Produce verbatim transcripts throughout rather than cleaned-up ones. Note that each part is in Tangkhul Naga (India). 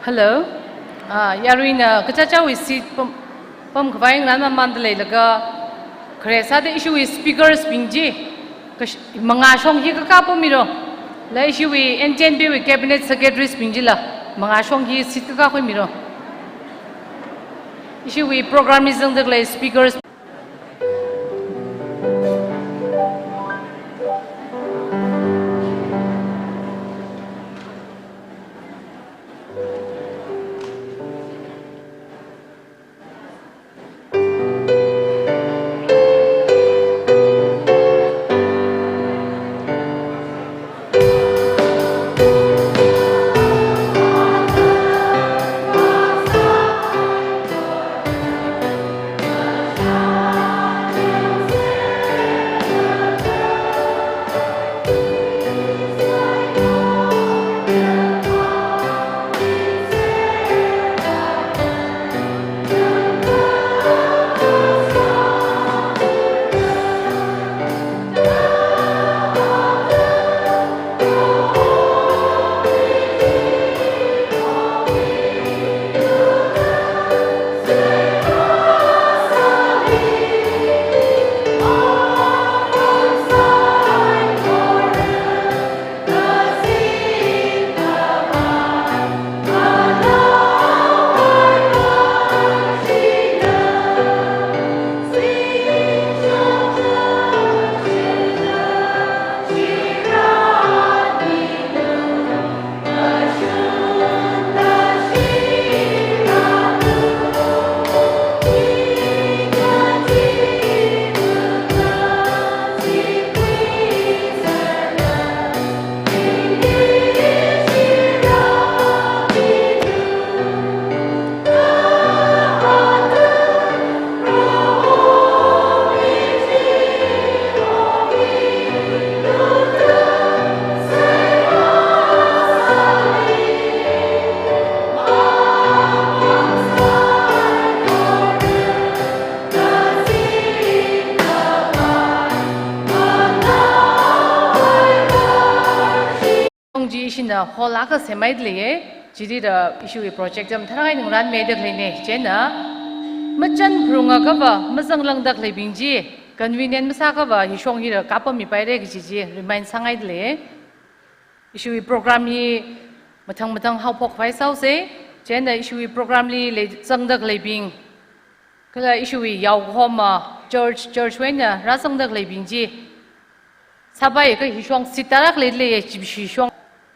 Hello. Ah, yaruina kachichāwui seat pam, pamkhavai ngarānmamānda leilaga, khare sāda ishiwui speakers bing chi, kash-, mangā shong hi kakā pammilu. Kala ishiwui N T N B wui cabinet secretaries bing chila mangā shong hi seat kakā khuimilu. Ishiwui program li zangda khalei speakers. Tongji ishina hall akha semhaida leiye, chili da ishiwui project chāmtharangai ngarānmeida khaleine, chieina machan pharungakhava, mazanglāngda khaleibing chi, convenient masākhava, hi shong hila kapammipaire kaji chi remind sāngaida leiye. Ishiwui program hi mathang mathang haophok khavai sāose, chieina ishiwui program li lei zangda khaleibing, kala ishiwui yaokahoma church, church wui eina rāzangda khaleibing chi, sāpai kha hi shong seat tarākha leida leiye, chi hi shong,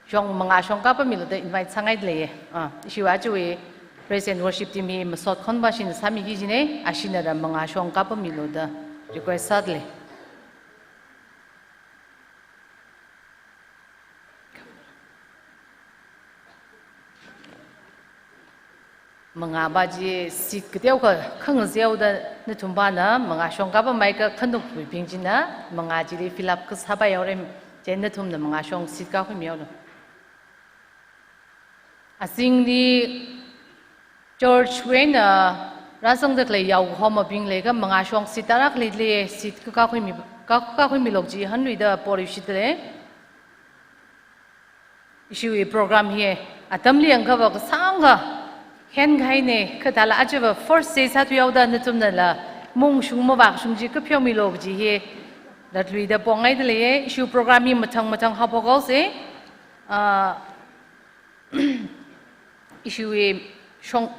shong mangā shong kapammilu da invite sāngaida leiye. Ah, ishiwui ajawui praise and worship team hi masot khonva shina sāmiki kajine, ashina da mangā shong kapammilu da request sāda lei. Mangāva chi seat kateokha khangazeoda nathumpana mangā shong kapammei kha khanukpuibing china mangā chili fill up kasāpai haore, chieina nathumna mangā shong seat kakhuimihaolu. Azingli church wui eina rāzangda khalei yaokahomabing leiakha mangā shong seat tarākha leida leiye, seat kakakhuimi, kakakhuimilu kaji hanluida poryushitda lei. Ishiwui program hi atamli yangkhava kasāngkha henkahaine, kha thāla ajava first day sāthuihaoda nathumnala mungshung mavākshung chi kapheomilu kaji hi latluida pongaida leiye. Ishiwui program hi mathang mathang haophok haose. Ah, ishiwui shong,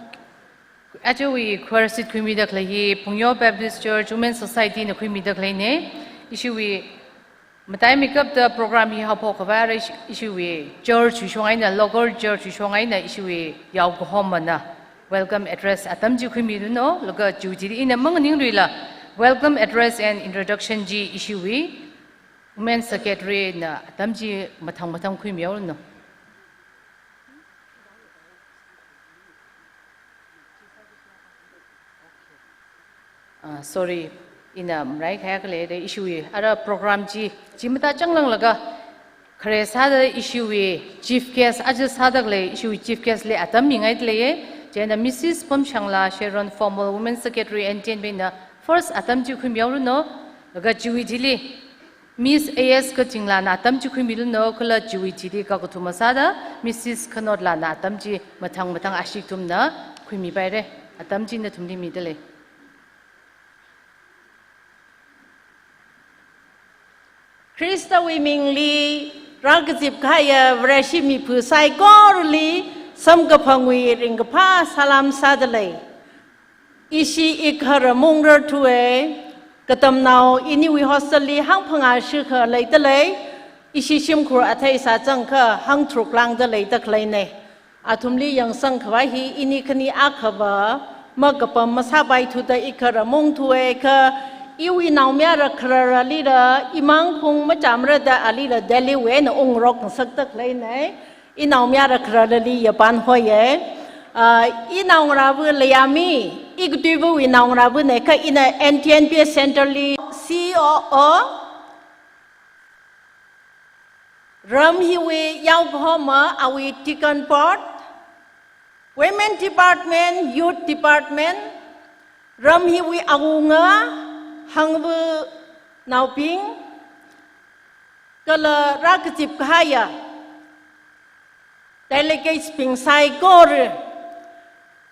ajawui choir seat khuimida khalei hi Phungyo Baptist Church Women Society na khuimida khaleine. Ishiwui Mataimei kapta program hi haophok khavai ara ishi-, ishiwui church wui shong eina, local church wui shong eina ishiwui yaokahomana welcome address atam chi khuimiluno, laga chiwui thili ina manganingluila welcome address and introduction chi ishiwui Women Secretary na atam chi mathang mathang khuimihaoluno. Ah, sorry, ina maraikahai khalei da ishiwui ara program chi, chi matachang langlaga khare sāda ishiwui chief guest, aja sāda khalei ishiwui chief guest li atam mingaida leiye. Chieina Missus Pamshangla Sharon, former Women Secretary N T N B na first atam chi khuimihaoluno, laga chiwui thili Miss A S Kachinglana atam chi khuimiluno, kala chiwui thili kakathuma sāda Missus Khanotla na atam chi mathang mathang ashee kathumna khuimipaire. Atam chi nathumli mida lei. Khristawui mingli rākazip kahaiya Vareshi miphu saikorali samkaphangwui ringkaphā salam sāda lei. Ishi ikhara mung rarthuwe, katamnao iniwui hostel li hangphangā shikha leida lei, ishi shimkhur athei sāzangkha hangtharuk lāngda leida khaleine. Athumli yangsang khavai hi ini khani akhava makapam masāpaithuda ikhara mungthuwe kha, iwui naomayara khararalila imang khung machāmara da alila Delhi wui eina ungrok ngasakda khaleine. Inaomayara khararali yapan hoiye. Ah, inaongarāva Leiami, ikatuivawui naongarāvane kha ina N T N B Center li C O O, ram hiwui yaokahoma awui deacon board, women department, youth department, ram hiwui awunga, hangva naobing, kala rākazip kahaiya delegates bing saikora,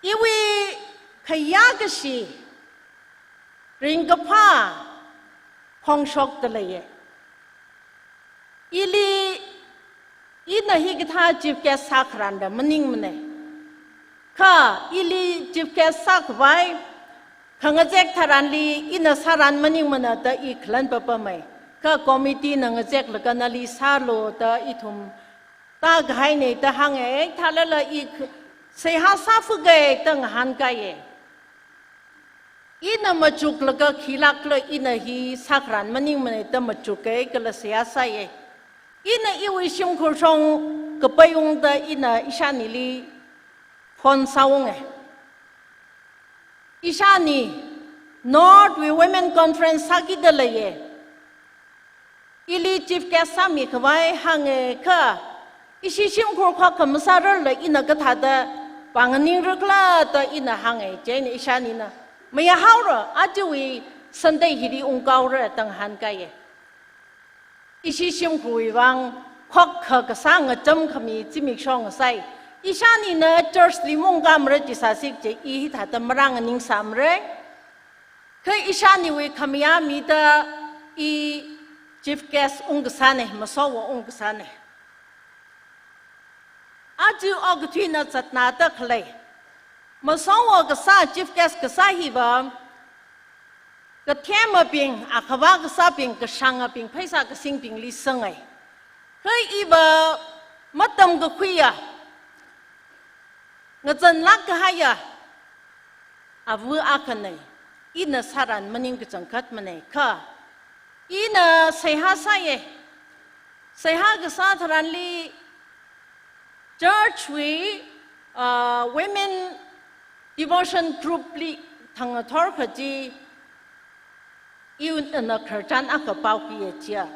iwui khayā kashi ringkaphā phongshokda leiye. Ili, ina hikathā chief guest sākharan da maningmane. Kha ili chief guest sākhavai khangazek tharanli ina sāran maningmana da i khalan papamei. Kha committee na ngazeklaga nali sālu da ithum tākahaine da hānge, thālala i kh-, seihā sāfuke da ngahānkaiye. Ina machuklaga khilākla ina hi sākharan maningmane da machuke kala seihā sāye. Ina iwui shimkhur shong kapaiungda ina ishānili phone sāunge. Ishāni North wui Women Conference sākida leiye. Ili chief guest sāmi khavai hānge kha, ishi shimkhur khokkha masārarla ina kathāda pānganingra khala da ina hānge, chieina ishānina, mayāhaora, ajawui Sunday hili ungkaora da ngahānkaiye. Ishi shimkhurwui vang khokkha kasā ngacham khami zimiksho ngasai. Ishānina church li maungkamara chi sāsi kaje i hithāda marānganingsāmare. Kha ishāniwui khamayā mida i chief guest ungkasāne, masowo ungkasāne. Aja okathuina zatnada khalei masowo kasā, chief guest kasā hiva, kathemabing, akhava kasābing, kashāngabing, pheisā kasingbingli sangai. Kha iva matamkakhuiya, ngazanlāk kahaiya ava akhane, ina sāran maning kachangkhatmane kha, ina seihā sāye. Seihā kasā tharanli church wui, ah, women devotion group li thangnathor khaji, iwui eina khararchan akha paokhuiye chiya.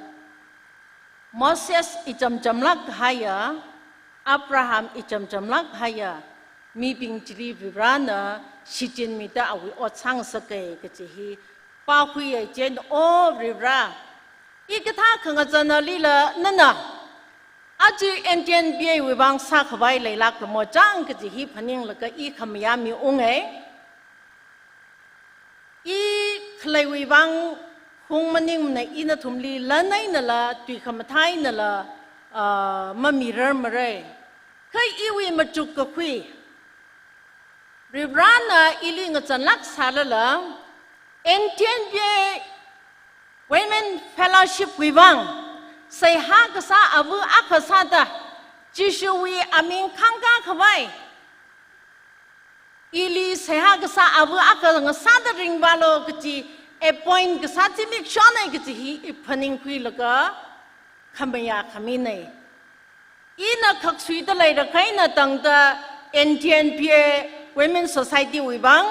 Moses ichamchamlāk kahaiya, Abraham ichamchamlāk kahaiya mibing chili Varivarana shichinmida awui ot sāngasake kaji hi paokhuiye chieina, O Varivara, i kathā khangazanalila nana aja N T N B A wui vang sākhavai leilākra mo chang kaji hi phaninglaga i khamayā miunge. I khaleiwui vang hung maningmana, i nathumli lan einala, tui khamathā einala, ah, mamirarmare. Kha iwui machukkakhui, Varivarana ili ngazanlāk sālala, N T N B A Women Fellowship wui vang Seihā kasā ava akha sāda, Jishuwui aming khāngkā khavai, ili seihā kasā ava akha ngasāda ringvālu kaji appoint kasā zimiksho nei kaji hi i phaningkhuilaga khamayā khaminei. Ina khaksuida leira kha eina tangda N T N P A Women Society wui vang,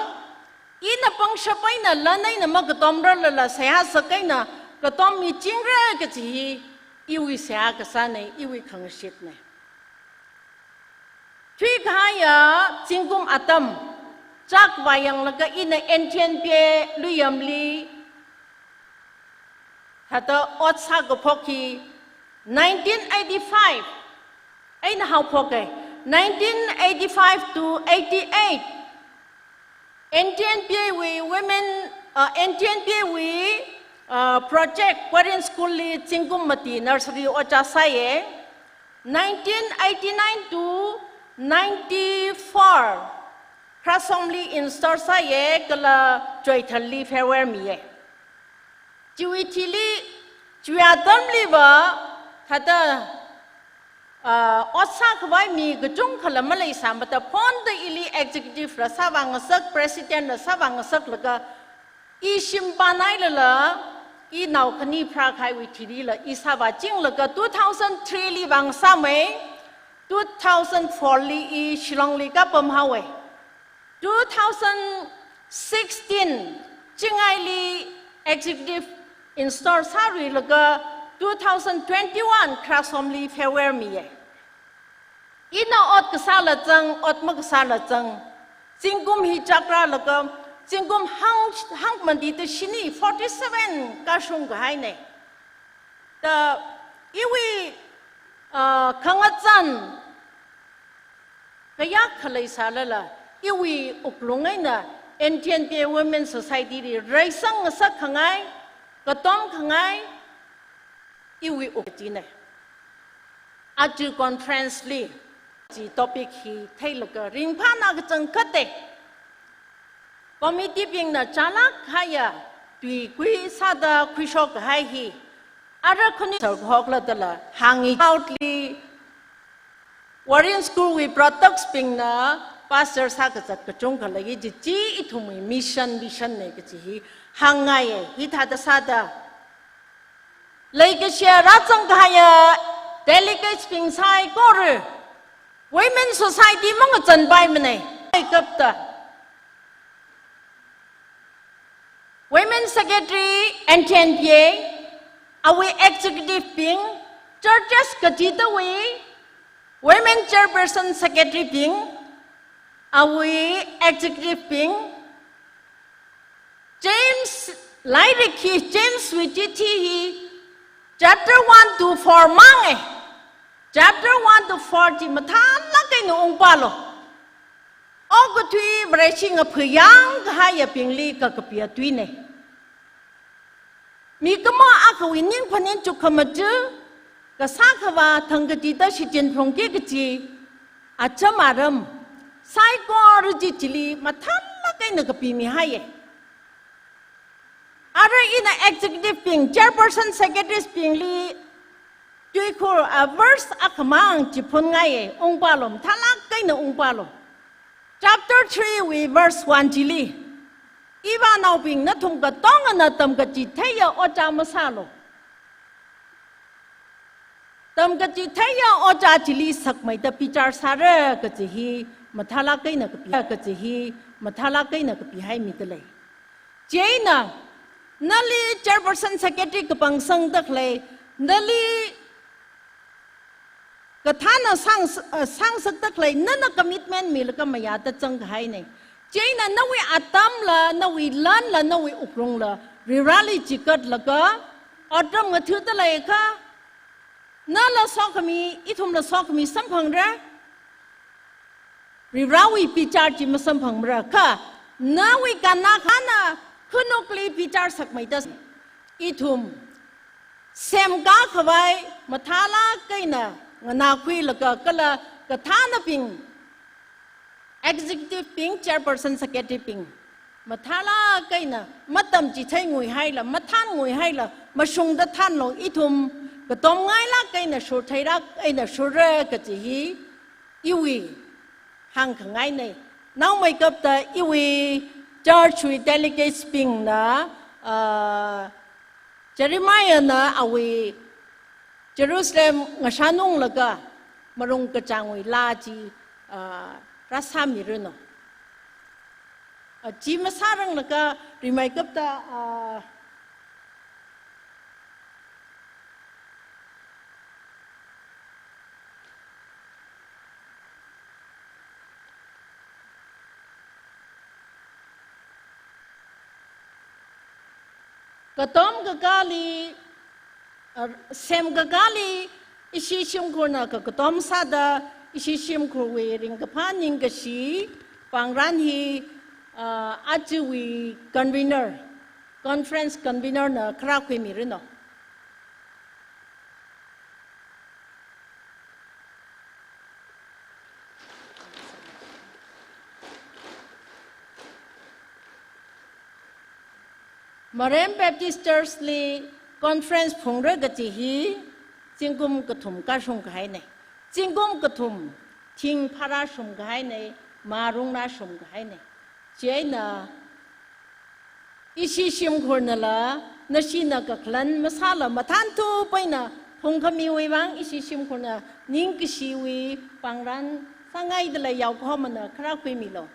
ina pangshap eina lan eina makatomrarlala seihā sākahaina katom michingra kaji hi iwui seihā kasānei, iwui khangashitnei. Thuikahaiya zingkum atam chak vāyanglaga ina N T N P A Luiyamli thāda ot sākaphok hi nineteen eighty-five eina haophoka. Nineteen eighty-five to eighty-eight, N T N P A wui women, uh, N T N P A wui, uh, project Korean School li zingkum mati nursery ojā sāya. Nineteen eighty-nine to ninety-four Khrasomli install sāya, kala Choithalli farewell miya. Chiwui thili, chiwui atamliva thāda, ah, ot sākhavai mi kachungkhala maleisāmada phonda ili executive la sāvāngasak, president la sāvāngasaklaga, i shim pānailala, inao khani pharākahaiwui thilila i sāvāchinglaga two thousand three li vāngasāmei, two thousand four li i Shillong li kapam haowa. Two thousand sixteen Chingaili executive install sāluilaga two thousand twenty-one Khrasomli farewell miya. Ina ot kasāla zang, ot makasāla zang, zingkum hi chakrālaga, zingkum hang, hangmati da shini forty-seven kashung kahainei. Da iwui, ah, khangazan kayākha leisālala, iwui wuklung eina N T N P A Women Society li reisang ngasak khangai, katom khangai, iwui wuk chinei. Aja conference li chi topic hi theilaga ringphāna kachangkhatei. Committee bingna chālak kahaiya tuikui sāda khuishok kahai hi, ara khuni sāhokla dala hāngi. South li Warren School wui products bingna pastor sākazat kachungkha lei, chi chi ithumwui mission, vision nei kaji hi hāngngaiya. Hithāda sāda leikashiya rāzang kahaiya delegates bing saikora, Women Society mangazanpaimanei. Kapta Women Secretary N T N P A, awui executive bing, churches kachidawui Women Chairperson Secretary bing, awui executive bing, James, lairik hi James wui chithi hi chapter one to four mangai. Chapter one to four chi mathālak eina ungpālu. Okathui Vareshi ngaphuiyang kahaiyabingli kakapiya tuinei. Mikumo akhawui ningphaning chukkhamaja, kasā khavā thang kachida shichin phrungki kachi, acham aram saikora chi chili mathālak eina kapimihaiya. Ara ina executive bing, chairperson, secretaries bingli tuikhur, a, verse akhamang chi phunngaiya, ungpālu, mathālak eina ungpālu. Chapter three wui verse one chili, ivānaobing, nathum katongana tamkachitheiya ojā masālu. Tamkachitheiya ojā chili sakmeida bichar sāra kaji hi mathālak eina kapi, kaji hi mathālak eina kapihaimida lei. Chieina, nali chairperson secretary kapangsangda khalei, nali kathāna sang, eh, sangsakda khalei, nana commitment milaga mayāda zangkahainei. Chieina nawui atamla, nawui lanla, nawui wuklungla Varivarāli chikatlaga otram ngathada leiakha, nala sokhami, ithumla sokhami samphangra. Varivarāwui bichar chi masamphangmara kha, nawui kannā khana khanukli bichar sakmeida ithum semkā khavai mathālak eina nganākhuilaga kala kathānabing, executive bing, chairperson, secretary bing, mathālāk eina, matamchithei ngui haila, mathān ngui haila, mashungda thānlu, ithum katomngailāk eina shurtheilāk eina shurra kaji hi, iwui hāngkhangaina. Naomeikapta iwui church wui delegates bingna, ah, Jeremiahna awui Jerusalem ngashanunglaga marung kachāngwui laa chi, ah, rāsāmiranu. Ah, chi masāranglaga rimeikapta, ah, katom kakāli, ah, sem kakāli ishi shimkhurna kakatom sāda ishi shimkhurwui ringkaphā ningkashi pāngran hi, ah, ajawui convener, conference convener na kharā khuimiranu. Marem Baptist Church li conference phungra kaji hi zingkum kathum kashung kahaina. Zingkum kathum thing phara shum kahaina, marungna shum kahaina. Chieina ishi shimkhurnala, nashina kakhalan masāla mathānthup eina phungkhamiwui vang ishi shimkhurna ningkashiwui pāngran sāngaidalei yaokahomana kharā khuimilu.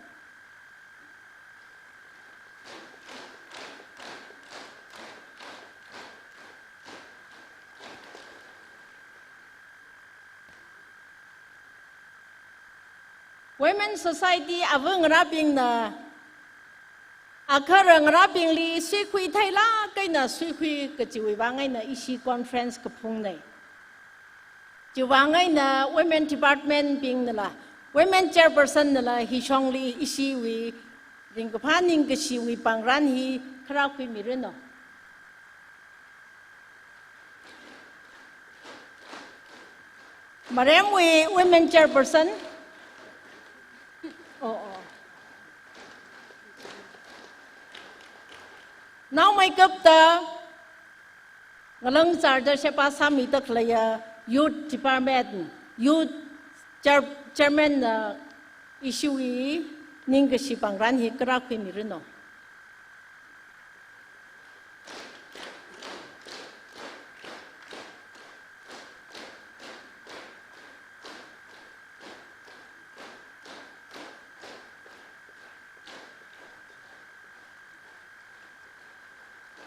Women Society ava ngarābingna agahara ngarābingli suikhui theilāk eina suikhui kajiwui vang eina ishi conference kaphungna. Chiwui vang eina Women Department bingnala, Women Chairperson nala hishongli ishiwui ringkaphā ningkashiwui pāngran hi kharā khuimiranu. Maremwui Women Chairperson. Oh, oh. Naomeikapta ngalangzarda sheba sāmida khaleiya Youth Department, Youth Chair-, Chairman na ishiwui ningkashi pāngran hi kharā khuimiranu.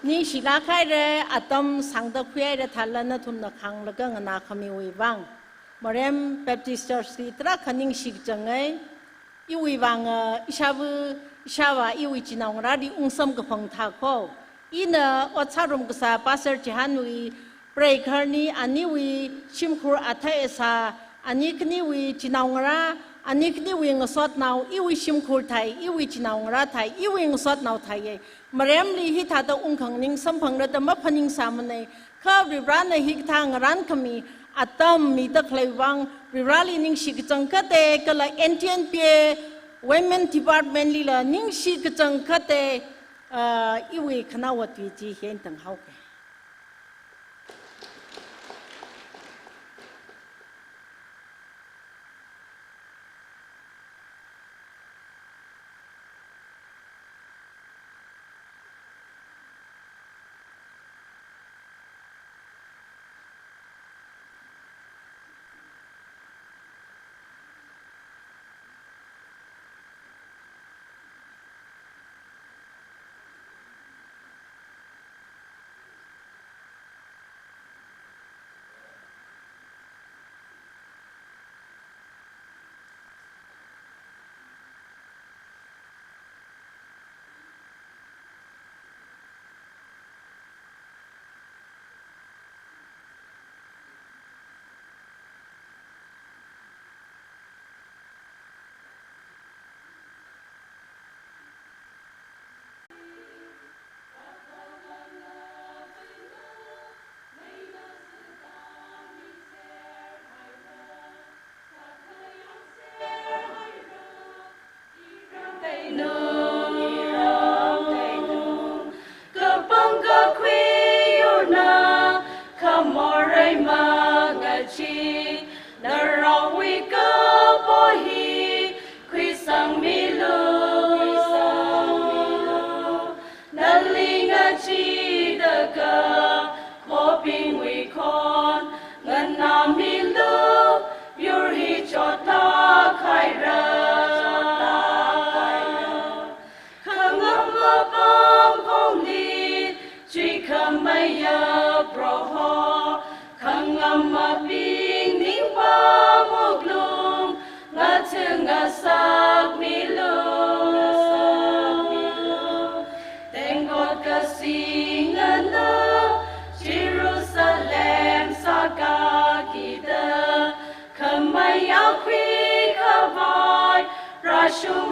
Ningshilāk haira, atam sāngda khuihaira thālala nathumna khānglaga nganākhamiwui vang. Marem Baptist Church li tarākha ningshi kachangai. Iwui vang, ah, ishāva, ishāvā iwui chinaongarāli ungsamkaphang thākho. Ina ot sārum kasā Pastor Chihanwui preigahar ani, aniwui shimkhur athei asā, ani khaniwui chinaongarā, ani khaniwui ngasotnao, iwui shimkhur thei, iwui chinaongarā thei, iwui ngasotnao theiya. Maremli hithāda ungkhanganing samphangra da maphaningsāmana. Kha Varivarana hikathā ngarānkhami atam mida khaleiwui vang Varivarali ningshi kachangkhata, kala N T N P A Women Department lila ningshi kachangkhata, ah, iwui khanaowa tui chi hi eina tanghaoka.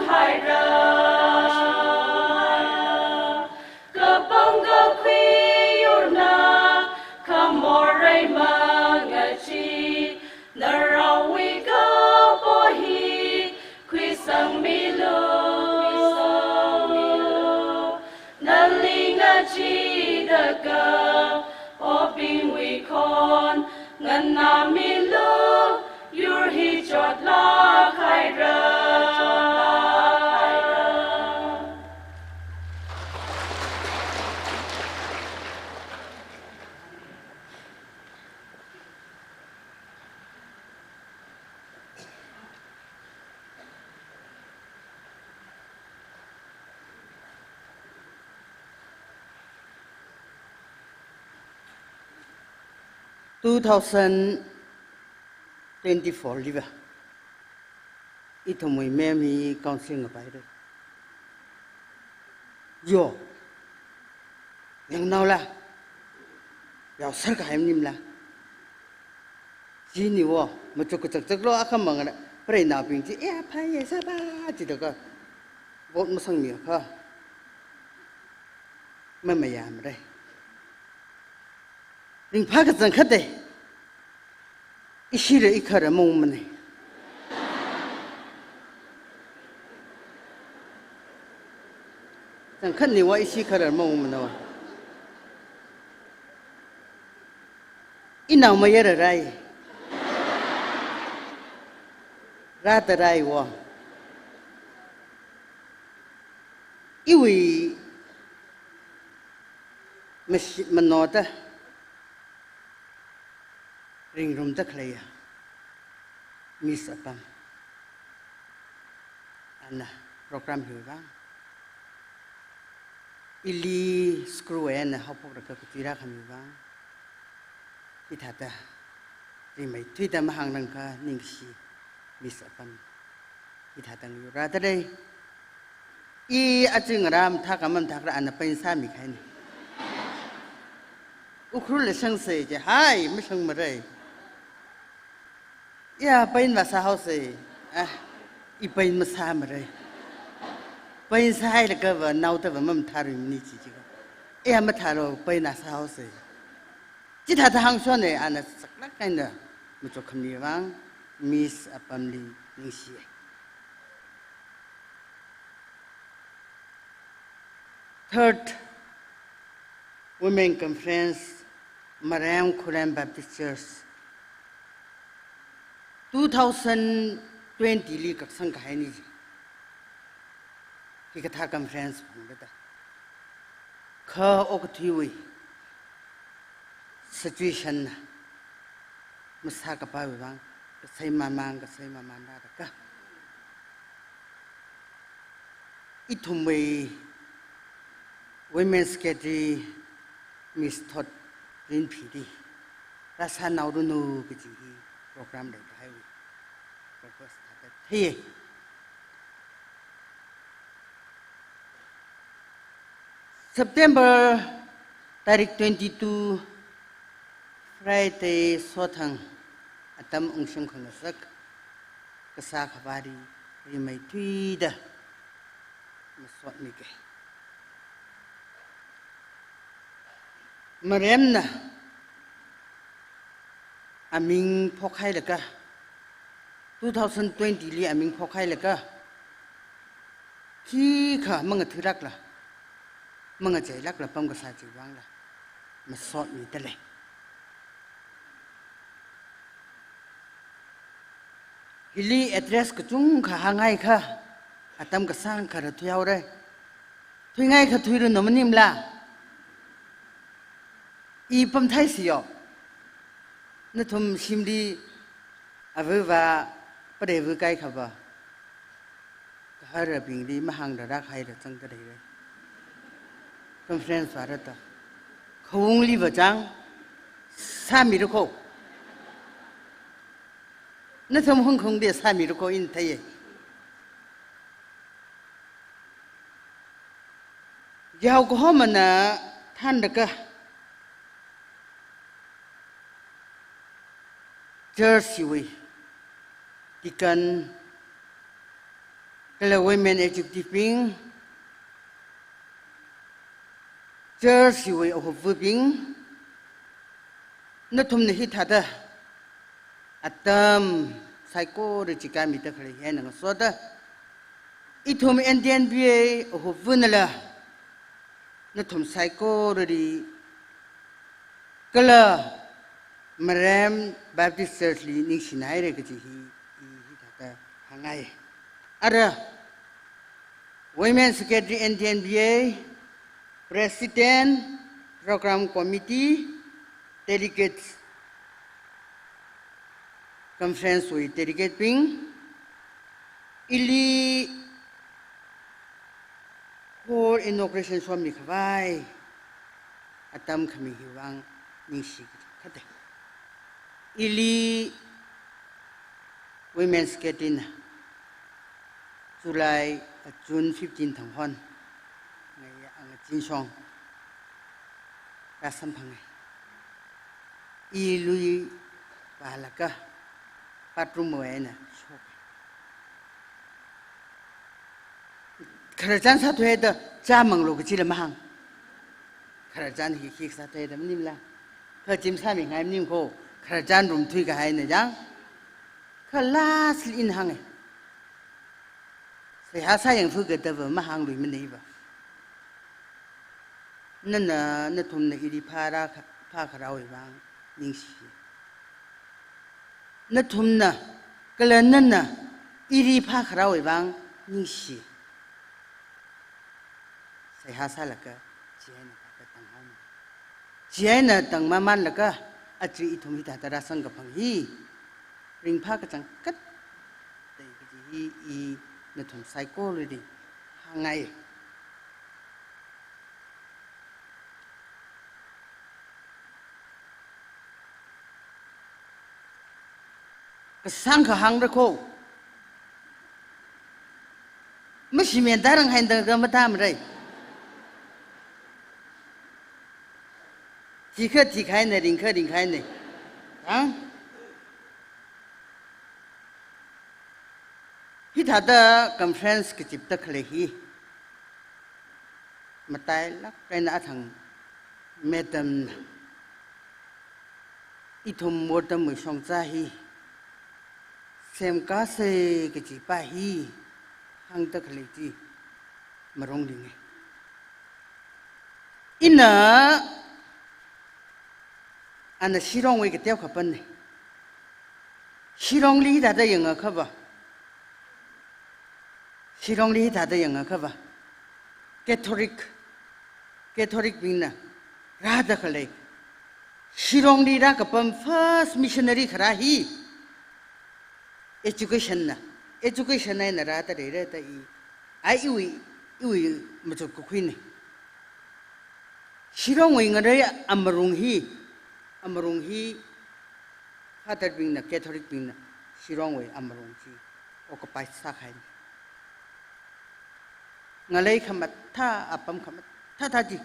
haira. Kapangkakhui yurna khamorei mangachi, narawui kapo hi khuisangmilu. Nali ngachidaka, obingwui khon nganāmilu, yur hi chotlāk haira. Two thousand twenty-four liva, ithumwui ma'am hi council ngapaira. Yo, yangnaola, yaosar kahai maningla. Chiniwo, machuk kachakchaklo akhamang ana, preinaobing chi, "Eh, phāya, sāba," jidaka vote masangmiakha mamayāmara. Ringphā kachangkhata, ishila ikhara maungmana. Changkhatniwa ishi khara maungmanawa. Inao mayararai. Rātaraiwo. Iwui mashi-, manoda ringrumda khaleiya Miss Apam, ana program hiwui vang, ili screw eina haophokraka kutira khamiwui vang, hithāda rimeithuida mahānglāngkha ningshi Miss Apam. Hithāda ngayurrāda lei. I aja ngarā mathākha mamathākhala ana paint sāmikahaina. Ukhrul lashangsa jihai, mashangmara. Ya, paint vāsāhaosa. Ah, i paint masāmara. Paint sāhailakhava naodava mamathāruimana chi jikha. Ya, mathālu, paint na sāhaosa. Chithāda hāngshona, ana saklāk eina machukkhami vang Miss Apamli ningshiya. Third Women Conference, Marem Khullen Baptist Church, two thousand twenty li kaksang kahaina. Hikathā conference phungrada, kha okathuiwui situation na masākapaiwui vang, kasai mamang, kasai mamang rāda ka. Ithumwui Women Secretary Miss Thot Rinphili rāsānaoranu kaji hi program leikahaiwui purpose thāda theiya. September tarik twenty-two, Friday, sothang atam ungshung khangasak kasā khavāli rimeithuida masotmika. Maremna aming phokhailaga, two thousand twenty li aming phokhailaga, khikha mangathuilākla, mangacheilākla pamkasā chiwui vangla masotmida lei. Hili address kachungkha hānghaikha, atam kasāngkha rāthuihaora. Thuingaikha thuiranu maningla. I pamthaisi yo. Nathum shimli avāva, preiva kaikhava, kaharabingli mahāngda rākhaira changda leira. Conference vārada, khaungli vāchang, sāmirakho. Nathum hungkhungda sāmirakho, ina theiya. Yao kahomana thanlaga, church wui deacon, kala women executive bing, church hiwui ahupvabing, nathumna hithāda atam saikora chikāmida khalei hi eina ngasoda, ithum N T N B A ahupvanala nathum saikorali kala Marem Baptist Church li ningshinaira kaji hi, hi, hithāda hāngngai. Ara, Women Secretary N T N B A, President, Program Committee, Delegates, Conference wui delegate bing, ili hall inauguration somi khavai atam khami hiwui vang ningshi kachangkhatta. Ili Women's Secretary na July, uh, June fifteen thang hon ngai anga chinshong rāsamphanga. I lui vālaga bathroom wui eina shoka. Khararchan sāthuida chāmanglu kachila mahāng. Khararchan hi hi sāthuida maningla. Kha gym sāmingai maning kho. Khararchan rumthui kahaina jang. Kha last li ina hānga. Seihā sāyangthuiga dava mahāngluimanei va. Nana, nathumna ili phārā kha, phākharāwui vang ningshi. Nathumna, kala nana ili phākharāwui vang ningshi. Seihā sālaga, chi eina kata tanghaoma. Chi eina tangmamanlaga, aja ithum hithāda rāsangkaphang hi ringphā kachangkhatta kaji hi i nathum saikorali hāngngai. Kasang kahāng ra kho. Mashimān tarang haida kha matamrai. Thikha thikhaina, ringkha ringkhaina. Hāng? Hithāda conference kazipda khalei hi matailāk eina athang madam na ithum wortamwui shongza hi semkāsa kajipa hi hāngda khalei chi maronglinga. Ina, ana Shillongwui kateo kapanna. Shillongli hithāda yangakha va, Shillongli hithāda yangakha va, Catholic, Catholic bingna rāda khalei, Shillongli rākapam first missionary kharā hi education na, education eina rāda leira da i, ai iwui, iwui machuk kakhuina. Shillongwui ngarei amarung hi, amarung hi, Father bingna, Catholic bingna, Shillongwui amarung chi occupy sākahai. Ngalei khamathā, apam khamathā thāda chi,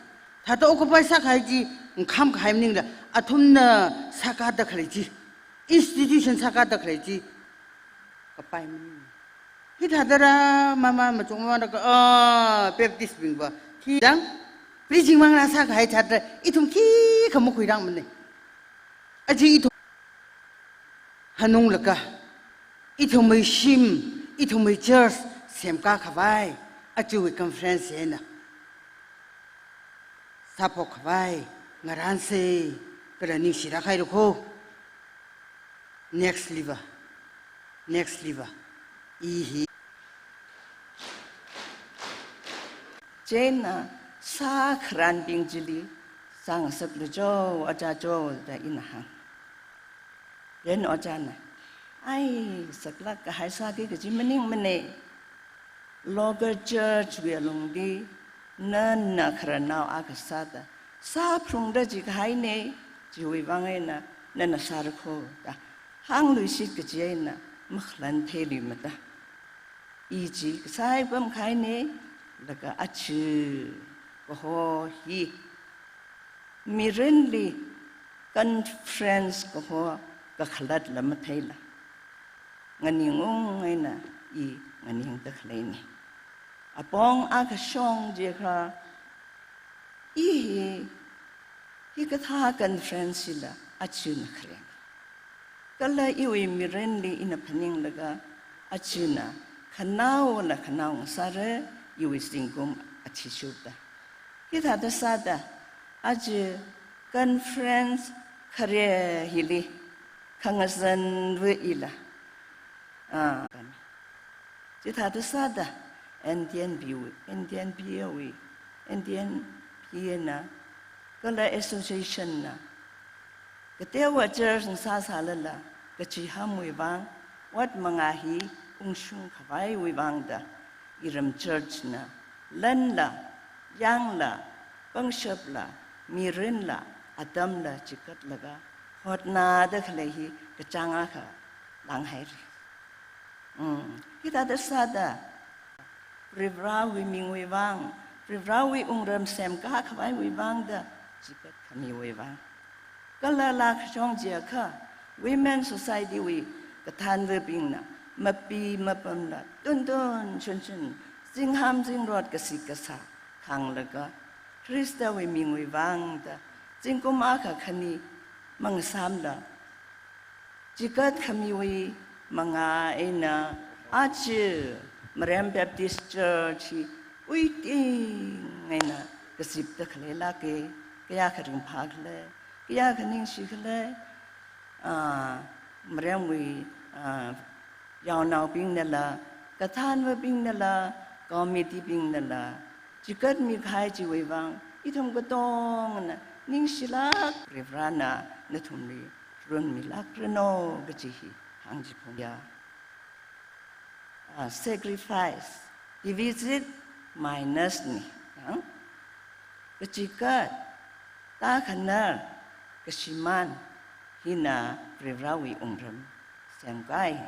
thāda occupy sākahai chi, ngakhamkahai maningla, athumna sākāda khalei chi, institution sākāda khalei chi, kapai maning. Hithāda rā, mama, machuk mama rā ka, ah, Baptist bing va. Hi dang, preaching mang rāsākahai thāda, ithum khikha makhuirangmana. Aja ithum hanunglaga, ithumwui shim, ithumwui church semkā khavai, ajawui conference eina sāphok khavai, ngarānsa, kala ningshilāk hailu kho. Next li va, next li va, i hi. Chieina sākharanbing chili, sāngasaklu jo, ojā jo, da ina hāng. Then ojāna, ai, saklāk kahai sāki kaji maningmana. Local church wui alungli, nana khararnao akha sāda, sāphalungda jikahaina, chiwui vang eina, nana sāra kho da hāngluishit kaji eina, makhalan theiluimada. I chi kasā pamkahaina, laga aja kaho hi mirinli conference kaho kakhalatla matheila, nganingung eina i nganingda khaleina. Apong akha shong jiakha, i hi, hikathā conference hila aja nakharena. Kala iwui mirinli ina phaninglaga, ajana khanaola khanao ngasāra, iwui zingkum athishurda. Hithāda sāda, aja conference khare hili khangazanva ila, ah, chithāda sāda, N T N B wui, N T N B wui, N T N B na, kala association na, kateowa church ngasāsālala, kachihamwui vang, ot manga hi ungshung khavaiwui vangda, iram church na, lanla, yangla, pangshapla, mirinla, atamla chigatlaga, hotnada khalei hi kachāng akha langhaira. Mm, hithāda sāda, Varivarāwui mingwui vang, Varivarāwui wungram semkā khavaiwui vangda, chigat khamiwui vang. Kala lākashong jiakha, Women Society wui kathānvabingna, mapi mapamla, tuntun chunchun, zingham zingrot kasik kasā khānglaga, Khristawui mingwui vangda, zingkum akha khani mangasāmla, chigat khamiwui manga eina, aja Marem Baptist Church hi uiting eina kazipda khaleilāka, kayākha ringphā khala, kayākha ningshi khala, ah, Maremwui, ah, yaonaobingnala, kathānvabingnala, committee bingnala, chigatmi kahai chiwui vang, ithum katongana ningshilāk, Varivarāna nathumli runmilākranu kaji hi hāngchiphunga. Ah, sacrifice, deficit minus ni, yang? Kachigat, tākhanar, kashimān, hina Varivarāwui wungram semkāi.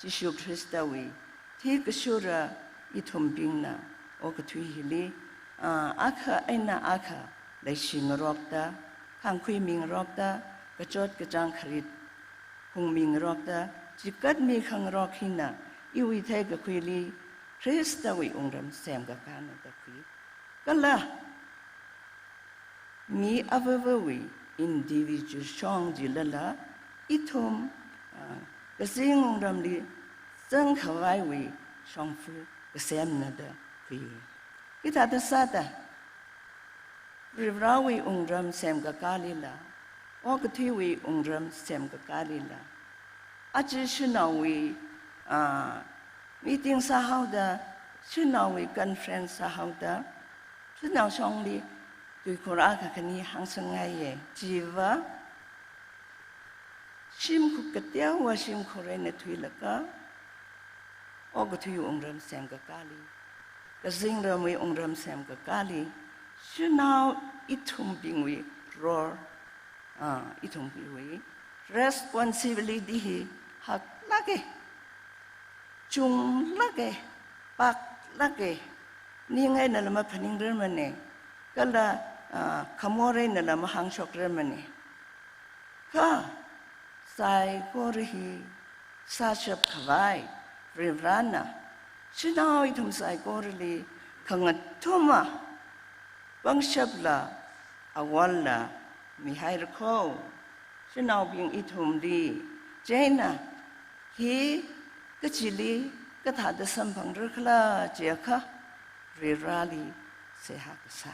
Jishu Khristawui thi kashura ithumbingna okathui hili, ah, akha eina akha leishi ngarokta, khāngkhui mingarokta, kachot kachāng kharit hungmi ngarokta, chigatmi khangarok hina, iwui theikakhuili, Khristawui wungram semkakāna da khui. Kala, mi avāvawui individual shong jilala, ithum, ah, kazing wungramli zangkhavaiwui shongfa kasemna da khui. Hithāda sāda, Varivarāwui wungram semkakālila, okathuiwui wungram semkakālila, aja shanaowui, ah, meeting sāhaoda, shanaowui conference sāhaoda, shanao shongli tuikhur akha khani hāngsangngaiya. Chiva, shimkhur kateowa shimkhur eina thuilaga, okathui wungram semkakāli, kazingramwui wungram semkakāli, shanao ithumbingwui role, ah, ithumbingwui responsibility hi haklāka, chunglāka, paklāka, ning einala maphaningrarmana, kala, ah, khamor einala mahāngshokrarmana. Kha, saikora hi sāshap khavai, Varivarāna, shanao ithum saikorali khangathuma, pangshapla, awalla, mihaira kho, shanaobing ithumli, chieina, hi kachili, kathāda samphangra khala jiakha, Varivarāli seihā kasā.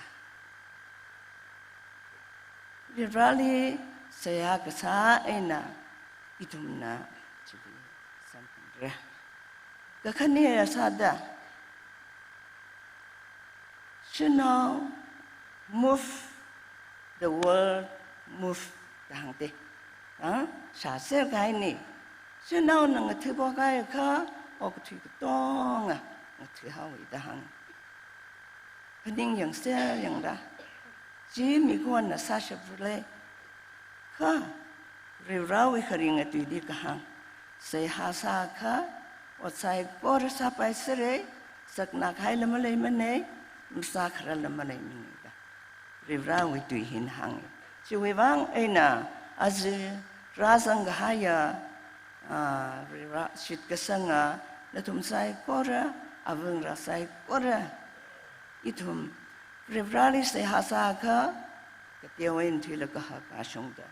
Varivarāli seihā kasā eina ithumna chili samphangra. Kakhane sāda, shanao move, the world move da hāngda. Ah, shāser kahaina. Shanaona ngatha pokahaiakha, okathui katonga ngathahaowa da hānga. Phaning yangser yangda. Chi mikona sāshapra lei. Kha, Varivarāwui kharinga tuili kahāng. Seihā sākha, ot saikora sāpaisera, saknā kahaila maleimana, masākhararla maleimana da. Varivarāwui tui hina hānga. Chiwui vang eina, aja rāzang kahaiya, ah, Varivarā shitkasanga Nathum saikora, avāngarā saikora, ithum Varivarāli seihā sākha, kateowa eina thuilaga kahak kashungda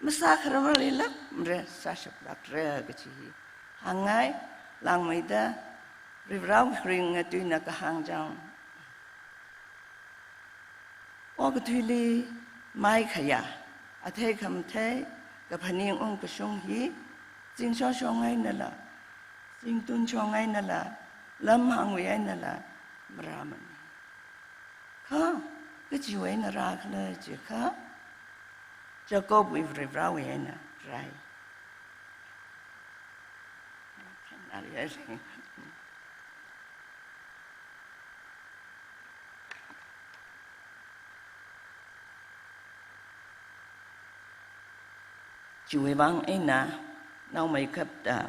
masākharar malei lāk, mare, sāshap lākra kachi hi hāngngai. Langmeida Varivarāwui kharinga tuina kahāng chang. Okathuili maikhayā, athei khamathei, kaphaning ungkashung hi, zingshoshong einala, zingtunshong einala, lamhāngwui einala, marāmana. Kha, kachiwui eina rākhala jiakha, Jacobwui Varivarāwui eina rāi. Chiwui vang eina, naomeikapta,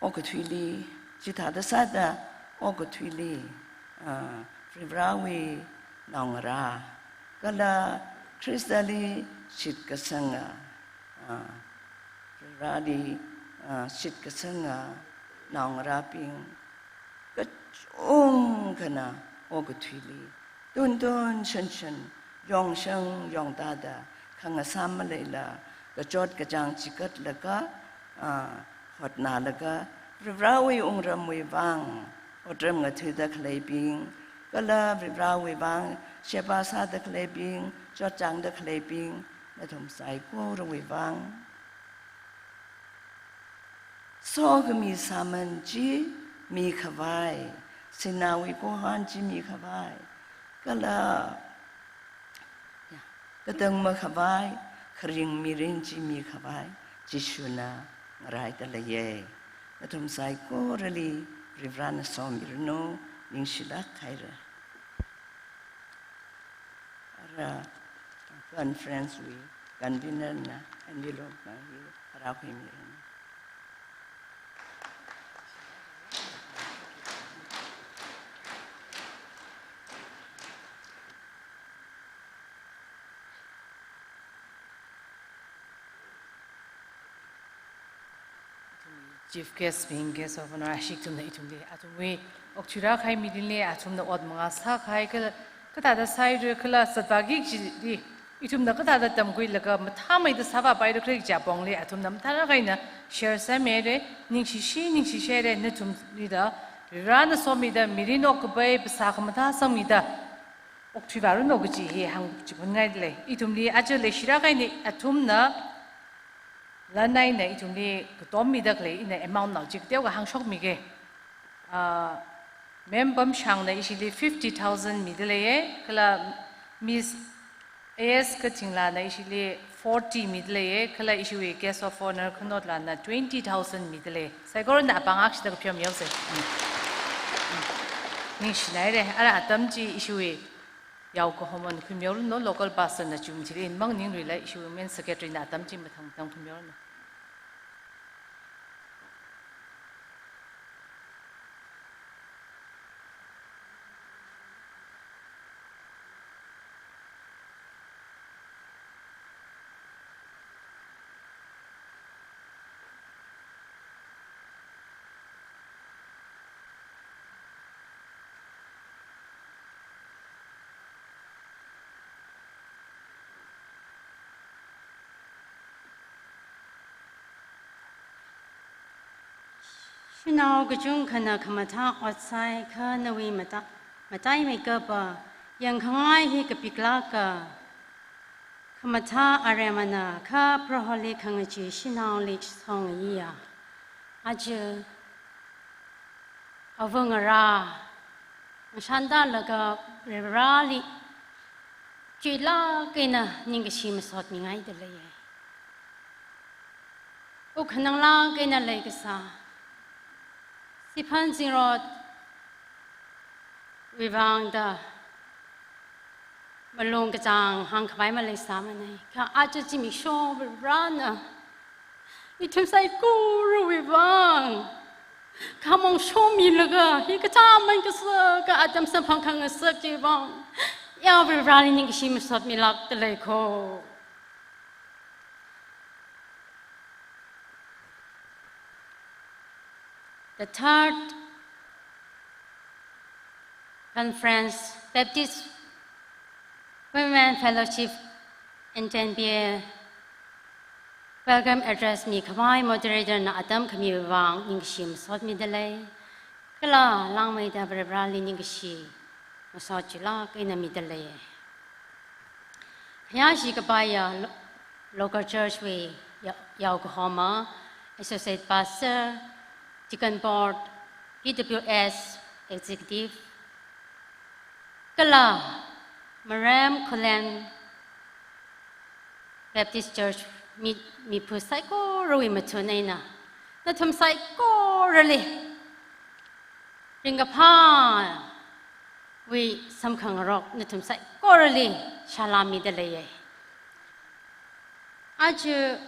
okathuili, chithāda sāda, okathuili, ah, Varivarāwui naongarā, kala Khristali shitkasanga, ah, Varivarāli, ah, shitkasanga naongarābing kachungkhana okathuili tuntun shanshan, yongshang yongtāda, khangasām maleila, kachot kachāng chigatlaga, ah, hotnālaga, Varivarāwui wungramwui vang otram ngathuida khaleibing, kala Varivarāwui vang sheba sāda khaleibing, chotchāngda khaleibing, nathum saikorawui vang sokhami sāman chi mikhavai, sināwui kohon chi mikhavai, kala, ya, katang makhavai, kharing mirin chi mikhavai, Jishuna ngaraida leiya. Nathum saikorali Varivarāna somiranu, ningshilāk haira. Ara conference wui convener na envelope mang hi rākhuimiranu. Chief guest bing, guest of honor, ashi ithumna ithumli, athumwui okthuirākahai mirinli athumna ot mangā sākahai kala, kathāda sāhaira kala zatvāki kajili ithumna kathāda tamkhuilaga mathāmeida sāvāpaira khala kaji apongli athumna mathālāk eina share sāmihaira, ningshishi, ningshishihaira, nathumlila Varivarāna somida mirin okkapai phasā khamathā sangmida okthuivāranu kaji hi hāngchiphunngaidalei. Ithumli aja leishirāk eina athumna lan eina ithumli katommida khalei, ina amount nao chi kateokha hāngshokmige. Ah, Ma'am Pamshangna ishili fifty thousand midaleiye, kala Miss A S Kathinglana ishili forty midaleiye, kala ishiwui guest of honor Khanotlanna twenty thousand midalei. Saikorana apāng akshida kapheomihaosa. Mm. Mm. Ningshinaire, ara atam chi ishiwui yaokahomana khuimihaoranu, local pastor na chum chili inmang ningruila, ishiwui women secretary na atam chi mathang mathang khuimihaoranu. Shanao kachungkhana khamathā ot sāhaiakha nawui mata-, mataimeikapa yangkhangai hi kapiklāka. Khamathā aremana kha Proholi khangachee shanaoli shitsong ngaiya. Aja avāngarā ngashantālaga Varivarāli chuilāk eina ningkashi masotmingaidalei. Wuk khananglāk eina leikasā Siphan Zingrotwui vangda malung kachāng hāngkhavai maleisāmanei. Kha aja zimiksho Varivarāna ithum saikorawui vang khamong shomilaga, hikathā aman kasā, kha atam samphang khangasak chiwui vang, ya Varivarāli ningkashi masotmilākdalei kho. The third conference, Baptist Women Fellowship, N T N B A welcome address mikhavai moderator na atam khamiwui vang ningkashi masot midalei. Kala langmeida Varivarali ningkashi masot chilāk eina midalei. Khayāshi kapaiya lo-, local church wui ya-, yaokahoma, associate pastor, deacon board, P W S executive, kala Marem Khullen Baptist Church mi, miphu saikorawui mathun eina, nathum saikorali ringkaphāwui samkhangarok nathum saikorali shalām midaleiye. Aja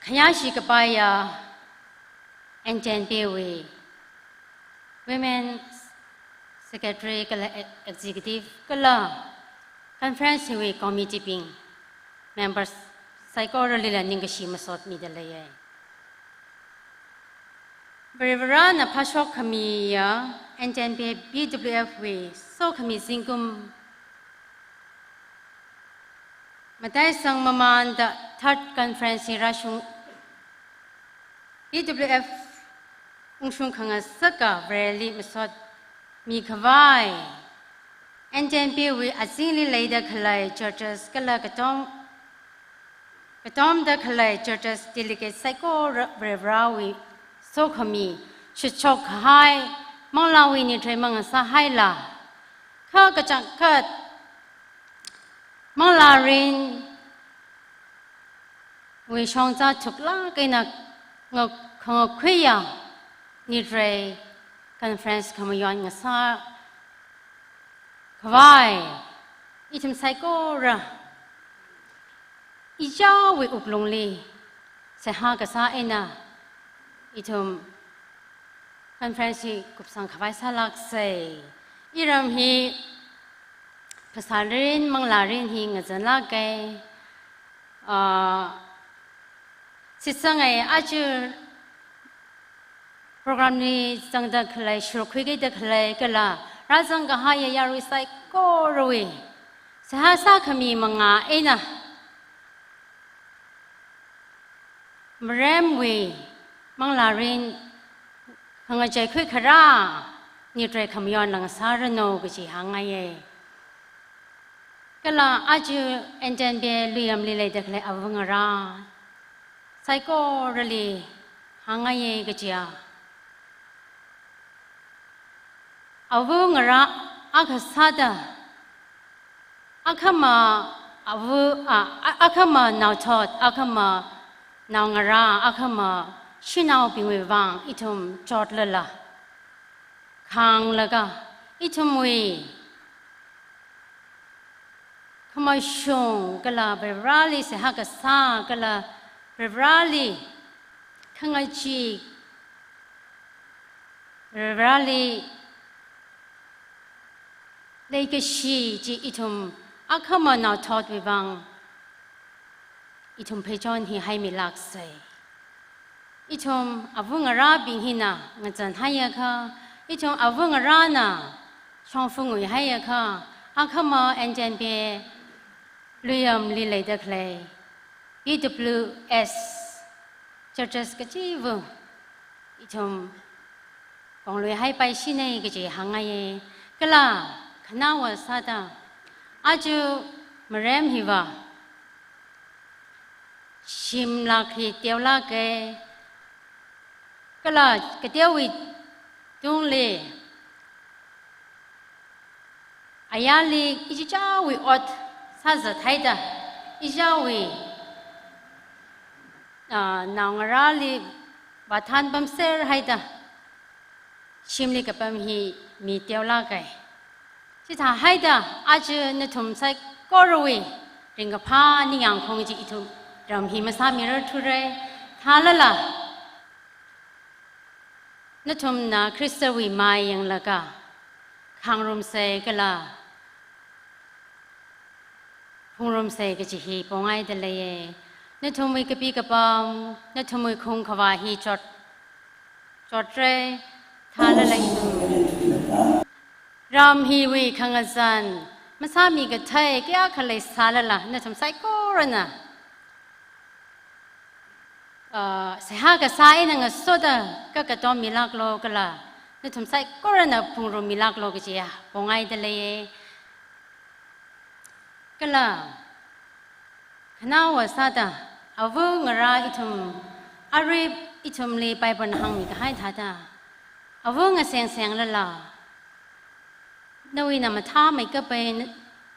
khayāshi kapaiya N T N B A wui Women Secretary kala e-, Executive kala Conference wui committee bing members saikoralila ningkashi masot midaleiye. Varivarana phāshok khamiya N T N B A B W F wui sokhami zingkum mataisang mamānda third conference hi rāshung, B W F ungshung khangasaka Vareli masot mikhavai N T N B A wui azingli leida khalei churches kala katom, katomda khalei churches delegate saikora Varivarawui sokhami shitshok kahai manglāwui nitrei mangasāhaila, kha kachangkhat manglārinwui shongza thuklāk eina nga-, khangakhuiya nitrei conference khamayon ngasā khavai ithum saikora ichāwui wuklungli seihā kasā eina ithum conference hi kupsang khavai sālāksei. Iram hi phasārin, manglārin hi ngazanlāke. Ah, shitsanga aja program li zangda khalei, shurkhuikida khalei kala rāzang kahaiya yarui saikorawui seihā sākhami mangā eina Maremwui manglārin khangacheikhui kharā nitrei khamayon ngasāranu kaji hāngngaiye. Kala aja N T N B A Luiyamli leida khalei ava ngarā saikorali hāngngaiye kajiya, ava ngarā akha sāda, akhama ava, a, a, akhama naothot, akhama naongarā, akhama shanaobingwui vang ithum chotlala, khānglaga, ithumwui khamashung kala Varivarali seihā kasā kala Varivarali khangachee, Varivarali leikashi chi ithum akhama naothotwui vang ithum pheichon hi haimilāksei. Ithum ava ngarābing hina ngazanhaiakha, ithum ava ngarāna shongfa nguihaiakha, akhama N T N B A Luiyamli leida khalei B W S churches kachiva̱ ithum pongluihaipaishina kaji hāngngaiye. Kala khanaowa sāda, aja Marem hiva shimlāk hi teolāke. Kala kateowui tungli ayarli ichichāwui ot sāzathaida, ichichāwui, ah, naongarāli vāthan pamserhaida shimli kapam hi mi teolāke. Chithāhaida aja nathum saikorawui ringkaphā ningyāng khong chi ithum ram hi masāmirarthura. Thālala nathumna Khristawui mai yanglaga khāngrumsei kala phungrumsei kaji hi pongaida leiye. Nathumwui kapi kapam, nathumwui khung khavā hi chot, Lotre, thalala ithum ram hiwui khangazan masāmi kathei kayākha leisālala, nathum saikorana, ah, seihā kasā eina ngasoda kakatom milāklo kala nathum saikorana phungrumilāklo kajiya pongaida leiye. Kala khanaowa sāda, ava ngarā ithum, arui ithumli Bible na hāngmikahai thāda, ava ngasengsenglala, nawui na mathāmeikapai, na,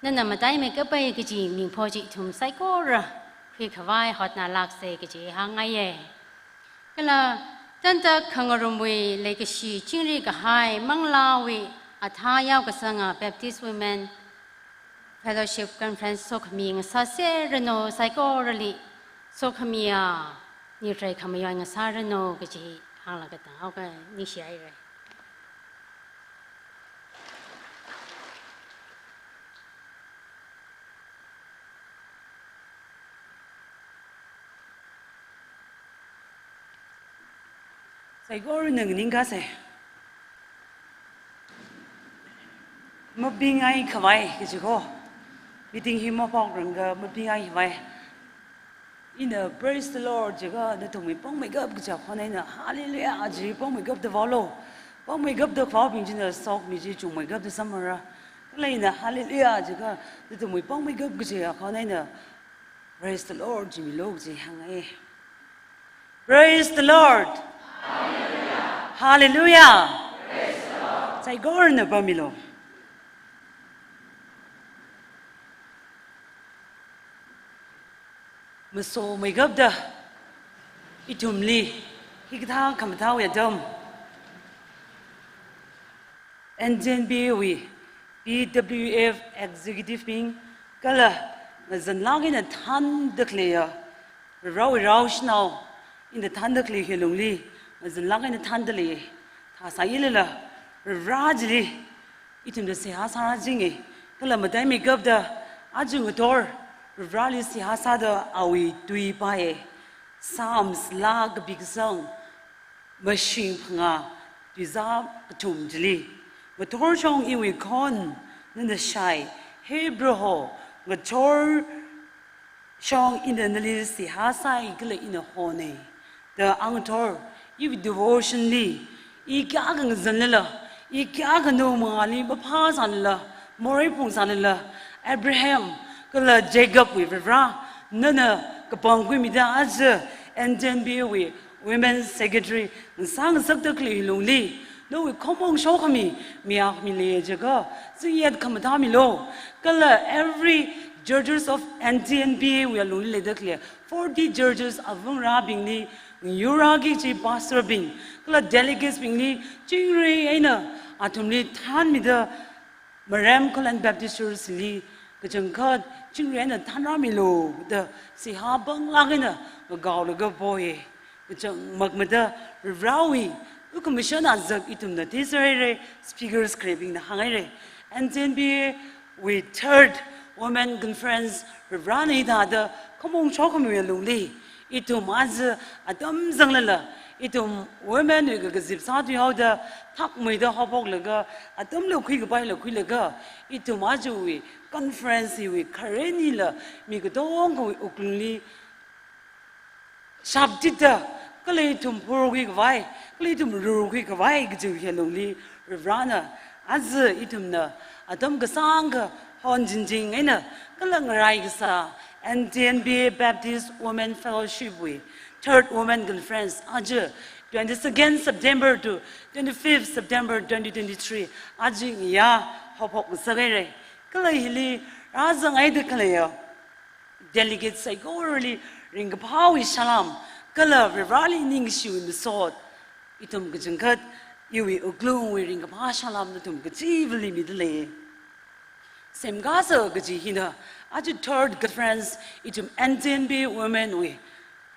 nana mataimeikapai kaji mingpho chi ithum saikora khuikhavai hotnalākse kaji hāngngaiye. Kala tanta khangarumwui leikashi chingri kahai manglāwui athā yaokasanga Baptist Women Fellowship Conference sokhami ngasāserranu, saikorali sokhamiya nitrei khamayoi ngasāranu kaji hānglaga tanghaoka, ningshihaire. Saikorana nganingkase. Mabingngaikhavai kaji ko. Meeting hi maphokrangda mabingngaikhavai. Ina "Praise the Lord" jiakha nathumwui pāngmeikap kaja khon eina, "Hallelujah" ji pāngmeikapda vaolo. Pāngmeikapda kavaobing china sokhami chi chungmeikapda samphangra. Kala ina "Hallelujah" jiakha nathumwui pāngmeikap kaja khon eina, "Praise the Lord" jimilo kaji hānge. Praise the Lord. Hallelujah. Saikorana pāmilo. Masomeikapda ithumli hikathā khamathāwui atam, N T N B A wui P W F executive bing kala ngazanlāk eina thānda khaleiya Varewui rao shanao, ina thānda khalei hi lungli ngazanlāk eina thānda lei. Thāsāilala, Vare chili ithumda seihā sārāchinge. Kala mataimeikapda aja ngathor Vareli seihā sāda awui tui pāye. Psalms laa kapi kasang mashing phangā, tuizā kathum chili, "Ngathorshong iwui khon nana shai, he Proho, ngathorshong ina nali seihā sāi kala ina hone," da angathor, iwui devotion li, i kayākha ngazanlala, i kayākha nawui mangāli maphāsālala, morei phungsālala, Abraham kala Jacob wui Vare, nana kapangkhuimida aja N T N B A wui Women Secretary ngasā ngasakda khalei lungli, nawui khamong shokhami, miyak mi lei jiakha, zingyak khamathā milo. Kala every churches of N T N B A wui lungli leida khalei forty churches avangarābingli, yuraki chi pastor bing, kala delegates bingli, chingri eina athumli thānmida, Marem Khullen Baptist Church li kachangkhat chingri eina thānrāmilo da seihā panglāk eina ngakaolaga poye. Kachangmākmada Varewui ukhumashana zak ithumna theisāhaire, speakers khareibingna hānghaire. N T N B A wui third Women Conference Varena hithāda khamong shokhamiwui lungli, ithum aja atam zanglala, ithum women wui kakazip sāthuihaoda, thakmeida haophoklaga, atamla khuikapaila khuilaga, ithum ajawui conference hiwui kharenila mi katongawui wuklungli shaptitda, kala ithum phorkhuikhavai, kala ithum rurkhuikhavai kajiwui lungli, Varena aja ithumna atam kasāngkha honjinjing eina kala ngarai kasā N T N B A Baptist Women Fellowship wui Third Women Conference aja twenty-second September to twenty-fifth September twenty twenty-three aja ngayā haophok ngasakhaire. Kala hili rāzanghaida khaleiya delegate saikorali ringkaphāwui salām kala Vareli ningshiwui masot, ithum kachangkhat iwui wuklungwui ringkaphā salām nathum kachivali mida lei. Semkasā kaji hina, aja third conference ithum N T N B A women wui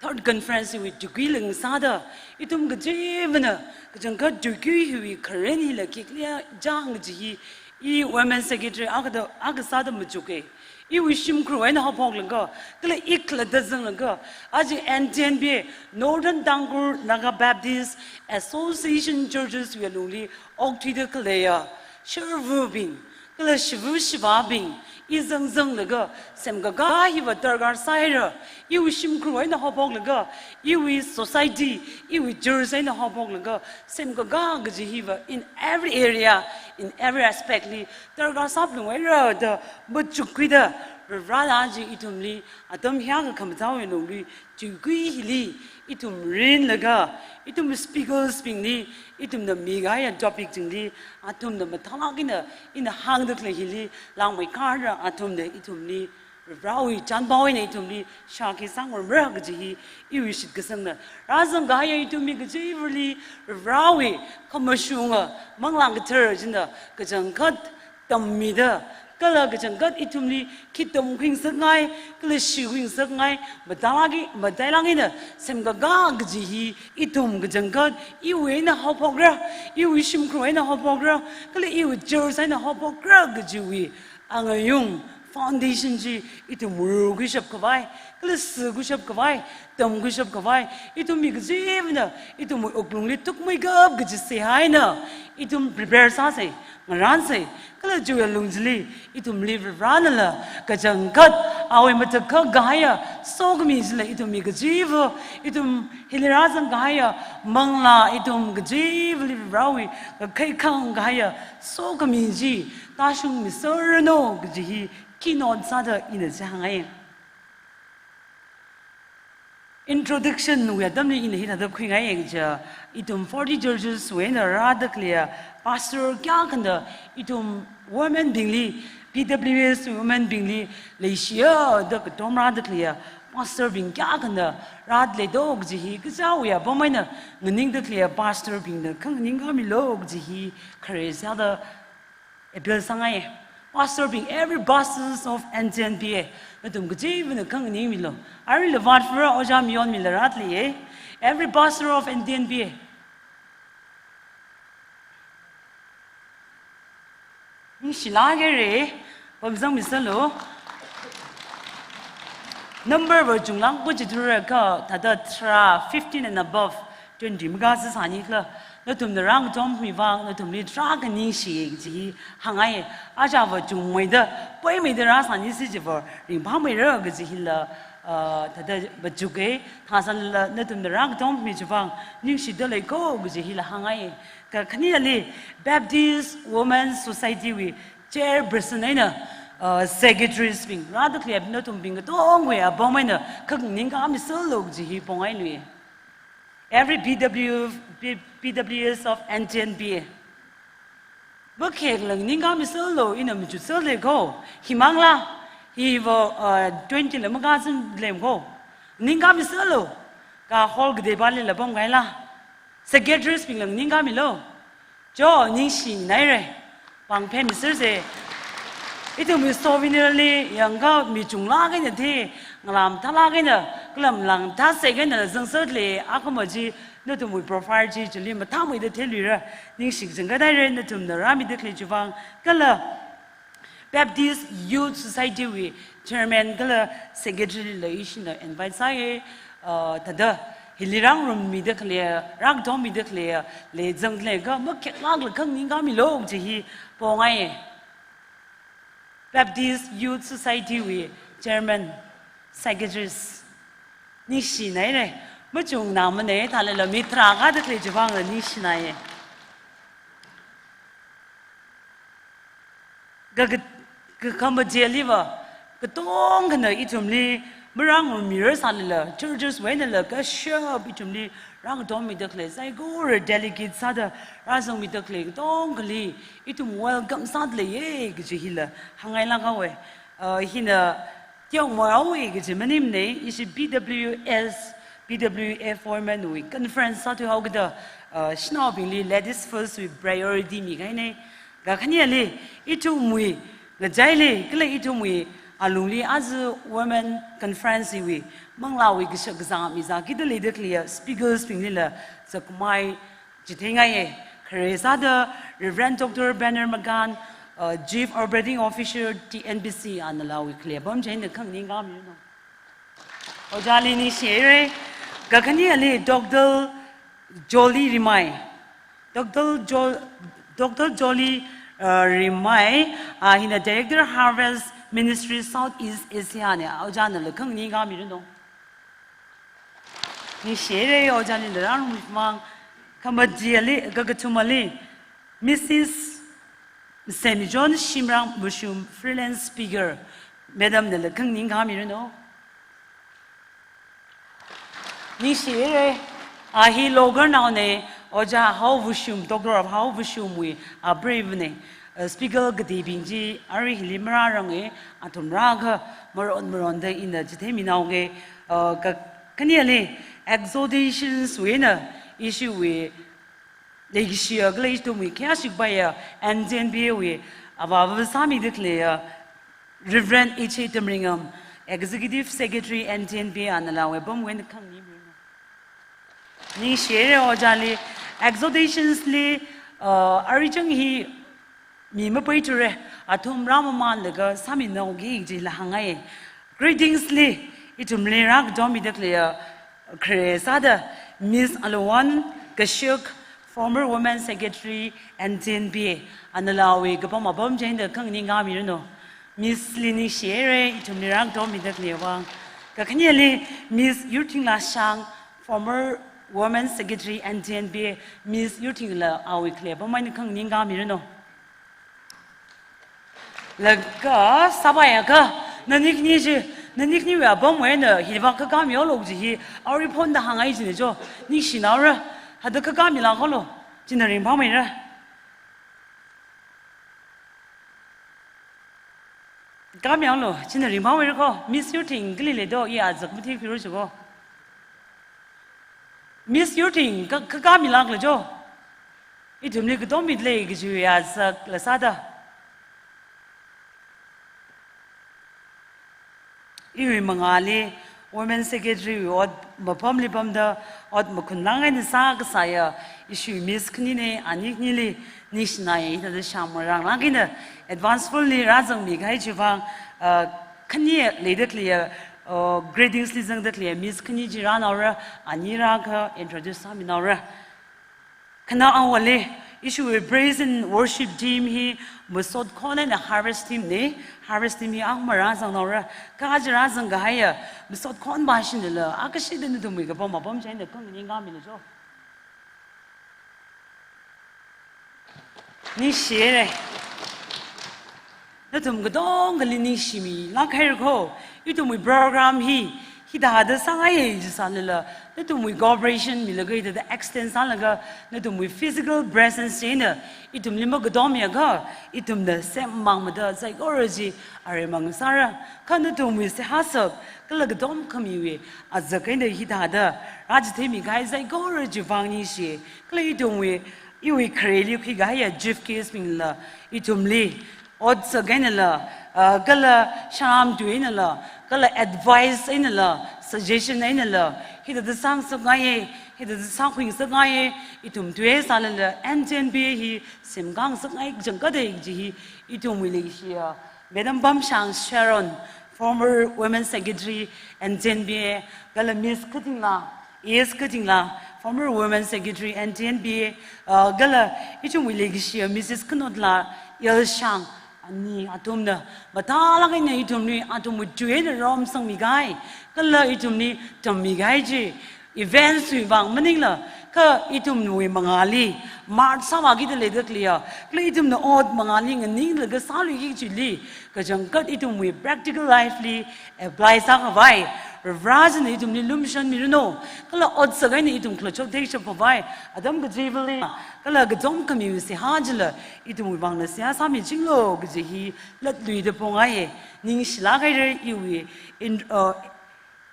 third conference wui tuikui lungsāda, ithum kachivana, kachangkhat tuikui hiwui karen hila khikhala chang kaji hi, i women secretary akha da, akha sāda machuka. Iwui shimkhur eina haophoklaga, kala i khalatta zanglaga, aja N T N B A, Northern Tangkhul Naga Baptist Association Churches wui alungli okthuida khaleiya sharvabing, kala shiva shivābing, i zangzanglaga, semkakā hiva darkar sāhaira, iwui shimkhur eina haophoklaga, iwui society, iwui church eina haophoklaga, semkakā kaji hiva in every area, in every aspect li darkar sāphalunghaira da machukkhuida, Varivarana aja ithumli, atam hiyākha khamathāwui alungli, tuikui hili, ithum rinlaga, ithum speakers bingli, ithumna mikahaiya topic bingli, athumna mathālāk eina, ina hāngda khalei hili, langmeikharda athumna ithumli, Varivarawui chānpao eina ithumli shākhui sāngarumra kaji hi iwui shitkasangna. Rāzangkahaiya ithum mi kachivali Varivarawui khamashunga Manglā Kathara china kachangkhat tammida, kala kachangkhat ithumli khi tamkhuingasakngai, kala shikhuingasakngai, matailāk ei, matailāk eina semkakā kaji hi ithum kachangkhat iwui eina haophokra, iwui shimkhur eina haophokra, kala iwui church eina haophokra kajiwui angayung foundation chi ithum rukhuishap khavai, kala sikhuishap khavai, tamkhuishap khavai, ithum mi kachivana, ithum wuklungli thukmeikap kaji seihā eina, ithum prepare sāsa, ngarānsa, kala chiwui alung chili, ithumli Varivaranala, kachangkhat, awui matakhak kahaiya, sokhami chila ithum mi kachiva, ithum hili rāzangkahaiya, manglā ithum kachivali Varivarawui, kakhai khangkahaiya, sokhami chi, tāshungmiserranu kaji hi keynote sāda ina chi hāngngai. Introduction wui atamli ina hithāda khuingai kaja, ithum forty churches wui eina rāda khaleiya pastor kayākhana ithum women bingli, P W S women bingli leishiya da katom rāda khaleiya pastor bing kayākhana rāda leido kaji hi kachāwui apam eina nganingda khaleiya pastor bingna khanganingkāmilu kaji hi khare sāda appeal sāngai. Pastor bing, every pastors of N T N B A, nathum kachivana khanganingmilu. Aruila vātfura ojā mayonmila rāda leiya. Every pastor of N T N B A. Ningshilāk haira, pamzangmisalu. Number va chunglāk kachi thura kha, thāda tharā, fifteen and above, twenty makasā sāni khala, nathumna rāngatommi vang, nathumli tarākha ningshi kaji hi hāngngai. Aja va chungmeida, poimeida rāsānisi chiva, ringphāmeira kaji hila, ah, thāda machuka, thāsālala nathumna rāngatommi chivang, ningshida leiko kaji hila hāngngai. Kakhaneli, Baptist Women Society wui chairperson eina, ah, secretaries bing, rāda khalei nathum bing katongwui apam eina, khanganingkāmiserlu kaji hi pongailui. Every P W, P-, P W S of N T N B A. Makhekla nganingkāmiserlu, ina machutserle ko. Himangla, hiva, uh, twenty la makazin lem ko. Nganingkāmiserlu. Ka hall kateipālila pamngaila. Secretaries bingla nganingkāmilu. Cho, ningshinaira. Pāng phemisersa. Ithumwui souvenir li yangkha mi chunglāk eina the, ngalā mathālāk eina, kala ngalā mathāsek eina zangserle, akhama chi, nathumwui profile chi, chili mathāmeida theluira, ningshi kachangkhat haira, nathumna rāmida khalei chivang, kala Baptist Youth Society wui chairman kala secretary la ishina invite sāya, uh, thāda hili rāngarummida khalei, rāngatomida khalei, lei zanglaga makheklākla khanganingkāmilu kaji hi pongai. Baptist Youth Society wui chairman, secretaries. Ningshinaira, machungnāmana, thālala mi tharākha da khalei chivangla ningshinaya. Ka, ka, kakhamacheliva, katongkhana ithumli marāngarummirar sālala, churches wui einala kashap ithumli rāngatommida khalei, saikora delegate sāda rāzangmida khalei katongkhali ithum welcome sāda leiya kaji hila hāngngailāk haowa. Uh, hina teomeowa kaji maningmana, ishi P W S, P W F women wui conference sāthuihaokida, uh, shanaobingli ladies first wui priority mikahaina. Kakhaneli, ithumwui ngachaili, kala ithumwui alungli aja Women Conference wui manglāwui kashak kazā mizākida leida khaleiya speakers bingli la zakmai chitheingai. Khare sāda Reverend Doctor Banner Magan, uh, Chief Operating Officer T N B C, anala awui khalei apam chieina khanganing ngāmiranu. Ojāli ningshihaira. Kakhaneli Doctor Jolly Rimai. Doctor Jo-, Doctor Jolly, uh, Rimai, uh, hina Director Harvest Ministry Southeast Asia ne. Ojānala khanganing ngāmiranu. Ningshihaira, ojāli la rāngarumimang. Khamatiali, kakathumali, Missus Saint John Shimrang Vashum, freelance speaker. Madam nala khanganing ngāmiranu. Ningshihaira, a hi Logarnaone, Ojā Hao Vashum, Doctor of Hao Vashum wui, a, brave ne. Uh, speaker kateibing chi arui hili marāranga, athum rākha maron maronda ina chitheimihao nge, uh, kakhaneli exhortations wui eina ishiwui leikashiya kala ithumwui khayāshik paiya N T N B A wui avāva sāmida khaleiya Reverend H A Tamringam, Executive Secretary N T N B A, anala awui apamwui eina khanganingngai. Ningshihaira ojāli, exhortations li, uh, arui chang hi mi mapaithura, athum rāmamanlaga sāmihao kaji la hāngngai. Greetings li, ithumli rākadommida khaleiya, khare sāda Miss Aluwan Kashuk, former Women Secretary N T N B A, anala awui kapam apam chieina khanganing ngāmiranu. Miss li ningshihaira, ithumli rākadommida khalei vang. Kakhaneli Miss Yurthingla Shang, former Women Secretary N T N B A, Miss Yurthingla awui khalei apam eina khanganing ngāmiranu. Laga sāpaiakha, nani khani chi, nani khaniwui apamwui eina hi vak khakami olo kaji hi, arui phonda hāngngai chine cho, ningshinaora, hithāda khakami lākhaolo, china ringphāmeira. Khakami olo, china ringphāmeira ko, Miss Yurthing kali leido, i azak mathikpira chiko. Miss Yurthing, kha, khakami lākla cho. Ithumli kadommida lei kajiwui azakla sāda. Iwui mangāli, Women Secretary wui ot mapamli pamda, ot makhunlang eina sākasāya, ishiwui Miss khanine, ani khanili, ningshinaya, hithāda shāmrang lākina, advance full li rāzangmi kahai chivang, uh, khani leida khaleiya, uh, greetings li zangda khaleiya, Miss khani chi rānaora, ani rākha introduce sāminaora. Khanaowa le, ishiwui praise and worship team hi masot khon eina harvest team ne, harvest team hi akhamara zangnaora, kha aja rāzang kahaiya, masot khon bashina la, akashida nathumwui kapam apam chieina khanganing ngāmina cho. Ningshihaira. Nathum katongali ningshimilāk haira ko, ithumwui program hi, hithāda sāngaiya jisālala, nathumwui cooperation milaga hithāda extend sālaga, nathumwui physical presence chieina, ithumli makadommiakha, ithumna semmangmada saikora chi, aremang sāra, kha nathumwui seihā sak, kala katom khamiwui, azak eina hithāda, rāchitheimi kahai saikora chivang ningshi, kala ithumwui, iwui khareli khuikahaiya chief guest bingla, ithumli, ot sak einala, ah, kala shāmtui einala, kala advice einala, suggestion einala, hithāda sāngasakngaiya, hithāda sākhuingasakngaiya, ithum tui sālala, N T N B A hi semkhangasakngai kachangkhat da kaji hi, ithumwui leishiya, Madam Pamshang Sharon, former Women Secretary, N T N B A, kala Miss Khatingla, A S Khatingla, former Women Secretary, N T N B A, uh, kala ithumwui leikashiya Missus Khanotla Yelshang, ani athumna, mathālāk eina ithumli, athumwui tui eina romsangmi kahai, kala ithumli tammi kahai chi, events wui vang maningla, kha ithumwui mangāli, March sāvākida leida khaleiya, kala ithumna ot mangāli nganinglaga sāluiki kajili, kachangkhat ithumwui practical life li apply sākhavai, Varena ithumli lumashanmiranu, kala ot sak eina ithum khalachot theishapkhavai, atam kachivali, kala katom khamiwui seihā chila, ithumwui vangna seihā sāmichinglu kaji hi, latluida phongngaiya, ningshilāk haira iwui, in, uh,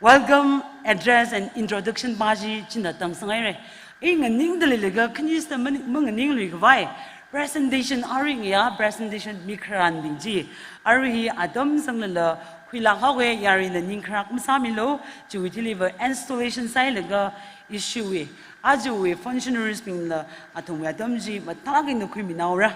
welcome address and introduction pa chi china tangsangaira. I nganingda leilaga khanisāda mang-, manganingluikhavai. Presentation arui ngayā, presentation mikharanbing chi. Arui hi atam zanglala khuilāk haowa, yarina ningkharak masāmilu, chiwui thili va installation sāhailaga ishiwui, ajawui functionaries bingla athumwui atam chi mathālāk eina khuiminaora.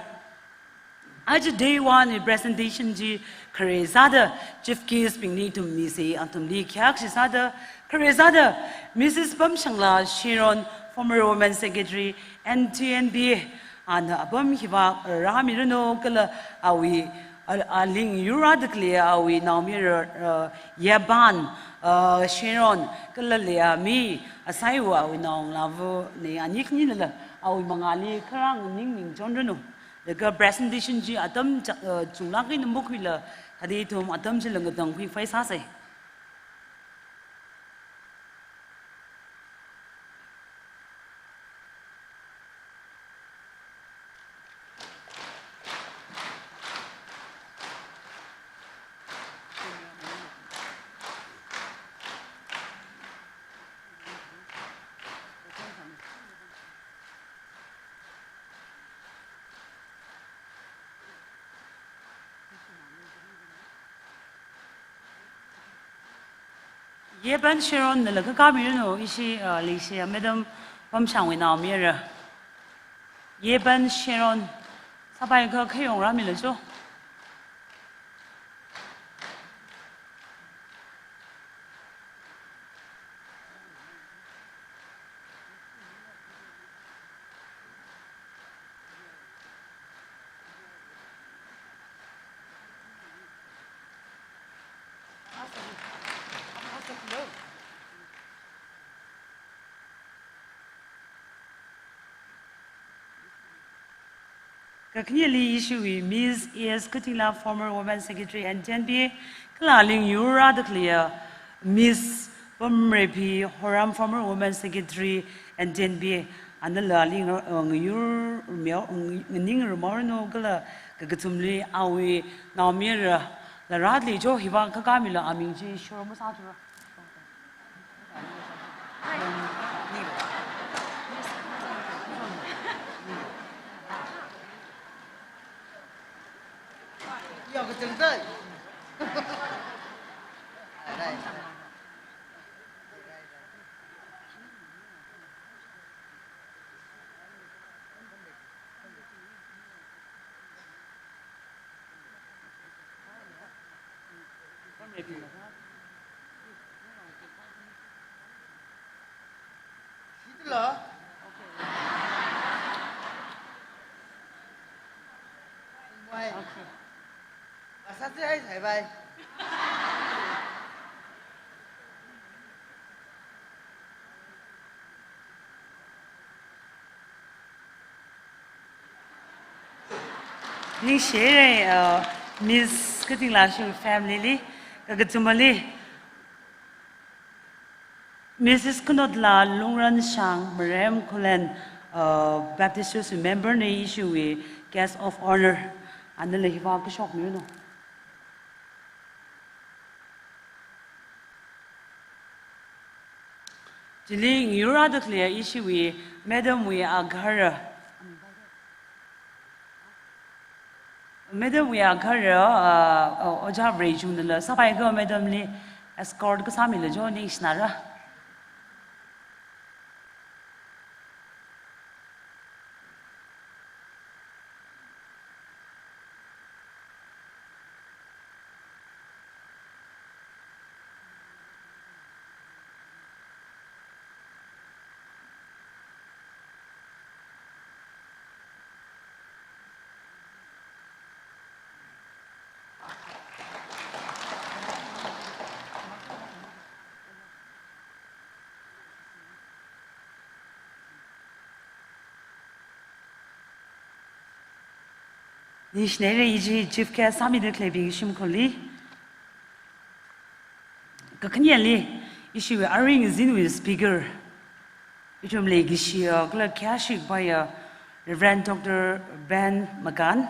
Aja day one wui presentation chi khare sāda chief guest bingli ithum misa, athumli khayākshi sāda, khare sāda Missus Pamshangla Sharon, former women secretary, N T N B A, ana apam hiva rāmiranu kala awui, a, aling yur rāda khalei awui naomayara, uh, Yeban, uh, Sharon, kala leiami, asaiwui awui naongalāva, ne ani khaninala awui mangāli kharā nganingning chonranu. Laga presentation chi atam cha-, uh, chunglāk eina makhuila, kha ithum atam chila ngatangkhui phai sāsa. Yeban Sharon, nala kakā miranu, ishi, uh, leishiya Madam Pamshangwui naomayara. Yeban Sharon, sāpai kha khayong rāmilu cho. Kakhaneli ishiwui Miss A S Katingla, former women secretary N T N B A, kala aling yur rāda khaleiya Miss Pamreiphi Horam, former women secretary N T N B A, anala aling, uh, ngayur meo, ng-, nganing rumaoranu kala kakathumli awui naomayarala rāda lei cho, hiva kakā milu, aming chi shor masāthura. Ningshihaira, uh, Miss Katingla shiwui family li, kakathumali Missus Kanotla Lungranshang, Marem Khullen, uh, Baptist Church member na, ishiwui guest of honor, anala hiva kashok miranu. Chili ngayur rāda khaleiya ishiwui Madam wui agahara. Madam wui agahara, uh, uh, Ojā Vreichungnala sāpai kha Madam li escort kasā milu cho, ningshinara. Ningshinaira, ishi chief guest sāmida khaleibing shimkhurli. Kakhaneli, ishiwui aring zinwui speaker, ithumli leikashiya kala khayāshi kapaiya Reverend Doctor Ben Magan,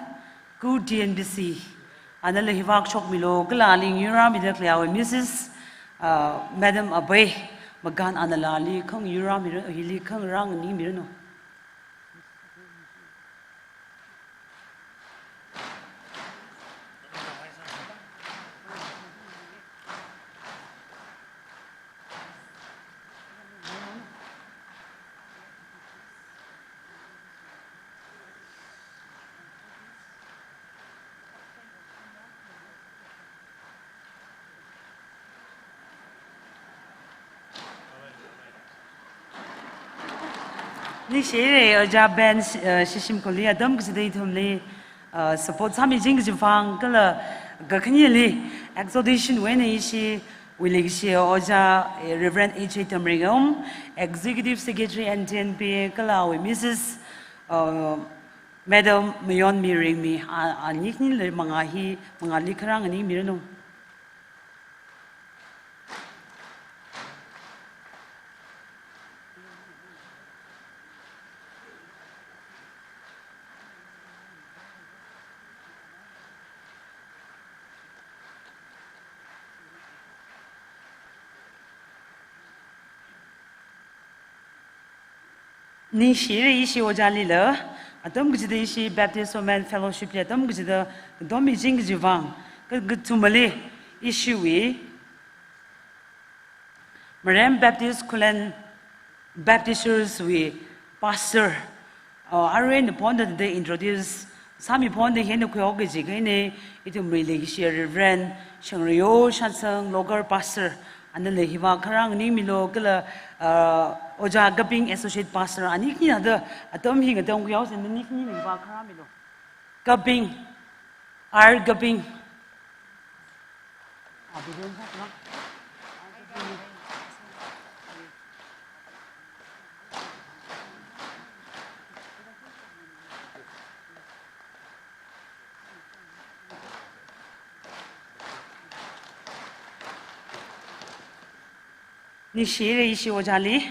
ku T N B C, anala hiva kashok milu, kala aling yur rāmida khaleiya Missus, uh, Madam Abei Magan, anala ali khangayur rāmira, hili khangarā nganing miranu. Ningshire, Ojā Ben, uh, Shishim Koli, atam kachida ithumli, uh, support sāmiching kaji vang, kala kakhaneli, exhortation wui eina ishiwui leikashi Ojā, eh, Reverend H A Tamringam, Executive Secretary N T N P A, kala awui Missus, uh, Madam Mayon Miringmi, a, ani khani mangā hi, mangāli kharā nganing miranu. Ningshire ishi Ojālila, atam kachida ishi Baptist Women Fellowship li atam kachida katommiching kaji vang, ka, kathumali ishiwui Marem Baptist Khullen Baptist Church wui pastor, uh, arui ina phonda introduce sāmi phonda hina khuihaoki kaji eina, ithumwui leikashi Reverend Shangreyo Shatsang, local pastor, anala hiva kharā nganing milu, kala, uh, Ojā Kaping, associate pastor, ani khani thāda atam hi ngatangkhui haosa, ani khani hiva kharā milu. Kaping, R Kaping. Ningshire ishi Ojāli.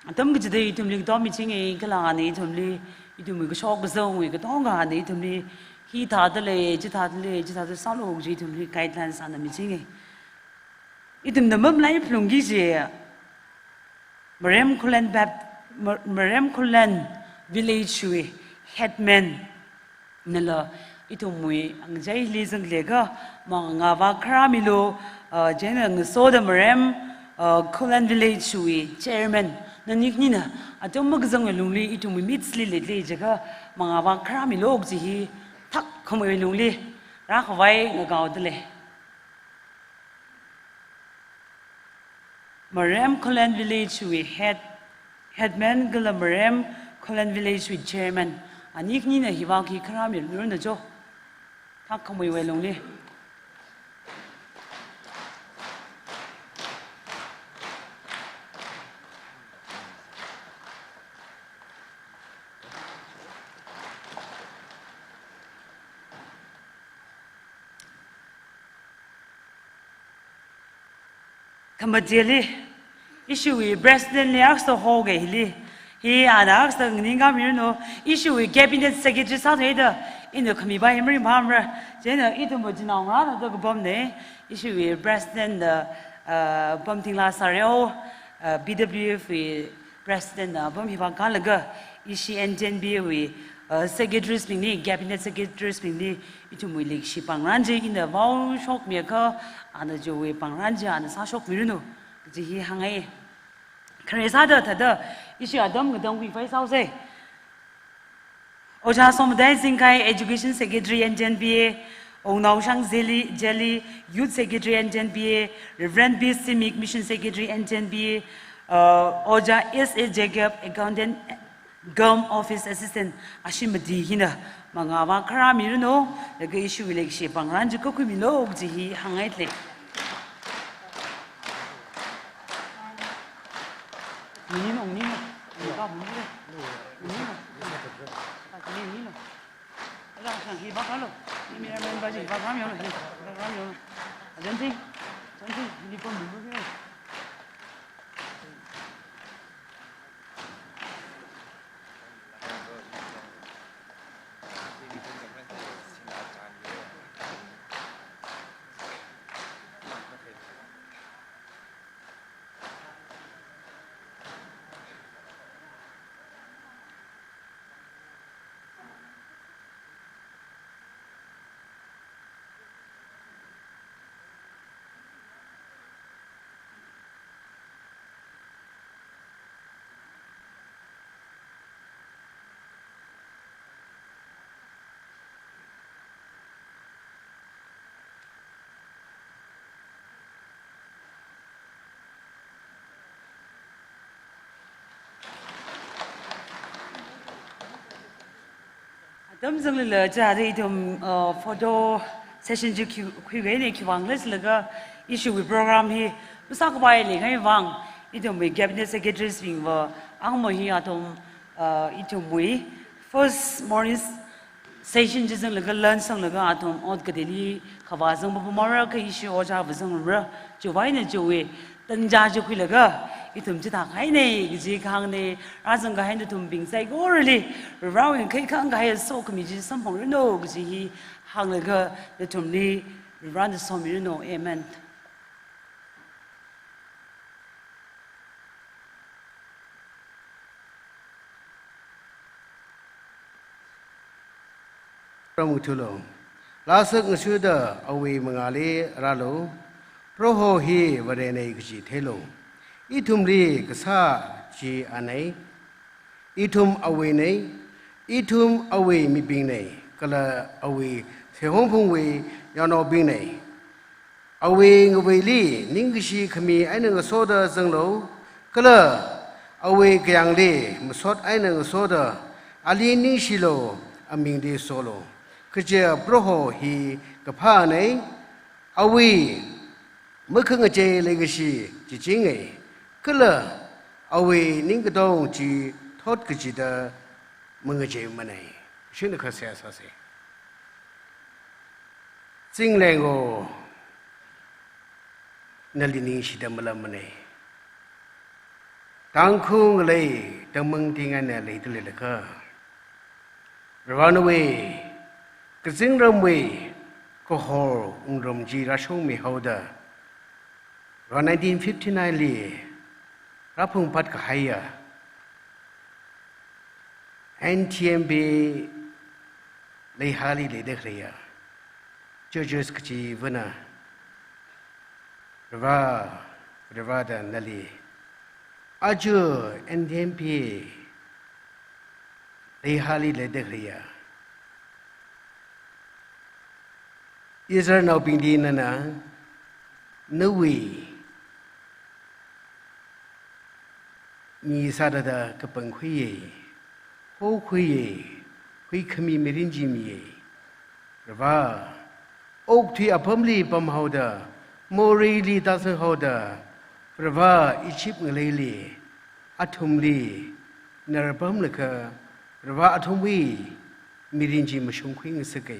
Atam kachida ithumli katommiching e, kala ana ithumli, ithumwui kashok kazangwui katonga ana ithumli, hithāda lei, chithāda lei, chithāda sālu kaji ithumli guidelines ana miching e. Ithumna mamalaiphalungki kaji, Marem Khullen Bap-, Mar-, Marem Khullen Village wui headman nala ithumwui ngachaili zanglaga mangā vākharā milu, uh, chieina ngasoda Marem, uh, Khullen Village wui chairman, nani khanina atam makazangwui lungli ithumwui midst li leili jiakha mangā vākharā milu kaji hi thākhameida lungli rākhavai ngakaoda lei. Marem Khullen Village wui head, headman kala Marem Khullen Village wui chairman, ani khanina hiva khi kharā miranu jo. Thākhameiwui lungli. Khamateli, ishiwui president li akha sāhaoki hili. Hi ana akha sānganing kamiranu, ishiwui cabinet secretary sāthuida, ina khami bai mari mamra. Chieina ithumwui chinao ngarāna da kapamna, ishiwui president da, uh, Pamtingla Sareo, uh, P W F wui president na apam hiva kālaga, ishi N T N P A wui, uh, secretaries bingli, cabinet secretaries bingli, ithumwui leikashi pāngran chi ina vaoshokmiakha, ana chiwui pāngran chi ana sāshokmiranu kaji hi hāngngai. Khare sāda thāda, ishi atam ngatangkhui phai sāhaosa. Ojā Somadai Zingkai, Education Secretary N T N P A, Ongnaoshang Zeli, Zeli, Youth Secretary N T N P A, Reverend B Simik, Mission Secretary N T N P A, uh, Ojā S A Jacob, Accountant cum Office Assistant, ashi mati hina mangā vākharā miranu, laga ishiwui leikashi pāngran chi kakhui milu kaji hi hāngngaile. Nini nong, nini nong. Nini ka bun le. Nini nong. Ka nini nong. Ala sang hi ba ka lo. Ni mi men ba ji ba ka mi lo. Ba ka mi lo. Ajan ting. Ajan ting. Ni pon bun lo. Atam zanglala chithāda ithum, uh, photo session chi khui, khuiga ina khiwui vang leilaga ishiwui program hi masākapai leikhavai vang ithumwui cabinet secretaries bingva angmo hi athum, uh, ithumwui first morning session chi zanglaga lunch zanglaga athum ot kateili khavā zangpapamara kha ishi ojāva zangra chiwui vang ina chiwui tanja chi khuilaga ithum chithākahai ina kaji kahāngna. Rāzangkahai nathumbing saikorali Varewui khaikhang kahai sokhami chi samphangranu kaji hi hānglaga nathumli Varena somiranu. Amen. Pramuthulo. Lāsakngashuda awui mangāli rālu. Proho hi Varena kaji theilu. Ithumli kasā chi anei. Ithum awuinei. Ithum awui mibingnei. Kala awui seihong phungwui yaonaobingnei. Awui ngaveili ningkashi khami eina ngasoda zanglu, kala awui kayāngli masot eina ngasoda ali ningshilu, amingli solu. Kaja Proho hi kaphānei, awui makhangachei leikashi chichingai, kala awui ningkatong chi thot kachida mangacheimanei. Shina kha seihā sāsa. Chinglengo, nali ningshida malammanei. Tangkhul ngalei, Tangmang ting eina leida leilakha, Varewui kazingramwui kahor wungram chi rāshungmihaoda, Vare nineteen fifty-nine li rāphungpat kahaiya N T M P leihāli leida khaleiya churches kachivana Vare, Vare da nali aja N T M P leihāli leida khaleiya Israelnaobingli nana nawui mi sāda da kapangkhuiya, hokhuiya, huikhami mirin chi miya. Vare, okathui apamli pamhaoda, moreili tāzanghaoda, Vare, Egypt ngaleili athumli narpamlaga, Vare, athumwui mirin chi mashungkhuingasaka.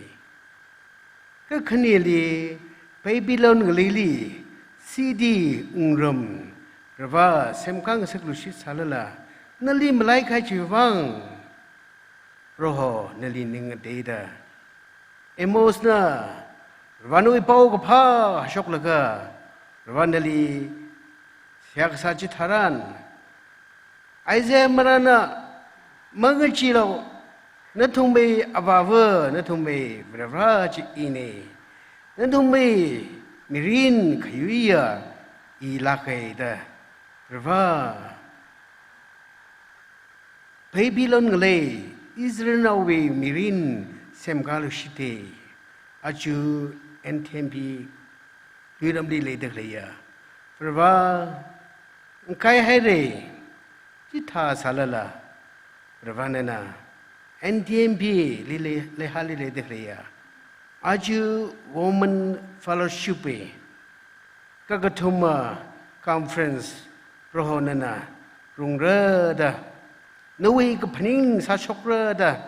Kakhaneli Babylon ngaleili city wungram Vare semkhangasakluishit sālala, nali malaikahai chiwui vang Proho nali ning ngateida, Amosna Varewui paokaphā shoklaga, Vare nali seihā kasā chitharan, Isaiah marāna mangacheelu, nathumwui Avāva, nathumwui Vare chi inei. Nathumwui mirin khayuiya ilākhai da. Vare, Babylon ngalei Israelnaowui mirin semkāluishita. Aja N T M P luiramli leida khaleiya Vare, ngakaihaira, chithā sālala, Vare nana N T M P li lei, leihāli leida khaleiya aja Women Fellowship wui kakathuma conference Proho nana rungra da, nawui kaphaning sāshokra da,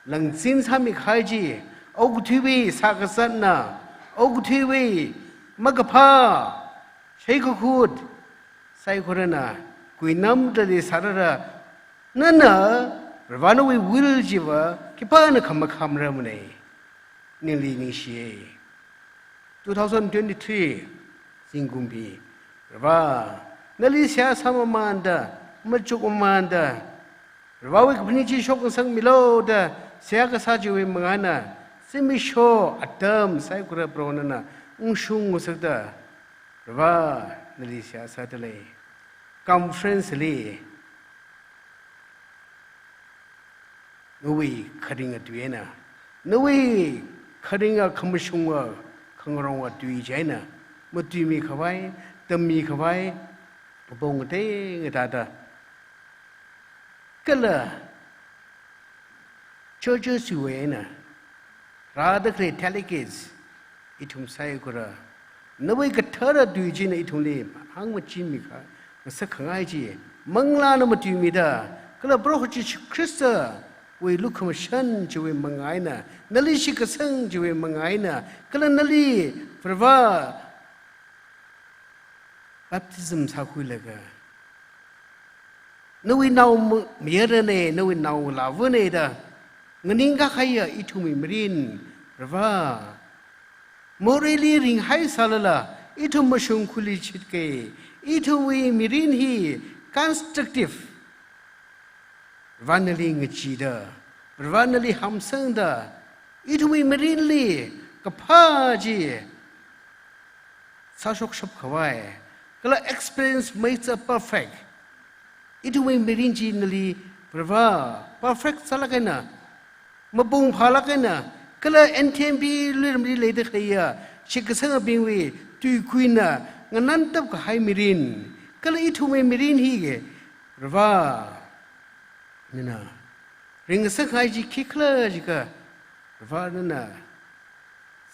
langchin sāmikahai chi, okathuiwui sākazatna, okathuiwui makaphā, shaikakut, saikorana kuinamdali sārara, nana Vare nawui will chiva khipāna khamakhamramanei. Ningli ningshiya. Two thousand twenty-three zingkumwui Vare, nali seihā sāmamanda, machukmamanda, Varewui kaphaning chi shokngasakmilu da seihā kasā chiwui mangāna, zimiksho atam saikora Proho nana ungshungngasakda, Vare nali seihā sādalei. Conference li nawui kharinga tui eina, nawui kharinga khamashunga khangaronga tui chieina matuimikhavai, tammikhavai, apong ngatei ngateida, kala churches wui eina rāda khalei delegates, ithum saikora, nawui kathara tui china ithumli hāngmachinmi kha, ngasakkhangai chi, manglāna matuimida, kala Proho Jishu Khristawui lukhamashan chiwui manga eina, nali shitkasang chiwui manga eina, kala nali Proho baptism sākhuilaga, nawui nao ma-, mayarana, nawui nao lāvana da nganingkahaiya ithumwui mirin, Proho, moreili ringhaisālala, ithum mashungkhuili chitke, ithumwui mirin hi constructive, Proho nali ngacheeda, Proho nali hamsangda, ithumwui mirinli kaphā chi sāshokshap khavai, kala experience makes us perfect. Ithumwui mirin chi nali Proho perfect sālāk eina, mapung phālāk eina, kala N T M P luiramli leida khaleiya shitkasangabingwui tuikuina nganāntap kahai mirin, kala ithumwui mirin hi Proho nana ringngasakkahai chi khikhala jiakha, Proho nana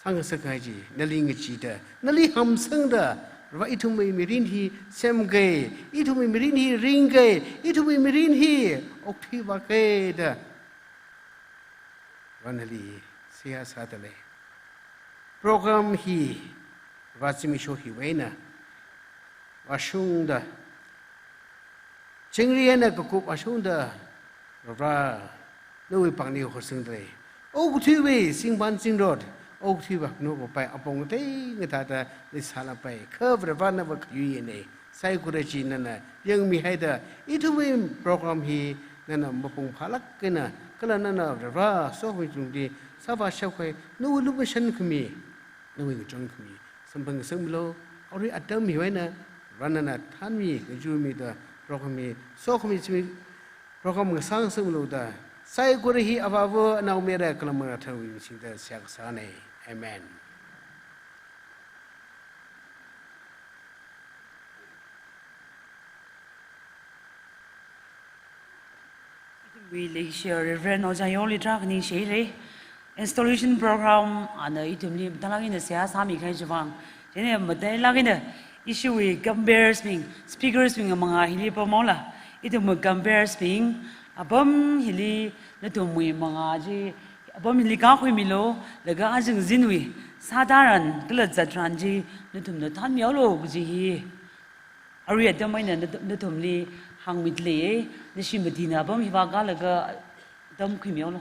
sāngasakkahai chi nali ngacheeda, nali hamsangda, Proho ithumwui mirin hi semke, ithumwui mirin hi ringke, ithumwui mirin hi okthuivāke da Proho nali seihā sādalei. Program hi Proho zimiksho hiwui eina vāshungda, chingri eina kakup vāshungda, Proho nawui pāngli horsangdalei. Okathuiwui singpān zingrot, okathuiwui haknuipapai apong teingathāda leisālapai, kha Proho nava khayuiyana. Saikora chi nana yangmihaida, ithumwui program hi nana mapung phālāk eina, kala nana Proho sokhami tungli sāvāshap kahai, nawui lukhamashan khami, nawui ngachon khami samphangngasakmilu. Arui atam hiwui eina Proho nana thanmi, ngachonmida, program hi sokhami chimi program ngasāngasakmilu da, saikora hi Avāva, Anaomayara kala Manglā Katharawui mingli singda seihā kasāna. Amen. Ithumwui leishiya Reverend Ojā Yorli tarākha ningshihaira. Installation program ana ithumli mathālāk eina seihā sāmikahai chiwui vang, chieina matailāk eina ishiwui camp bearers bing, speakers bing manga hili pamhaolu. Ithumwui camp bearers bing, apam hili nathumwui manga chi apam hili kākhuimilu, laga aja ngazinwui sātharan kala zatran chi nathumna thanmihaolu kaji hi arui atam eina nat-, nathumli hāngmidalei. Nashi matina apam hi vākālaga atam khuimihaolu.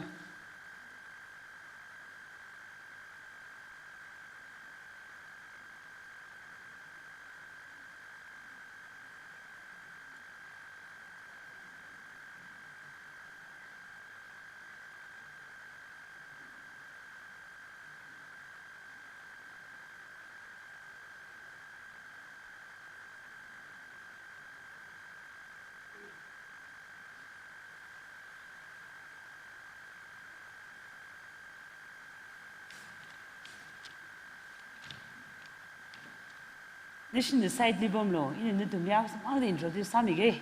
Nashi side li pamlu, ina nathumli akhamang introduce sāmige.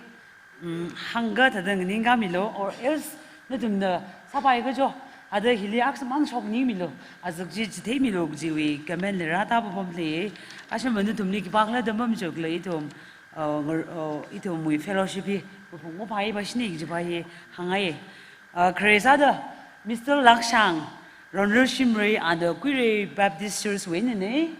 Mm, hāngkha thāda nganingkāmilu, or else nathumna sāpai kajo, ada hili akhamang shokngaimilu, azak chi chitheimilu kajiwui comment li rāda papamlei. Ashama nathumli khipākhala da mamachukla ithum, uh, ngar-, uh, ithumwui fellowship hi maphung maphai pāshina kajipa hi hāngngai. Uh, khare sāda Mister Lakshang, Ronril Shimrei, ana Kuirei Baptist Church wui einana.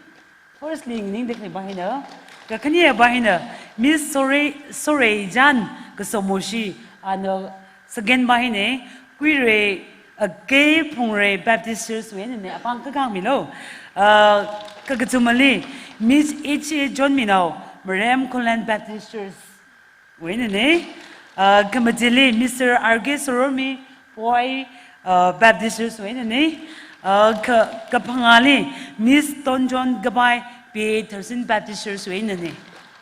Firstly, nganingda khaleipa hina, kakhaneba hina, Miss Sore-, Soreijan Kasomoshi, ana second pa hina, Kuirei, uh, K Phungrei Baptist Church wui einana, apāng kakāngmilu. Uh, kakathumali, Miss H A John Minao, Marem Khonlen Baptist Church wui einana, uh, kamatili Mister R K Sorormi, Poi, uh, Baptist Church wui einana, uh, ka-, kaphangāli Miss Tonjon Gabai, P A Tharsin Baptist Church wui einana.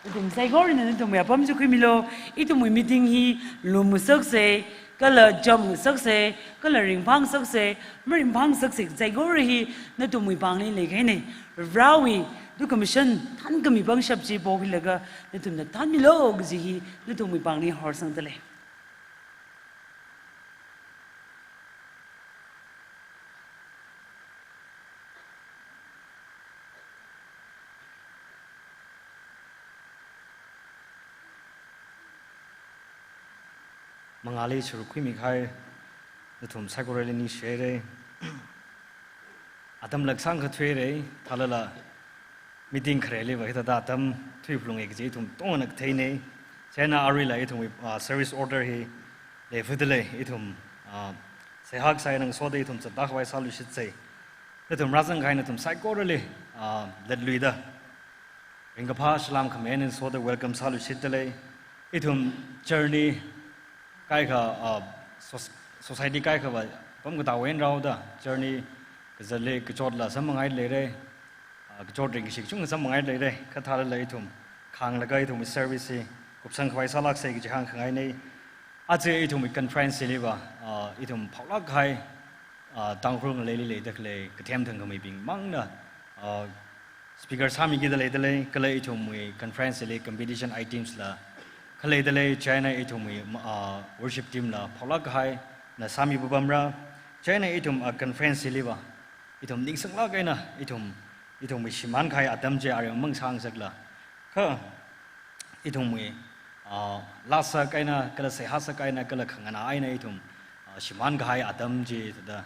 Ithum saikorana nathumwui apam chi khuimilu, ithumwui meeting hi lumasaksa, kala jamngasaksa, kala ringphāngasaksa, maringphāngasaksa, saikora hi nathumwui pāngli leikahaina. Varewui lukhamashan thankhami pangshap chi pokhuilaga nathumna thanmilu kaji hi nathumwui pāngli horsangdalei. Mangāli shurukkhuimi kahai nathum saikorali ningshihaira. Atam laksang khathuira, thālala meeting khareliva hithāda atam thuiphalunga kaji ithum tongana katheina. Chieina aruila ithumwui, ah, service order hi leifudalei, ithum, ah, seihā kasā eina ngasoda ithum zatda khavai sāluishitsa. Nathum rāzang kahai nathum saikorali, ah, latluida ringkaphā salam khami eina ngasoda welcome sāluishitdalei. Ithum journey kaikha, ah, soc-, society kaikhava pamkatāwui eina rāhaoda journey kazatli kachotla samphanghai leira. Ah, kachot ringkashi kachungkha samphanghai leira. Kha thālala ithum khānglaga ithumwui service hi kupsang khavai sālāksa kaji hāngkhangaina. Aja ithumwui conference hiliva, ah, ithum phaolāk kahai, ah, Tangkhul ngaleili leida khalei kathem thangkhamibing mangna, ah, speaker sāmikida leidalei, kala ithumwui conference hili competition items la khaleidalei, chieina ithumwui, ah, worship team la phaolāk kahaina sāmi papamra. Chieina ithum, ah, conference hiliva ithum ningsanglāk eina ithum, ithumwui shimān kahai atam chi aremang sāngasakla, kha ithumwui, ah, lāsak eina, kala seihāsak eina, kala khanganā eina ithum, ah, shimān kahai atam chi thāda,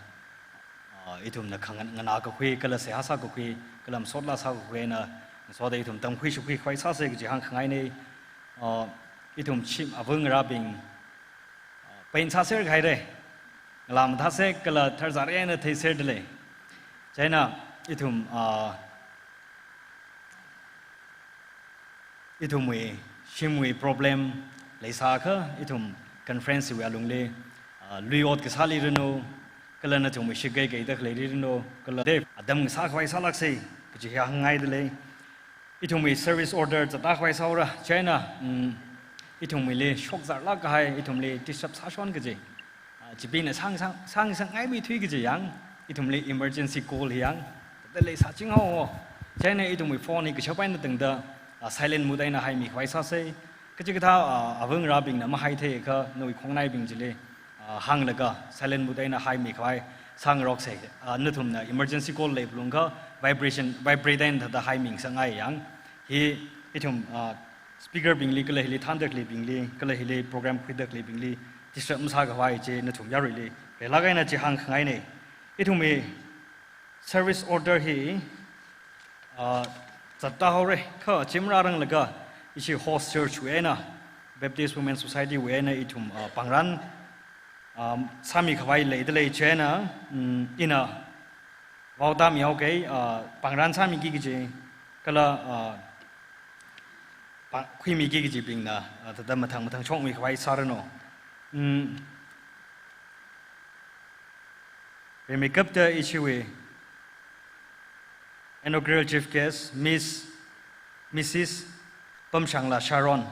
ah, ithumna khanganā kakhui, kala seihā sākakhui, kala masot lāsākakhui eina ngasoda ithum tamkhui shukhui khavai sāsa kaji hāngkhangaina. Ah, ithum shim avāngarābing, ah, pain sāser kahaira. Ngalā mathāser kala tharzār eina theiserdalei. Chieina ithum, ah, ithumwui shimwui problem leisākha, ithum conference wui alungli, ah, lui ot kasāli ranu, kala nathumwui shakei keida khalei ranu, kala de atam ngasā khavai sālāksa kaji hi hāngngaidalei. Ithumwui service order zatda khavai sāhaora, chieina, mm, ithumwuili shokzārlāk kahai, ithumli disturb sāshon kaji, ah, chibingna sang, sang, sang, sangngaimi thui kaji yang, ithumli emergency call hi yang, thāda leisāching haowa. Chieina ithumwui phone hi kashap eina tangda, ah, silent mode eina haimi khavai sāsa. Kachikathā, ah, avāngarābingna mahaitheiakha, nawui khongnaibing chili, ah, hānglaga silent mode eina haimi khavai sāngaroksa. Ah, nathumna emergency call leiphalungakha vibration, vibrate eina thāda haimi ngasakngai yang. Hi ithum, ah, speaker bingli, kala hili thānda khaleibingli, kala hili program khuida khaleibingli disturb masā khavai chi nathum yaruili leilāk eina chi hāngkhangaina. Ithumwui service order hi, ah, zatda haora, kha chimra ranglaga ishi host church wui eina, Baptist Women Society wui eina ithum, ah, pangran, ah, sāmi khavai leidalei chieina, mm, ina vaoda mihaoke, ah, pangran sāmiki kaji, kala, ah, pang-, khuimiki kajibingna, ah, thāda mathang mathang shokmi khavai sāranu. Mm. Rimeikapta ishiwui inaugural chief guest, Miss, Missus Pamshangla Sharon,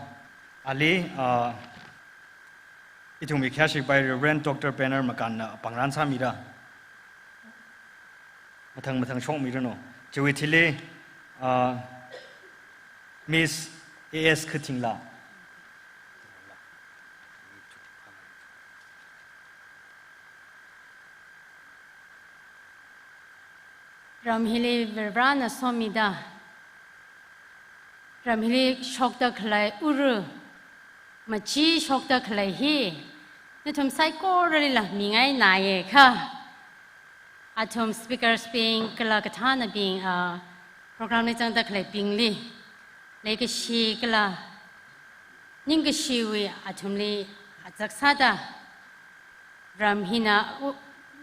ali, ah, ithumwui khayāshi khavai Reverend Doctor Banner Makanna pangran sāmida mathang mathang shokmiranu. Chiwui thili, ah, Miss A S Khatingla. Ram hili Varivarana somida, ram hili shokda khalei uru, machi shokda khalei hi nathum saikoralila mingainaiya kha, athum speakers bing kala kathānabing, ah, program li zangda khaleibingli leikashi kala ningkashiwui athumli azak sāda, ram hina, u-,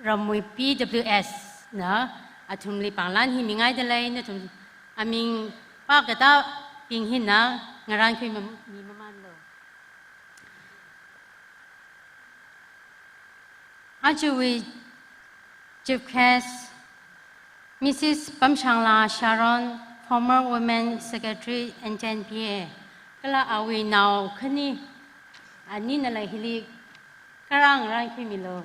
ramwui P W S na athumli panglan hi mingaidalei, nathum aming pākatābing hina ngarānkhui mam-, mi mamanlo. Ajawui chief guest, Missus Pamshangla Sharon, former Women Secretary, N T N B A, kala awui nao khani, aninala hili kharā ngarānkhuimilu.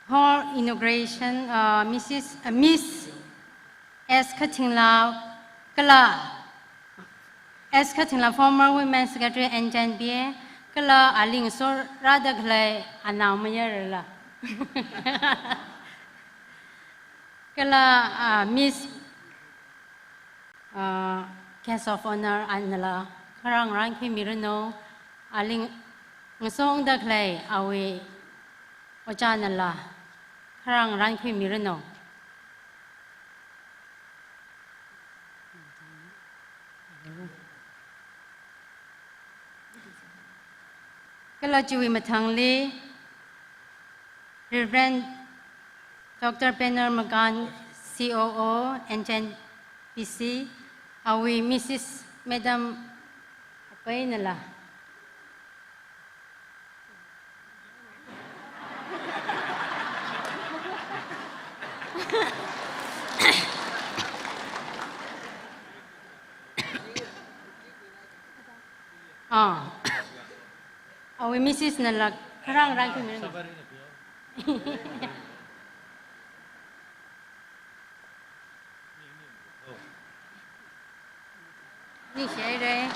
Hall inauguration, uh, Missus, uh, Miss S Khatingla kala S Khathingla, former Women Secretary N J N B A, kala ali ngasorāda khalei anaomayarala. Kala, ah, Miss, ah, Guest of Honor anala khararngarān khuimiranu, ali ngasongda khalei awui ojānala khararngarān khuimiranu. Kala chiwui mathangli, Reverend Doctor Penner Makan, C O O, N J N B C, awui Missus Madam Apei nala. Ah. Awui Missus nala khararngarān khuimiranu. Ningshihaira.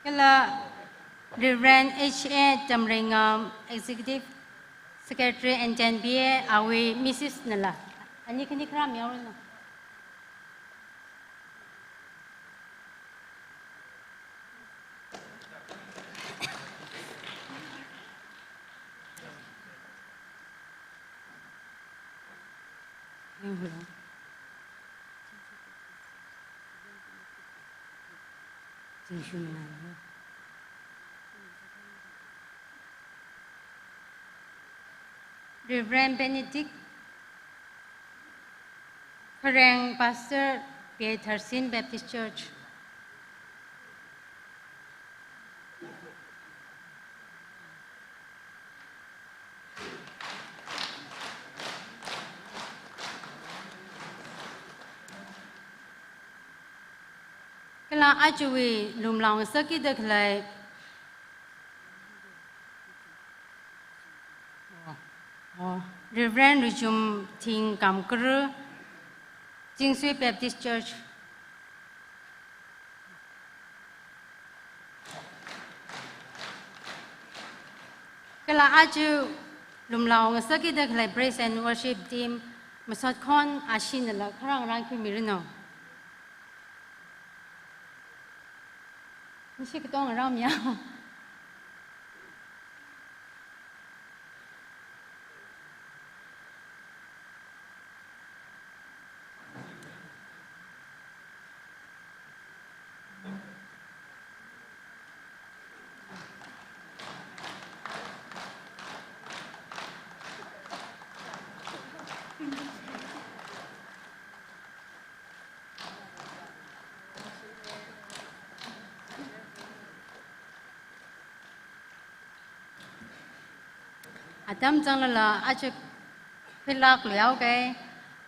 Kala Reverend H A Tamreingam, Executive Secretary N J N B A, awui Missus nala. Ani khani khararmihaoranu. Reverend Benedict Khareng, Pastor, P A Tharsin Baptist Church. Kala ajawui lumlao ngasakida khalei, oh, oh, Reverend Ruchumthing Kamkar, Chingsui Baptist Church. Kala aja lumlao ngasakida khalei praise and worship team masot khon ashinala khararngarān khuimiranu. Nashi katonga rāmiya. Atam zanglala aja khuilāk luihaoke,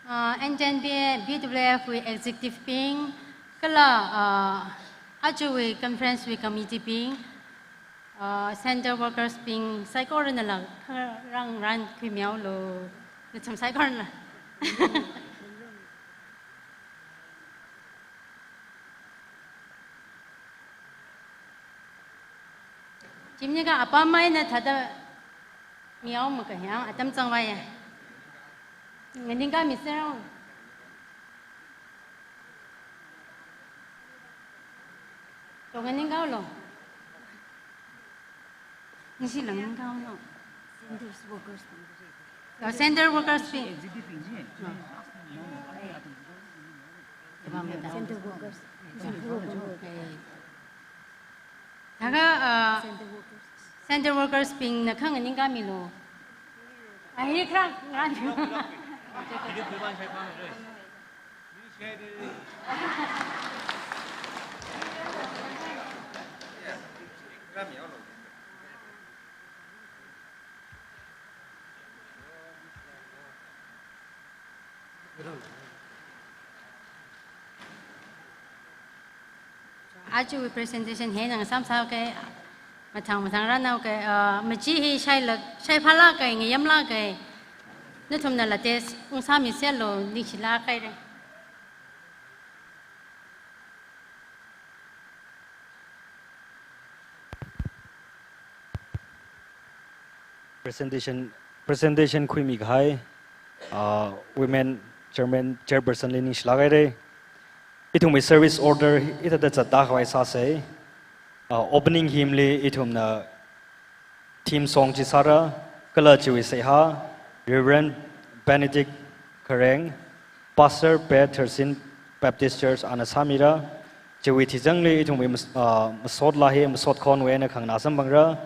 ah, N J N B A B W F wui executive bing, kala, ah, ajawui conference wui committee bing, ah, center workers bing saikoranala khararngarān khuimihaolu, nathum saikorana. Chimnika apam eina thāda mihao makahai, atam zangvāya. Nganingkāmiserao. To nganingkālu. Nisi lang ningkālu. Center workers. Oh, center workers bing. Center workers. Thākha, ah, center workers bingna kha nganingkāmilu. Ahi khararngarān. Ajawui presentation hi eina ngasāmsāke, mathang mathang rānaoke, ah, machi hi shailāk, shaiphālāke, ngayamlāke, nathumnala test ungsāmiserlu, ningshilāk haira. Presentation, presentation khuimi kahai, uh, women chairman, chairperson li ningshilāk haira. Ithumwui service order hithāda zatda khavai sāsa. Uh, opening hymn li ithumna theme song chi sāra, kala chiwui seihā Reverend Benedict Khareng, Pastor Peh Tharsin Baptist Church ana sāmira. Chiwui thizangli ithumwui mas-, uh, masot laa hi masot khonwui eina khanganā samphangra.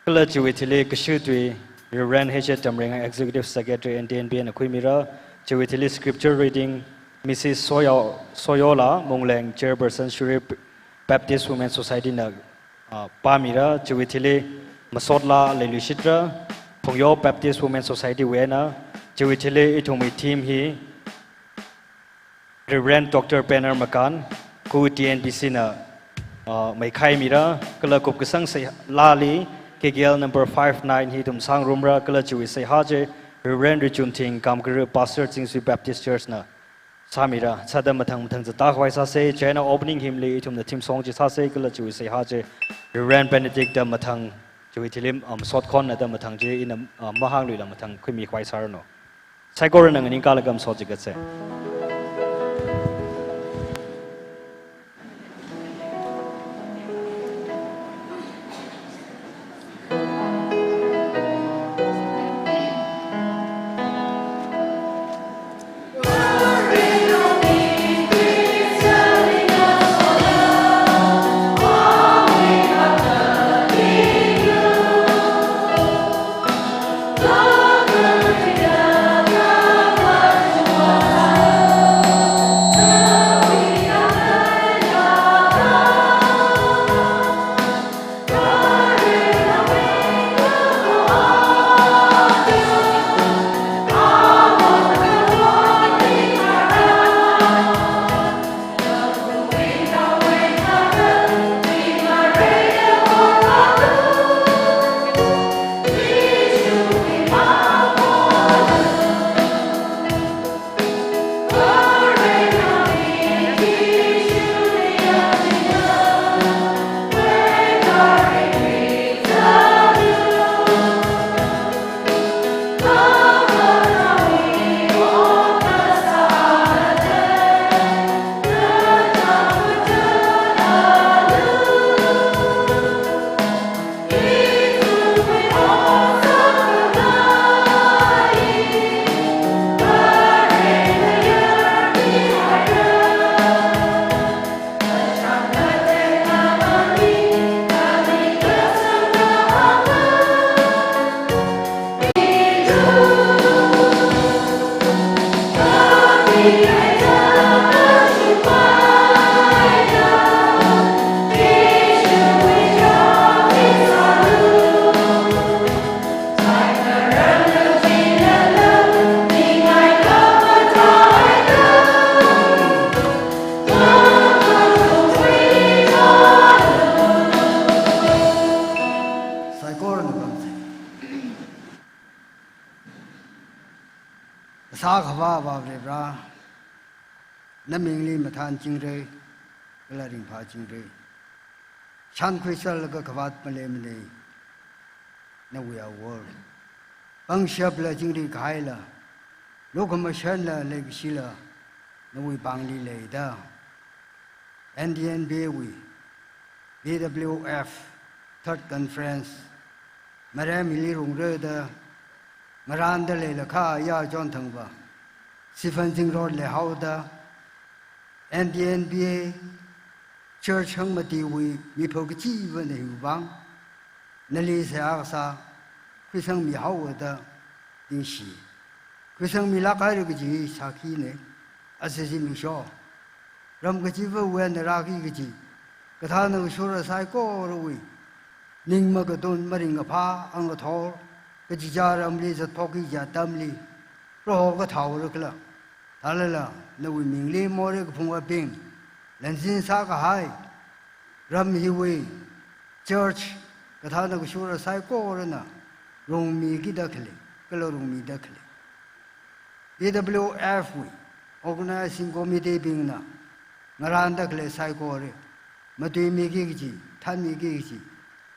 Kala chiwui thili kashutwui Reverend H H Tamrenga, Executive Secretary, N T N B A na khuimira. Chiwui thili scripture reading, Missus Soyo-, Soyola Mungleng, Chairperson, Shirui Baptist Women Society na, ah, pāmira. Chiwui thili masot laa leiluishitra, Phungyo Baptist Women Society wui eina. Chiwui thili ithumwui theme hi Reverend Doctor Penner Makan, Ku T N B C na, uh, meikhaimira, kala kupkasang seihā laali, K K L number five nine hi ithum sāngarumra, kala chiwui seihā chi Reverend Richunthing Kamkara, Pastor, Chingsui Baptist Church na sāmira. Sāda mathang mathang zatda khavai sāsa. Chieina opening hymn li ithumna theme song chi sāsa, kala chiwui seihā chi Reverend Benedict da mathang, chiwui thili, um, masot khonna da mathang chi ina, um, mahāngluila mathang khuimi khavai sāranu. Saikorana nganingkālaga masot chikatsa. Saikorana pamsa. Sākhavā Avā Varivara, namingli mathānchingra, kala ringphāchingra. Shānkhuiserlaga khavāt maleimana, nawui awor. Pangshapla chingri kahaila, lukhamashanla leikashila, nawui pāngli leida. N T N B A wui, B W F Third Conference, Marem hili rungra da, ngarānda leilakha ya chonthangva, Sifanching Road li haoda, N T N B A Church hangmatiwui mipho kachivana hiwui vang, nali seihā kasā khuisangmi haowa da ningshi. Khuisangmilāk haira kaji sākhina, aja zimiksho. Ram kachivawui eina rāki kaji, kathāna kashura saikorawui ning makatun, maringkaphā, angathor, kachichā ramli zatphokki kaji atamli, Proho kathāora khala. Thālala, nawui mingli morei kaphungabing, lansin sākahai ram hiwui church, kathāna kashura saikorana rungmikida khalei, kala rungmida khalei, B W F wui Organizing Committee bingna ngarānda khalei saikora, matuimiki kaji, thanmiki kaji,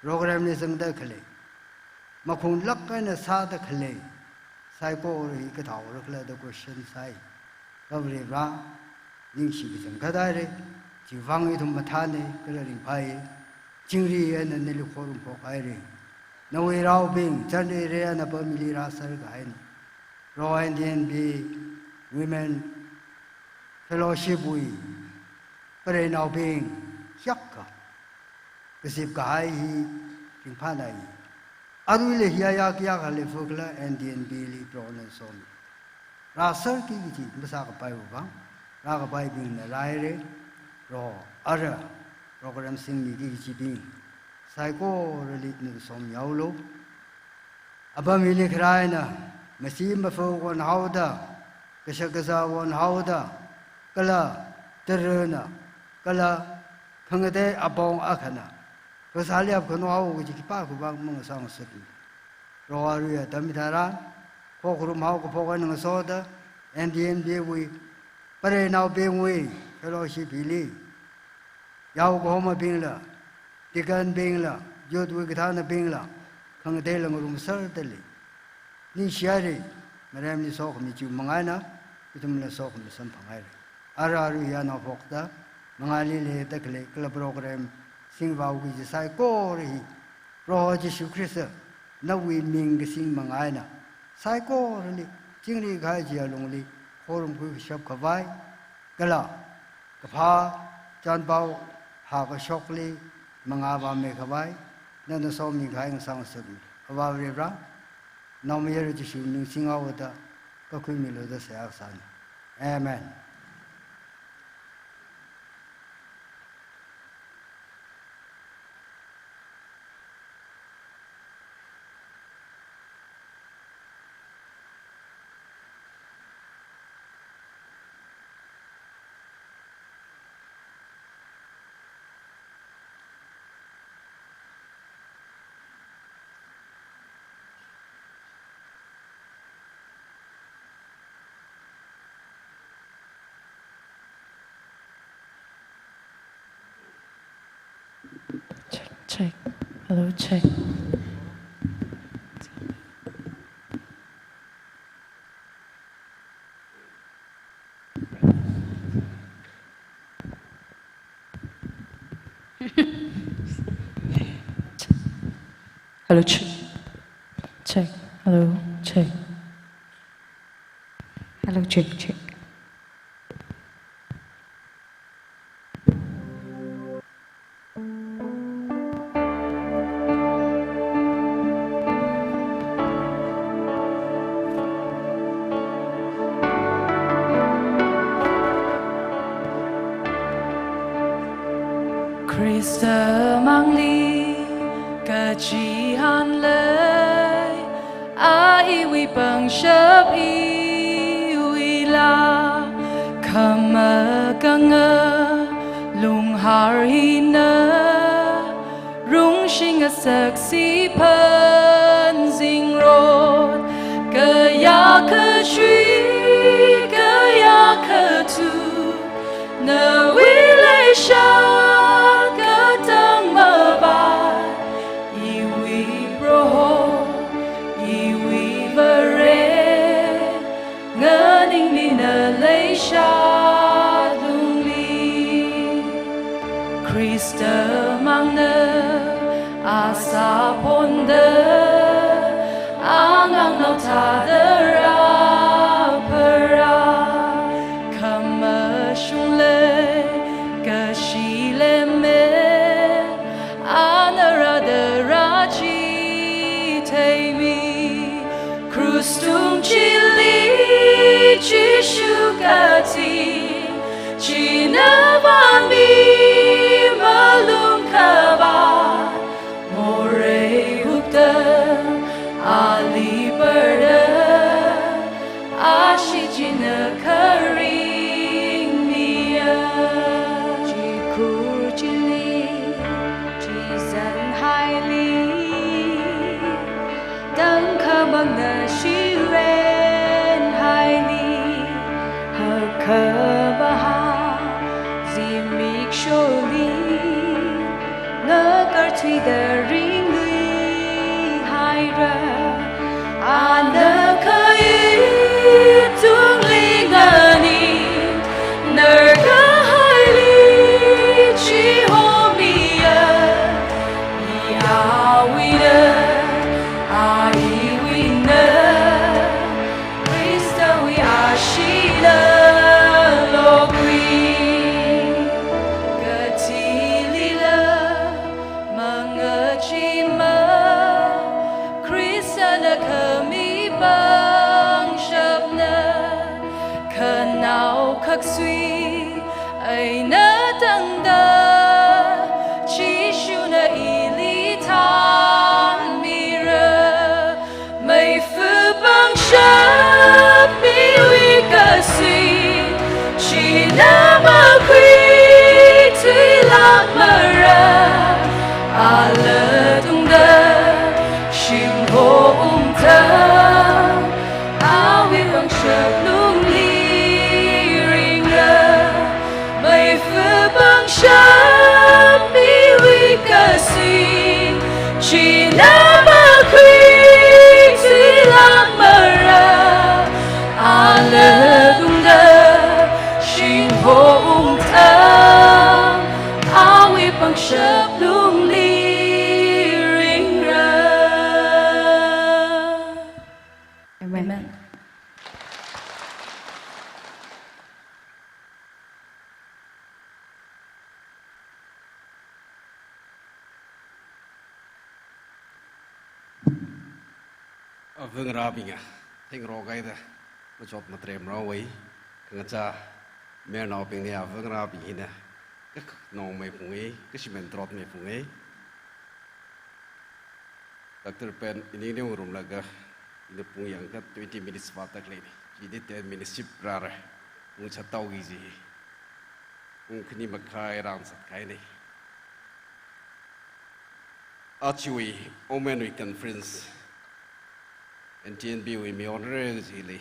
program li zangda khalei, makhunglāk eina sāda khalei saikora hi kathāora khala da question sāi. Kha Varivara, ningshi kachangkhat haira, chivāng ithum mathāna, kala ringphāya, chingri eina nali khorum phokhaira. Nawui raobing, chānreira eina apam hili rāser kahaina. Ro N D N B Women Fellowship wui pareinaobing hiyākha kazip kahai hi ringphānai. Aruila hiya ya kayākha leiphalala N D N B li Prohona somi. Rāserki kaji masākapaiwui vāng, rākapaibingna rāhaira, ro ara program singmiki kajibing saikorali na somhaolu. Apam hili kharā eina, masi mafa won haoda, kashak kazā won haoda, kala tarana, kala khangatei apong akhana, phasāli apkhano hao kaji khipākha vāng mangasāngasakmi. Ro arui atam hitharan, khokharum hao kaphok eina ngasoda, N D N B wui pareinaobingwui fellowship hili, yao kahomabingla, deacon bingla, youth wui kathānabingla, khangateila ngarumser dalei. Ningshi haira, maremli sokhami chiwui manga eina, ithumla sokhami samphang haira. Ara arui hiya naophokta, mangāli leida khalei kala program singvāki kaji saikora hi, Proho Jishu Khrista, nawui ming kasing manga eina, saikorali, chingri kahai chiya lungli, khorum khuikashap khavai, kala, kaphā, chānpao, hākashokli, mangā vāmei khavai, nana somi kahai ngasāngasakmi. Avā Varivara, Naomayara Jishu ming singhaoda, kakhuimilu da seihā kasāna. Amen. Check, check. Hello, check. Hello, check. Check. Hello, check. Hello, check, check. Khrista mangli kachihān lei, a iwui pangshap iwuila, khamakanga lunghār hina, rungshingasak siphan zingrot, kayā kachui, kayā kathu, nawui leishat katang mavai, iwui Proho, iwui Vare, nganingmina leishat lungli. Khrista mangna asā phonda, angangnao thāda rāphara, khamashung lei kashi leme, ana rāda rāchitheimi, krus tung chili Jishu kathi, china vāmi malung khavai, morei hupta ali parda, ashee china kharing miya. Chikhur chili, chizan haili, tangkhamangna shiren haili, hakkhamahā zimiksho li, ngakarthuida ringluihaira. Awui pangshap lungli ringra, meifa pangshap miwui kasing, china makhui chilang mara, ala tungda shingho ungtang, awui pangshap lungli ringra. Amen. Amen. Ava ngarābinga, thengrok kaida, machot matrem rāwui, khangachā mayarnaobingna ava ngarābing hina, kaknong meiphunga, kashimen trot meiphunga. Doctor Pen, ini ni ngarumlaga, ina pung yangkha twenty minutes vātak leini. Chili ten minutes chip rāra. Pung chatau gizi. Pung khani makhai rāngasakkahaina. Ajawui, Omen wui conference. N T N B wui mi honor jili.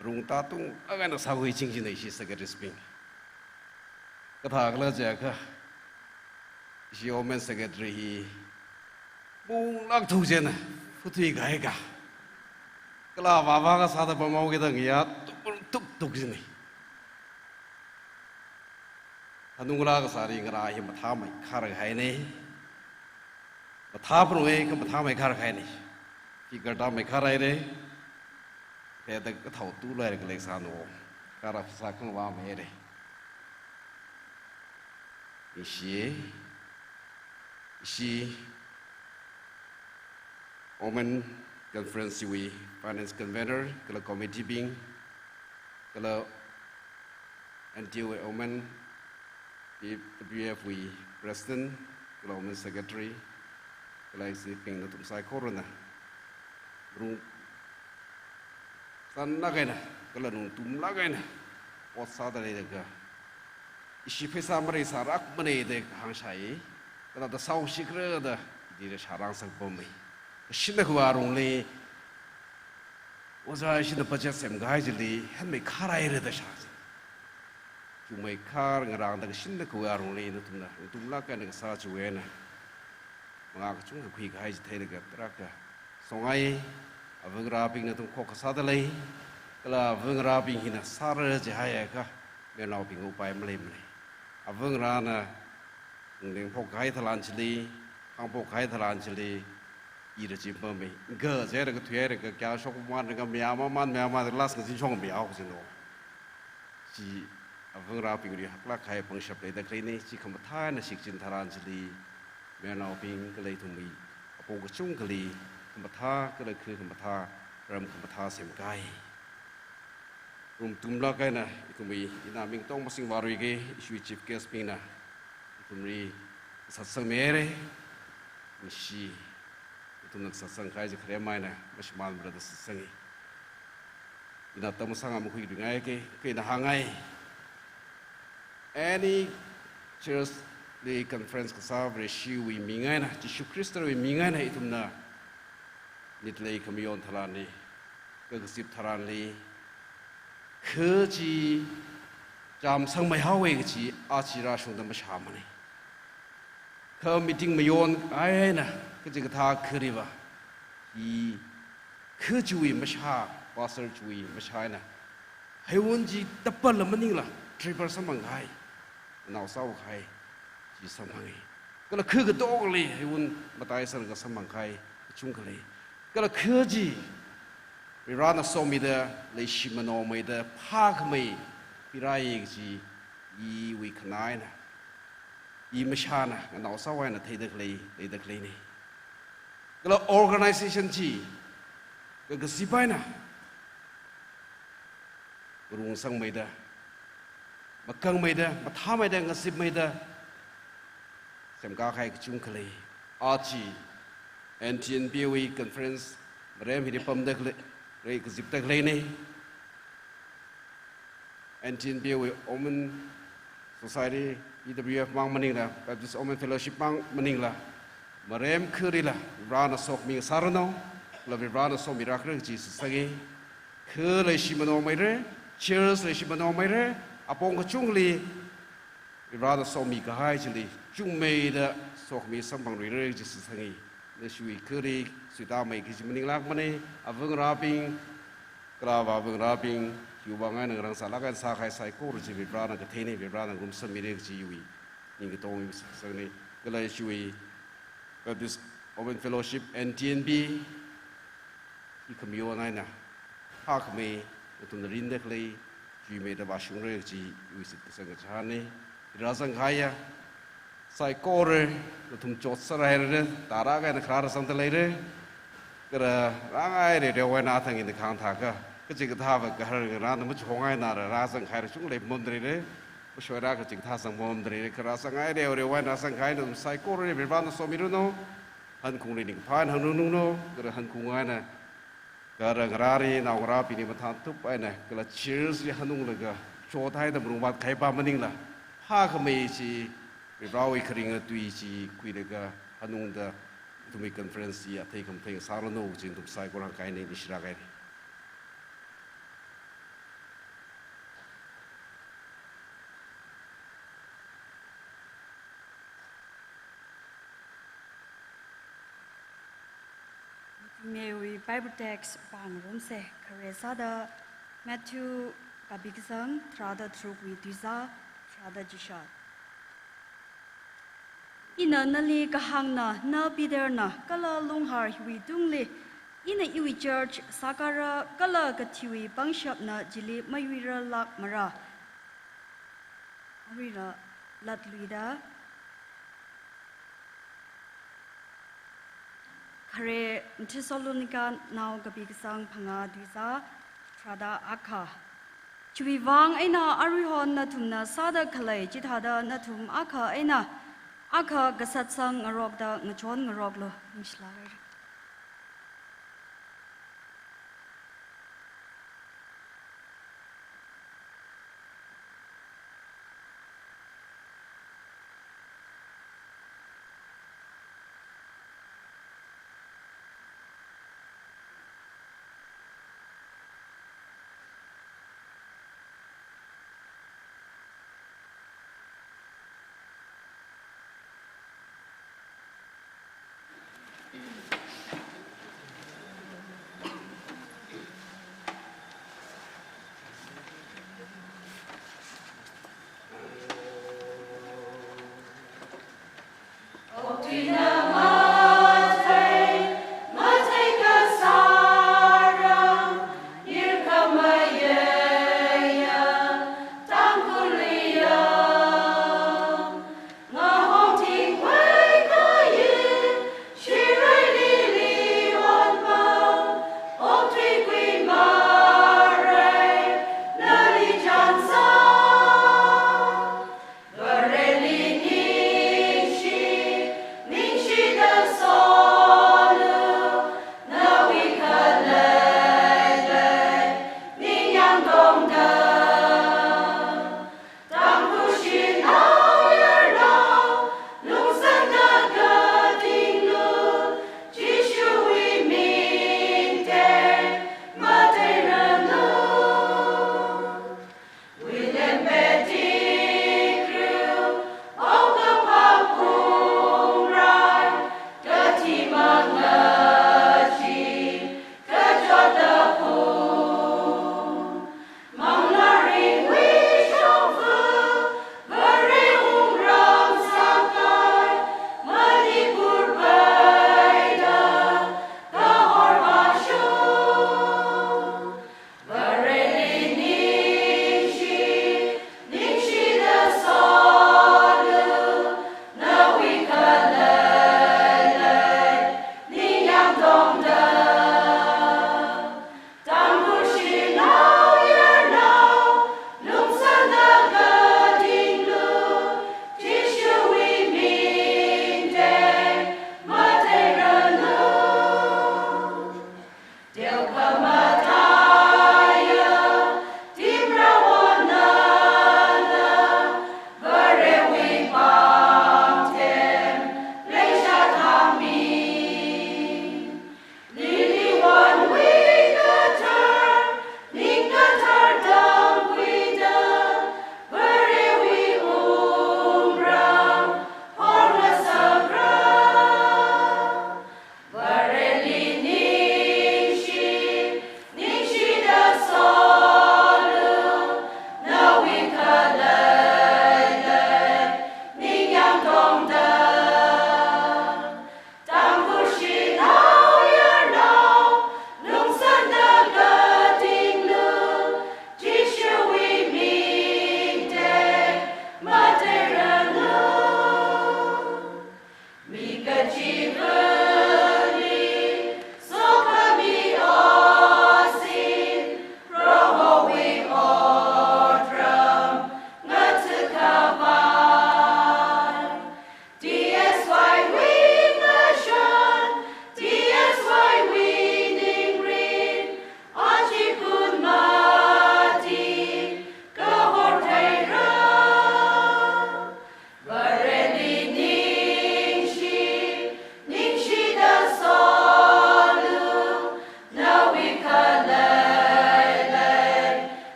Rung tatung agana sākhui chingchina ishi secretaries bing. Kathākhala jiakha, ishi Omen secretary hi, munglak thuk china, futhui kahaika. Kala vāvā kasāda pamao kida ngayā, tuk tuk tuk china. Hanung ngarā kasāli ngarā hi mathāmei khar kahaina. Mathā pharungai kha mathāmei khar kahaina. Figure tāmei khar haira. Kaya da kathao tu lai ka lek sāno. Kara phasā khangvā mei haira. Ishi, ishi, Omen Conference wui Finance Convener, kala Committee bing, kala N T U wui Omen, P W F wui President, kala Omen Secretary, kala executive bing nathum saikorana. Rung sanlak eina, kala rung tumlak eina, ot sāda leida kha. Ishi pheisā mareisārakmana da kahāng shāi, kala da sāo shikra da, dira shārang sāpamei. Kashinna khuwa rungli, ojā ishina budget semkahai chili, hanmei khar haira da shā. Chungmei khar ngarāngda kashinna khuwa rungli, nathumna, tumlak eina kasā chiwui eina. Mangā kachungkha khuikahai chi theilaga tarākha songai, ava ngarābing nathum khokha sāda lei, kala ava ngarābing hina sāra jihaiakha, mayarnaobing upai maleimana. Ava ngarāna, ngleng phokkahai tharan chili, hāngphokkahai tharan chili, ira chimpamei. Ga jera kathuihaira ka kya shok man, ka mya maman, mya man, last ngazin shong mya hok jino. Chi ava ngarābingli haklak kahai pangshap leida khaleina, chi khamathā eina shikchin tharan chili, mayarnaobing kala ithumwui apong kachungkhali, khamathā kala khu khamathā, ram khamathā semkahai. Rung tumlak eina, ithumwui ina ming tong masing vāruiki, ishiwui chief guest bingna, ithumli satsang mei haira, ishi, ithumna satsang kahai chi kharem eina, mashimānmara da satsangi. Ina tamsang ama khuiringai ke, ke ina hāngai. Any church li conference kasā Vareshiwui ming eina, Jishu Khristawui ming eina ithumna, nitlei khamayon tharanli, kakazip tharanli, kha chi, chāmsangmei haowa kachi, aja rāshungda mashāmana. Kha meeting mayon eina, kachikathā khariva, hi kha chiwui mashā, pastor chiwui mashā eina, heiwun chi double la maningla, triple samphang kahai, nao sāo kahai, chi samphangi. Kala kha katokli, heiwun matai sālaga samphang kahai, kachungkha lei. Kala kha chi, Varena somida, leishi manomeida, phākhamei, pirai kachi, iwui khanā eina, i mashāna, nganao sāwui eina theida khalei, leida khaleina. Kala organization chi, kakazip eina, rungsangmeida, makangmeida, mathāmeida, ngazipmeida, semkahai kachungkha lei. Aja, N T N B wui conference, marem hili pamda khalei, rei kazipda khaleina. N T N B wui Women Society, P W F mang maningla, Baptist Women Fellowship mang maningla, marem kharila, Varena sokhami sāranu, kala Varivarana somirākra kaji shitsangi. Kha leishi manomhaira, church leishi manomhaira, apong kachungli Varivarana somikahai chili chungmeida sokhami samphangluira kaji shitsangi. Nashiwui khari suitāmei kaji maninglākmana, ava ngarābing, kala avāva ngarābing, hiwui vang eina ngarānsālāk eina sākahai saikora chi Varivarana katheina, Varivarana ngarumsangmira kajiwui ning katong iwui shitsangna. Kala ishiwui Baptist Women Fellowship and T N B hi khamayon eina phākhamei, nathumna rinda khalei chuimeida vāshungra kaji iwui shitkasang kachihānna. Rāzangkahaiya saikora nathum chotserhaira, tarākha eina kharā rāzangda leira. Kha rāngaireu reu eina athang ina khāngthākha, kachikathāva gahar ngarāna machong eina rā, rāzangkahai rāchungda leipamda leira. Mashoira kachikathā zangpamda leira. Kha rāzangngaireu reu eina zangkahai nathum saikora Varivarana somiranu. Hankhungli ningphān hangrumranu. Kha hankhung eina kha ngarāri naongarābingli mathāntup eina kala church li hanunglaga chothaida marungvātkahai pa maningla, phākhamei chi Varivarawui kharinga tui chi khuilaga hanungda ithumwui conference chi athei khamathei sāranu kaji nathum saikora ngakaina, ningshilāk haira. Ithumwui Bible text pāngarumsa, khare sāda Matthew kapi kasang tharāda tharukwui tuizā tharāda chishat. Ina nali kahāngna, na Peterna, kala lunghar hiwui tungli ina iwui church sākāra, kala kathiwui pangshapna chili mayuiralākmara. Aruila latluida khare Thessalonica nao kapi kasang phangā tuizā tharāda akha. Chiwui vang eina aruihon nathumna sāda khalei chithāda nathum akha eina akha kasatsang ngarokda ngachon ngaroklu. Ningshilāk haira.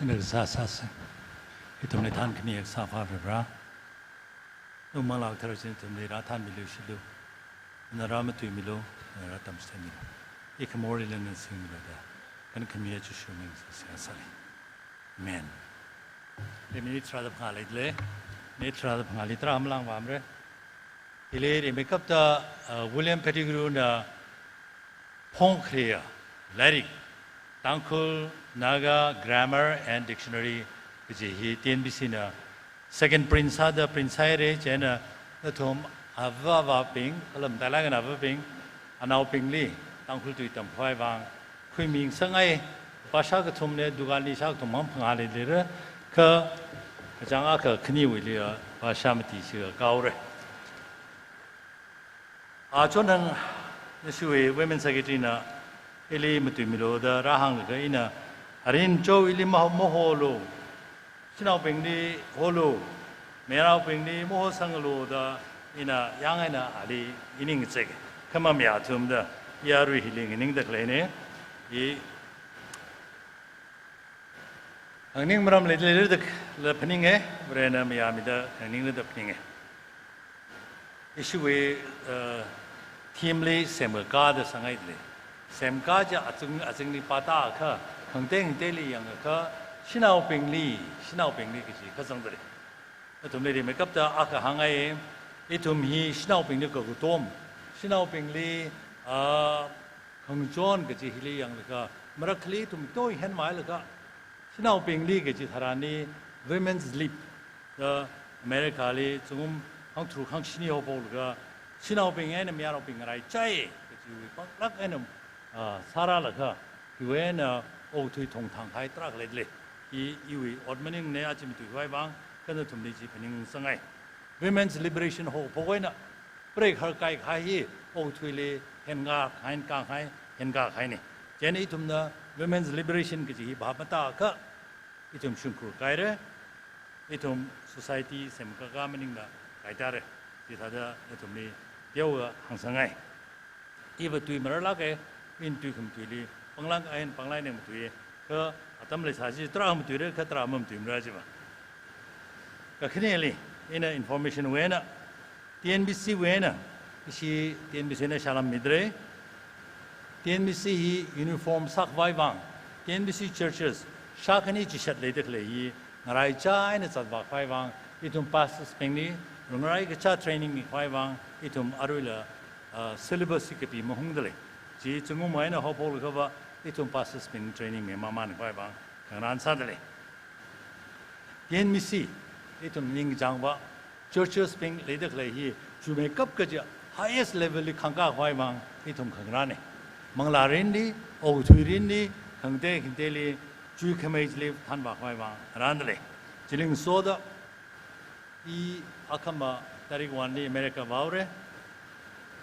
Ina kasā sāsa. Ithumli thankhami akha sāvā Varivara. Nang Manglā Kathara china ithumli rāthanmilu shilu. Nana rāmatuimilu, nana rātamchitheimilu. Ikhamorli nana singmilu da. Kanakhamiya Jishu ming singsa sāli. Amen. Minute tharāda phangā leidalei. Minute tharāda phangāli tarā malāng vāmara. Hili rimeikapta, uh, William Pettigrew na phongkhaleia lairik, Tangkhul Naga Grammar and Dictionary kaji hi T N B C na second print sāda print sāhaira, chieina nathum avā avābing, kala matailāk eina avābing, anaobingli Tangkhul tui tamkhavai vang khuimingasakngai. Bhāshā kathumna, dukan li shākathum mang phangā leileira, kha kachāng akha khaniwuili, ah, bhāshā mati shikha kahaora. Achon hang nashiwui Women Secretary na ili matuimilu da rāhānglaga ina arin cho ili maho-, maholu, shanaobingli holu, mayarnaobingli mahosanglu da ina yāng eina ali ining chek. Kha mamayā athum da i arui hili nganingda khaleina. I hāngning maram leilei da kala phaninga, Varena mayāmida hāngningra da phaninga. Ishiwui, uh, theme li semkakā da sāngaidalei. Semkakā chi azing, azingli pātākha, khangatei khangateili yangakha, shanaobingli, shanaobingli kaji kazangdalei. Nathumli rimeikapta akha hāngngai, ithum hi shanaobingli kakatom, shanaobingli, ah, khangachon kaji hili yanglaga, marakhali ithum toi hen mailaga, shanaobingli kaji tharanli Women's Lib da America li zingkum hangtharuk hangshini haophoklaga, shanaobing eina mayarnaobing ngaraichai kajiwui panglāk eina, ah, sārālaga, hiwui eina okathui thongthang kahai tarākha leidalei. I, iwui ot maningmana, aja matuikhavai vang, kha nathumli chi phaningsangngai. Women's Liberation haophok eina, preigahar kaikhai hi okathuili henga kahai, kahai, henga kahaina. Chieina ithumna Women's Liberation kaji hi phap matākha, ithum shimkhur kahaira, ithum society semkakā maningla kaitāra. Chithāda nathumli teokha hāngsangngai. Iva tui mararlāka, ina tui khamatuili, panglāk eina panglāk eina matui, kha atam leisā chi tarā matuira, kha tarā mamatuimara jiva. Kakhaneli, ina information wui eina, T N B C wui eina, ishi T N B C na salam midalei. T N B C hi uniform sākhavai vang, T N B C churches shākhani chishat leida khalei hi ngaraichā eina zatvākhavai vang, ithum pastors bingli, rungngarai kachā training mikhavai vang, ithum aruila, ah, syllabus hi kapi mahungdalei. Chi zingkum eina haophoklakhava, ithum pastors bing training mi mamānkhavai vang, khangarān sādalei. T N B C, ithum ningchāngva, churches bing leida khalei hi, chuimeikap kaja highest level li khangkākhavai vang, ithum khangarāna. Manglā mirinli, okathui mirinli, khangatei khangateili, chuikhamei chili thanvākhavai vang, ngarāndalei. Chili ngasoda, i akhama tarik one li America vāhaora.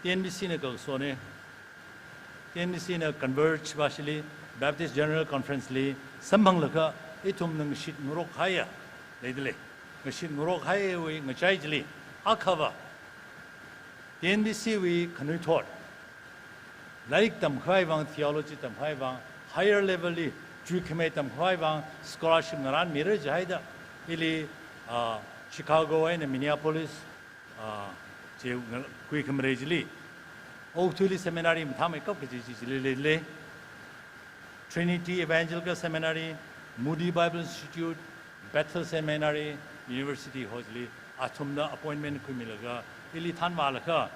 T N B C na kakasona. T N B C na Converge vāshili, Baptist General Conference li samphanglaga ithumna ngashit ngarokhaiya leidalei. Ngashit ngarokhaiwui ngachai chili akhava, T N B C wui khanuithot, lairik tamkhavai vang, theology tamkhavai vang, higher level li chuikhamei tamkhavai vang scholarship ngarānmira jihaida, ili, ah, Chicago eina Minneapolis, ah, chi nga-, kuikhamarei chili, okathuili seminary mathāmeikap kaji chi chili leilei. Trinity Evangelical Seminary, Moody Bible Institute, Bethel Seminary, University ho chili athumna appointment khuimilaga, ili thanvālaga,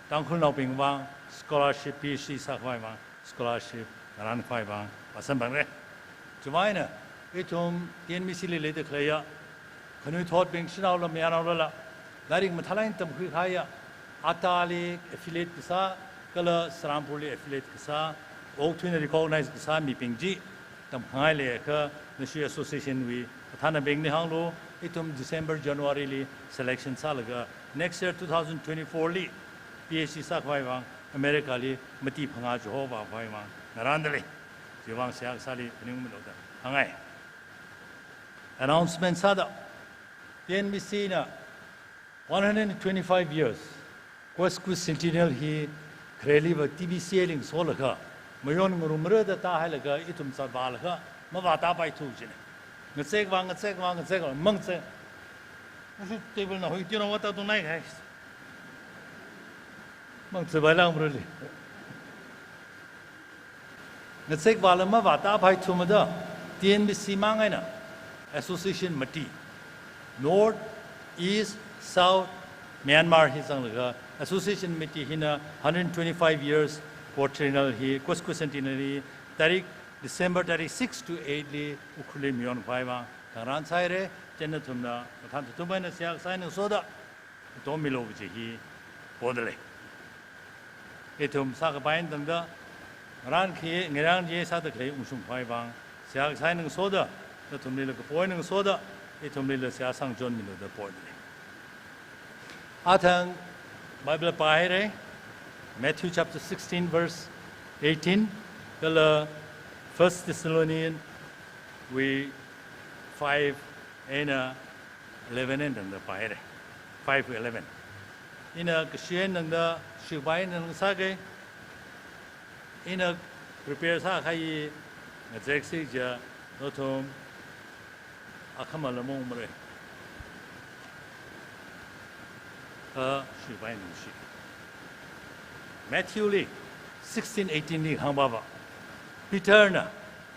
Tangkhulnaobing vang scholarship, P H D sākhavai vang scholarship ngarānkhavai vang vāsamphangra. Chiwui eina, ithum T N B C li leida khaleiya khanuithotbing, shanaola mayarnaolala, lairik mathālāk eina tamkhuikahaiya, Ataa li affiliate kasā, kala Serampore li affiliate kasā, okathuina recognize kasā mibing chi tamkhangai leiakha, nashi association wui kathānabingli hānglu, ithum December, January li selection sālaga, next year two thousand twenty-four li P H D sākhavai vang America li mati phangā chihovākhavai vang ngarāndalei. Chiwui vang seihā kasāli phaningmilu da hāngngai. Announcement sāda, T N B C na one hundred and twenty-five years, quasquicentennial hi khareliva T B C A li ngasolaga, mayon ngarumra da tāhailaga ithum zatvālaga, mavātāpaithu jina. Ngazek vā, ngazek vā, ngazek vā, mangazek. Ashi table na hoi tino vāta tung nai khai. Mangazek vā lang bruli. Ngazek vāla mavāta phai thumada, T N B C mang eina association mati. North, East, South Myanmar hi zanglaga association mati hina hundred twenty-five years quadriennial hi, quas-, quascentennial hi, tarik December tarik six to eight li Ukhrulli mayon khavai vang khangarān sāhaira. Chieina nathumna mathān thuthum eina seihā kasā ngasoda, tomilo kaji hi podalei. Ithum sākapai eina tangda, ngarān khi, ngarān ye sāda khalei ungshung khavai vang seihā kasā ngasoda, nathumlila kapoi ngasoda, ithumlila seihā sangchonmilu da podalei. Athang Bible pāhaira, Matthew chapter sixteen, verse eighteen, kala First Thessalonians wui five eina eleven eina tangda pāhaira. Five eleven. Ina kashi eina tangda shikpai eina tangda sāga. Ina prepare sākahai ngazeksi ja, nathum akhamala mong mare. A, shikpai eina shi. Matthew li sixteen eighteen li hāngpava, Peter na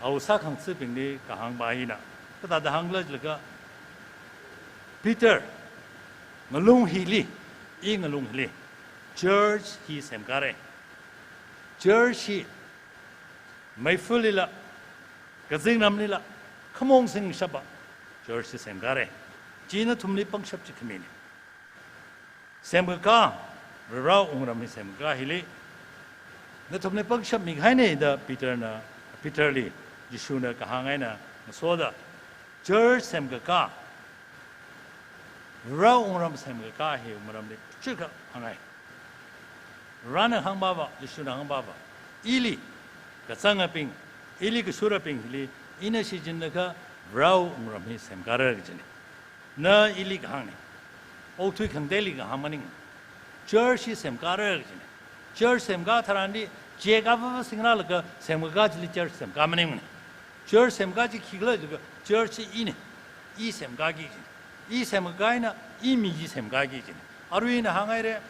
awui sākhangatha̱bingli kahāngpa hina kathāda hāngkhala jilaga, Peter, ngalung hili, i ngalung hili church hi semkara. Church hi meifalila, kazingramlila, khamong singshapa church hi semkara. Chi nathumli pangshap chikhamina. Semkakā, Varewui wungram hi semkakā hili nathumli pangshap mikahaina da Peter na, Peter li Jishuna kahāng eina ngasoda, church semkakā, Varewui wungram semkakā hi wungramli chikha hāngai. Varena hāngpava, Jishuna hāngpava, ili kazangabing, ili kashurabing hili ina shichinlaga Varewui wungram hi semkara kajina. Na ili kahāngna. Okathui khangateili kahāng maning. Church hi semkara kajina. Church semkā tharanli, cheka vava singralaga semkakā chili church semkā maningmana. Church semkā chi khikhala jilaga, church chi ina. I semkāki kajina. I semkakā eina, i mi chi semkāki kajina. Arui ina hānghaira,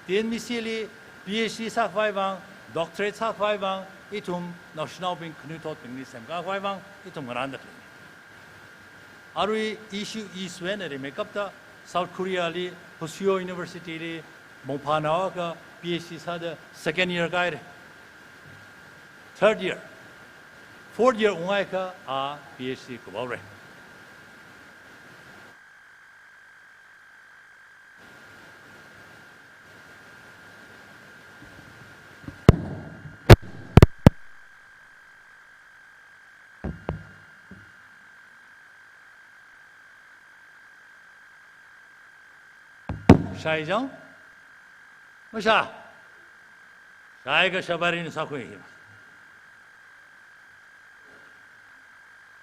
T N B C li P H D sākhavai vang, doctorate sākhavai vang, ithum naoshinaobing khanuithotbingli semkākhavai vang, ithum ngarānda khalei. Arui ishi, ishi eina rimeikapta South Korea li Hoseo University li mongphānao akha P H D sāda second year kāhaira. Third year. Fourth year ungakha a P H D kuvaora. Shāi chang? Mashā. Shāi kashā Varena sākhui hi.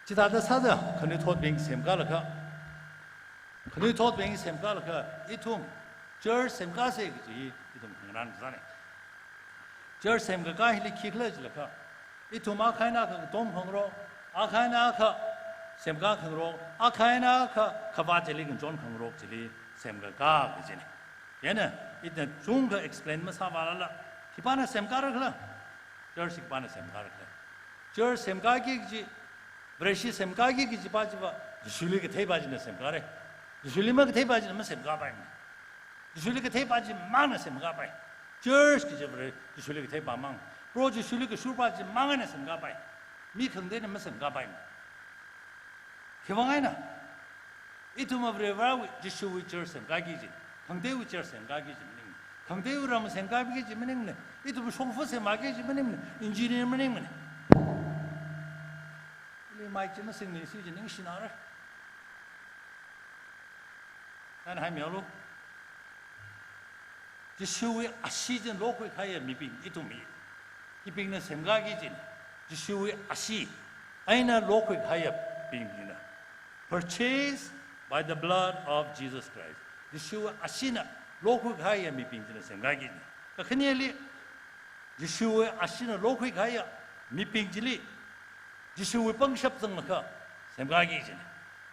Chithāda sāda khanuithotbing semkālaga, khanuithotbing semkālaga, ithum church semkāsa kaji ithum khangarān kazāna. Church semkakā hili khikhala jilaga, ithum akha eina akha katom khangarok, akha eina akha semkā khangarok, akha eina akha khavāt chili kachon khangarok chili semkakā kajina. Chieina, ina chungkha explain masāphalala, khipāna semkārakhala? Church khipāna semkārakhala? Church semkāki kaji, Vareshi semkāki kajipa chiva, Jishuli katheipa china semkāra. Jishuli makatheipa china masemkāpaimana. Jishuli katheipa chimangna semkāpai. Church kaji Vare, Jishuli katheipa mang. Proho Jishuli kashurpa chimang eina semkāpai. Mi khangateina masemkāpaimana. Khiwuivang eina, ithum Vare Varewui, Jishuwui church semkāki kajina. Khangateiwui church semkāki kaji maningmana. Khangateiwui ram semkāki kaji maningmana. Ithum shongfa semkāki kaji maningmana. Engineer maningmana. Ili mai chi masingli si chi ningshinara. Nana haimialu. Jishuwui ashee china lokhuikahaiya mibing ithum hi. Hibingna semkāki kajina. Jishuwui ashee eina lokhuikahaiya mibing hina. Purchased by the blood of Jesus Christ. Jishuwui asheena lokhuikahaiya mibing china semkāki kajina. Kakhaneli, Jishuwui asheena lokhuikahaiya mibing chili Jishuwui pangshap zanglaga, Semkāki kajina.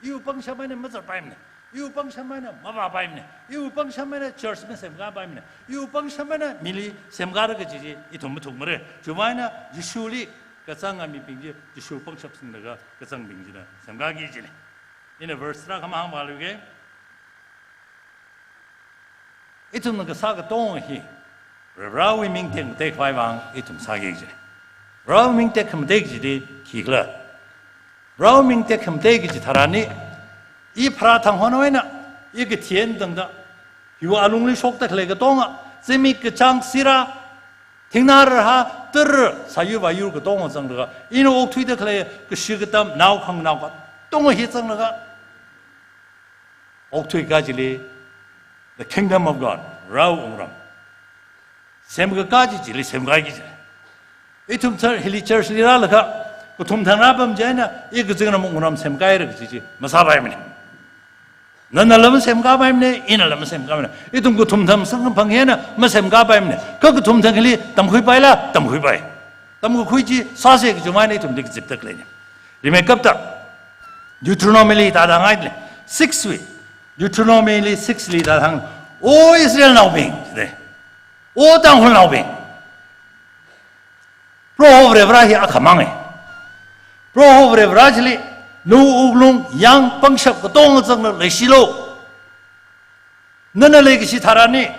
Iwui pangshap eina mazatpaimana. Iwui pangshap eina mavāpaimana. Iwui pangshap eina church masemkāpaimana. Iwui pangshap eina mili semkāra kaji chi ithum mathukmara. Chiwuivang eina Jishuli kazanga mibing chi, Jishu pangshap singlaga kazangbing china semkāki kajina. Ina verse tarākha mahāngvāluga. Ithumna kasā katonga hi Varewui ming tekmateikhavai vang ithum sāki kaji. Varewui ming tekhamatei kajili khikhala? Varewui ming tekhamatei kaji tharanli, i pharā thang hon eina, i kathei eina tangda, hiwui alungli shokda khalei katonga, zimik kachāng sirā, thingnā rarhā, tara, sāyur vāyur katonga zanglaga, ina okthuida khalei kashi katam, nao khanganao katonga hi zanglaga okthuika kajili, the kingdom of God, Varewui wungram semkakā chi chili semkāki kaji. Ithum church, hili church li rālaga, kathum thang rāpam chieina, i kazingramwui wungram semkāhaira kaji chi masāpaimana. Nanala masemkāpaimana, inala masemkāpaimana. Ithum kathum thang samkaphang eina masemkāpaimana. Kha kathum thang hili tamkhuipaila, tamkhuipai. Tamkakhui chi sāsa kaji mei eina ithumli kazipda khaleina. Rimeikapta Deuteronomy li tāda hāngngaile. Six wui. Deuteronomy li six li tāda hāng. O Israelnaobing, jida. O Tangkhulnaobing. Proho Varivara hi akhamanga. Proho Varivara chili, nawui wuklung, yāng, pangshap katonga zangda leishilu. Nana leikashi tharanli,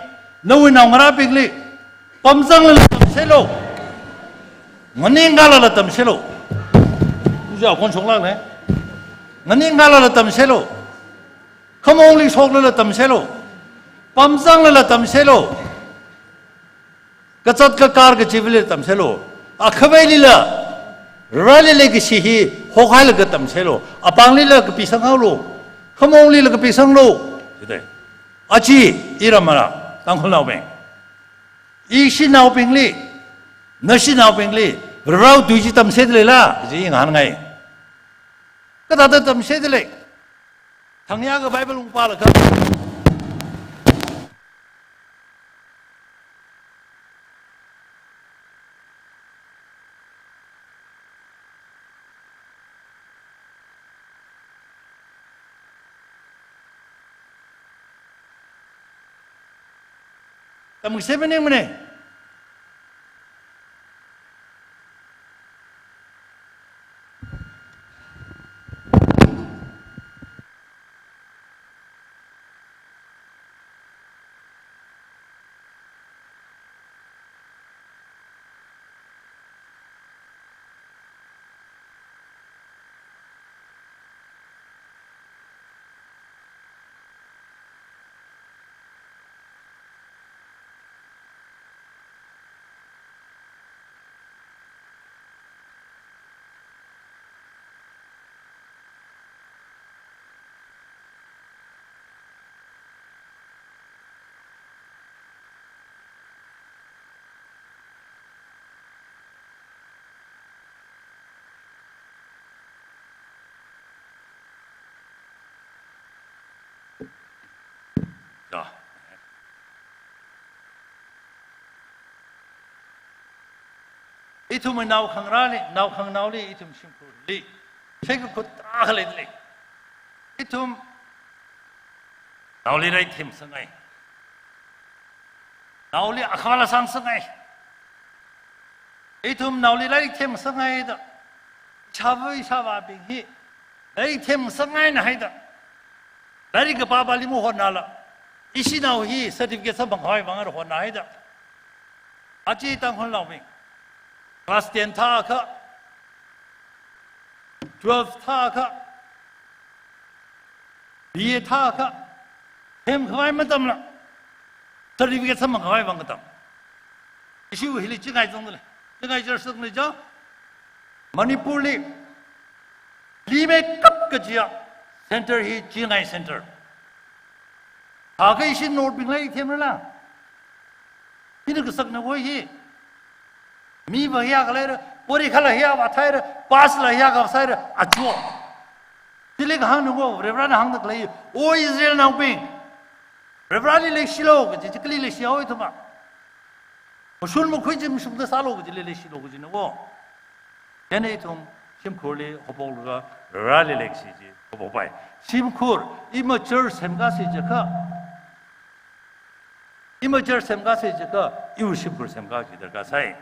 nawui naongarābingli, pamzanglala tamshilu. Nganingkālala tamshilu. Uja kon shoklākle. Nganingkālala tamshilu. Khamongli shoklala tamshilu. Pamzanglala tamshilu. Kazat kakar kachiva̱li tamshilu. Akhavailila, Vareli leikashi hi hokhailaga tamshilu. Apānglila kapisanghaolu. Khamonglila kapisanglu. Jida. Aja, iramana, Tangkhulnaobing. Ishinaobingli, nashinaobingli, Varewui tui chi tamshida leila, kaji ngahānngai. Kathāda tamshida lei? Thang yākha Bible ungpālaga. Tamkasei maningmana. Da. Ithum nao khangarāli, nao khanganaoli, ithum shimkhurli, sheikakut tarākha leidalei. Ithum naoli lairik themsangngai. Naoli akhavāla sāngasakngai. Ithum naoli lairik themsangngaida, ishāva ishāvābing hi lairik themsangngaina haida, lairik kapāpāli mahotnala, ishinao hi certificate samphangkhavai vang eina hotna haida. Aja Tangkhulnaobing, class ten thākha, twelve thākha, B A thākha, themkhavai matamla, certificate samphangkhavai vang katam. Ishi hili Chingai zangdalei. Chingai church zangdalei ja. Manipurli limeikap kajiya center hi Chingai center. Thākha ishi North bingla ithemrala. Ina kasakna woi hi. Miva hiyākha leira, porikhala hiyākha vāthaira, pass la hiyākha sāhaira, ajo. Chili kahāngna wo, Varivarana hāngda khalei, O Israelnaobing, Varivarali leishilu kaji chi kali leishihaowa ithumva? Mashun makhui chi mashungda sālu kajili leishilu kajina wo. Chieina ithum Shimkhurli haophoklaga Vareli leikashi chi haophokpai. Shimkhur, ima church semkāsi jiakha, ima church semkāsi jiakha, iwui shimkhur semkā kaji darkar sai.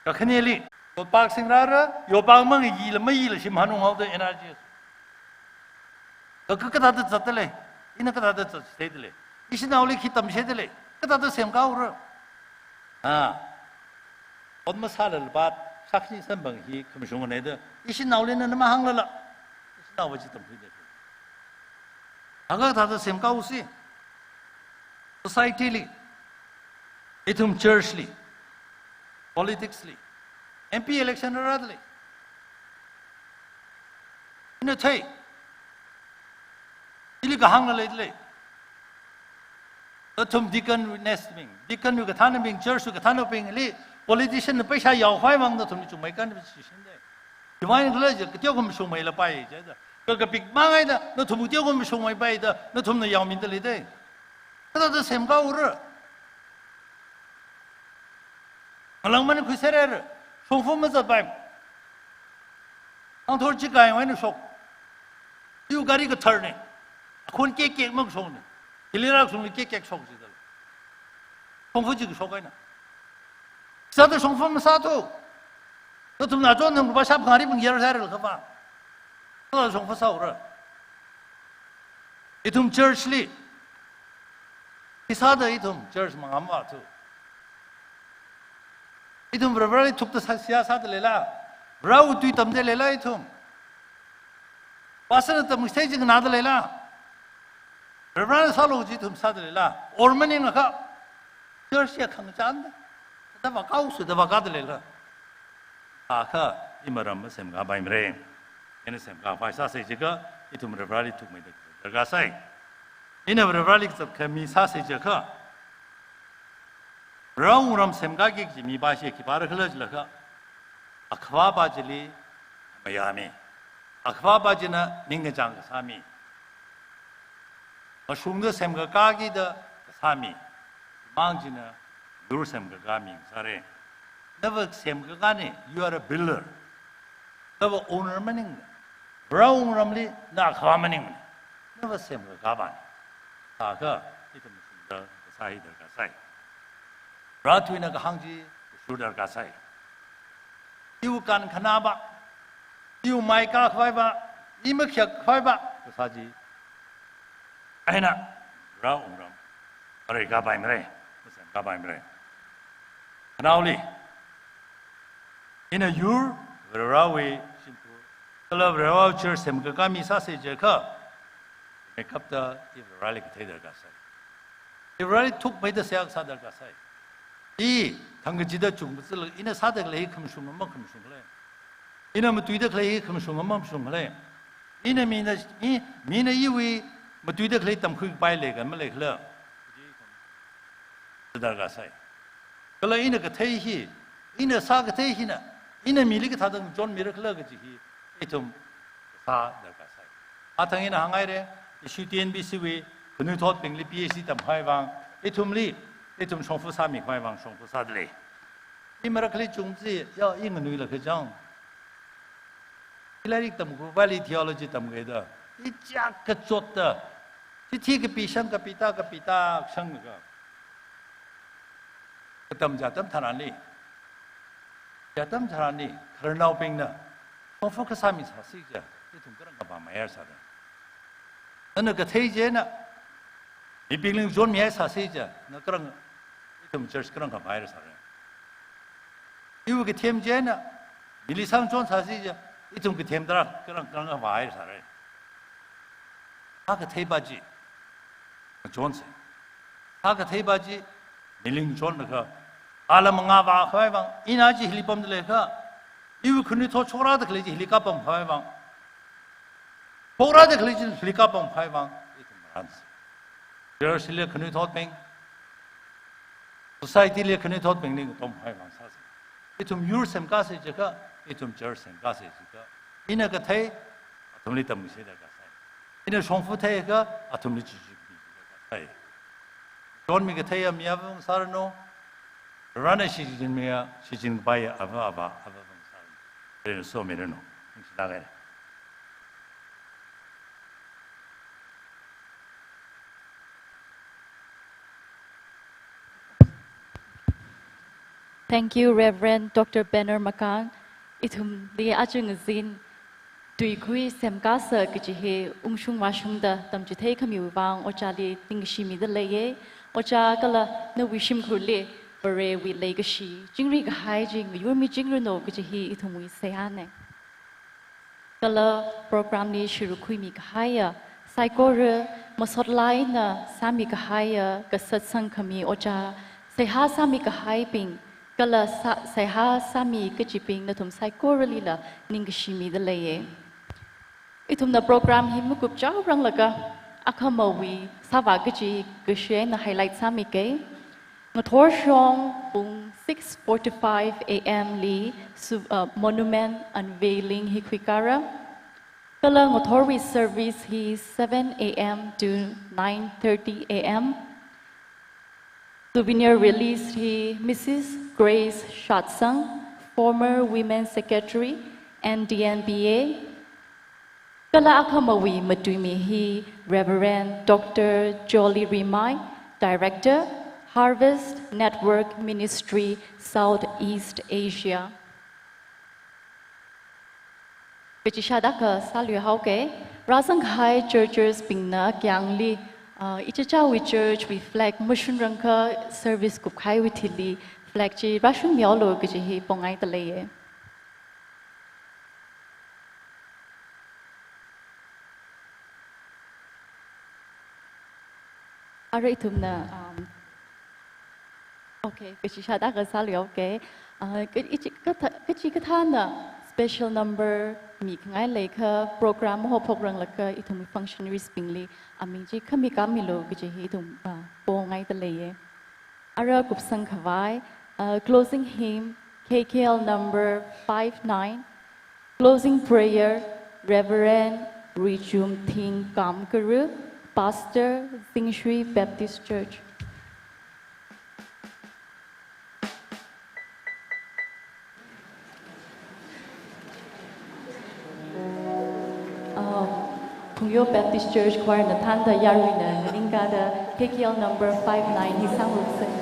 Kakhaneli, yotpākasing rāra, yotpākmang yila mayila shim hanung haoda energy. Ka, ka, kathāda zatdalei, ina kathāda zatchitheidalei, ishinaoli khi tamchitheidalei, kathāda semkāura. Ha. Ot masālala pat, shakni samphang hi khamashung eina da, ishinaoli nana mahānglala, ishinao va chi tamkhuida. Akha kathāda semkāusi. Society li, ithum church li, politics li, M P election rāradalei. Ina thei. Ili kahāngla leidalei. Nathum deacon witness bing, deacon wui kathānabing, church wui kathānabingli, politician na paisa yaokhavai vang nathumli chungmeikān shishinda. Divine khala je, kateokha mashungmeilapai je da. Ka, kapikmang eina, nathum kateokha mashungmeipai da, nathumna yaomidalei da. Kathāda semkāura. Ngalāngman khuiserhaira. Shongfa mazatpai. Angthor chikai eina shok. Iwui gari kathar ne. Akhon kek kek makashok ne. Hili rākashungli kek kek shok jidalei. Shongfa chi kashok eina. Sāda shongfa masāthu. Nathumna chon thang rupa shap ngari bing yer sāra kha va. Sāda shongfa sāura. Ithum church li. Khi sāda ithum church mangam va thu. Ithum Vareli thukta sā, seihā sādaleila. Varewui tui tamdaleila ithum. Pastor na tamchithei chi nganādaleila. Varena sālu chi ithum sādaleila. Or maningakha. Church ya khangachānda. Da vākāusi da vākādaleila. Akha, ima ram masemkāpaimara. Ina semkāpai sāsi jiakha, ithum Vareli thukmeida darkar sai. Ina Vareli kazat khami sāsi jiakha, Varewui wungram semkāki kaji mipā chi khipāra khala jilakha, akhavāpā chili mayāmi. Akhavāpā china ningkachāng kasāmi. Mashungda semkakāki da kasāmi. Mang china yur semkakā mi sāra. Nava semkakā ne, you are a builder. Nava owner maning. Varewui wungramli na akhavā maning. Nava semkakāpā ne. Sākha, ithum mashungda kasā hi darkar sai. Vare tuina kahāng chi kashur darkar sai. Iwui kankhanāpā, iwui maikā khavaiva, i makhayak khavaiva, kasā chi. Eina, Varewui wungram, Vare kāpaimara, masemkāpaimara. Khanaoli, ina yur, Varewui shimkhur, kala Varewui church semkakā mi sāsi jiakha, meikapta i Vareli kathei darkar sai. I Vareli thukmeida seihā kasā darkar sai. I thangkachida chungkazatlaga, ina sāda khalei hi khamashung ama khamashung khala. Ina matuida khalei hi khamashung ama mashung khala. Ina mina, mi, mina iwui matuida khalei tamkhuikapai lei kha malei khala. Darkar sai. Kala ina kathei hi, ina sākathei hina, ina mili kathāda ngachonmira khala kaji hi, ithum sā darkar sai. Athang ina hānghaira, issue T N B C wui, khanuithotbingli P H D tamkhavai vang, ithumli, ithum shongfa sāmikhavai vang shongfa sādalei. I marakhali chungsi, ya, i nganuilakha chang. I lairik tamkhuipaili theology tamkhuida. I chak kachotda. Chithi kapi shang kapi ta kapi ta shang ka. Katam chātam tharanli. Chātam tharanli. Khararnaobingna. Shongfa kasāmi sāsi ja. Ithum karang kapā mayar sāda. Nana kathei chieina. Mibingli ngachonmihai sāsi ja. Na karang. Ithum church karang kapā mayar sāda. Iwui kathem chieina, mili sāngachon sāsi ja, ithum kathem tara, karang, karang vāhaira sāra. Sākatheipā chi, ngachonsa. Sākatheipā chi, mili ngachonlaga, alam ngavākhavai vang, ina chi hili pamdalei kha, iwui khanuithot shokrāda khalei chi hili kapamkhavai vang. Shokrāda khalei chi hili kapamkhavai vang, ithum maransa. Church li khanuithotbing, society li khanuithotbingli ngatomkhavai vang sāsa. Ithum yur semkāsi jiakha, ithum church semkāsi jiakha. Ina kathei, athumli tamchithei darkar sai. Ina shongfa theiakha, athumli chichi darkar sai. Chonmi kathei ya mi avāva̱ sāranu, Varena shichinmi ya, shichinpaiya avāva̱, avāva̱ sāranu. Varena somiranu. Ningshilāka. Thank you, Reverend Doctor Benner Makang. Ithumli aja ngazin tuikui semkasā kaji hi ungshung vāshungda tamchithei khamiwui vang ojāli ningshimida leiya. Ojā kala nawui shimkhurli Varewui leikashi chingri kahai chi ngayurmichingranu kaji hi ithumwui seihāna. Kala program li shurukhuimi kahaiya saikora, masot eina sāmi kahaiya kasat sangkhami ojā, seihā sāmi kahaibing, kala sā-, seihā sāmi kachibing nathum saikoralila ningkashi mida leiya. Ithumna program hi makupchaoranglaga akhamawui sāvā kaji kashi eina highlight sāmiga. Ngathor shong pung six forty-five A M li su-, uh, monument unveiling hi khuikara. Kala ngathorwui service hi seven A M to nine thirty A M. Souvenir release hi Missus Grace Shatsang, former Women Secretary, N D N B A. Kala akhamawui matuimi hi Reverend Doctor Jolly Rimai, Director, Harvest Network Ministry, Southeast Asia. Kachishada kasālu haoga, rāzang kahai churches bingna kyangli, ah, ichichāwui church wui flag mashunrangkha service kupkahaiwui thili flag chi rāshungmihaolu kaji hi pongaida leiya. Ara ithumna, um, okay, kachishada kasālu, okay. Uh, ka-, ichi-, katha-, kachikathāna special number mikhangai leikha program mahaophokranglakha ithum functionaries bingli aming chi khami khamilu kaji hi ithum, uh, pongaida leiya. Ara kupsang khavai, uh, closing hymn, K K L number five nine. Closing prayer, Reverend Ruichum Thing Kamkaru, Pastor, Zingshui Baptist Church. Uh, Phungyo Baptist Church Choir na thānda yaruina nganingkada K K L number five nine hi sāngarumsa.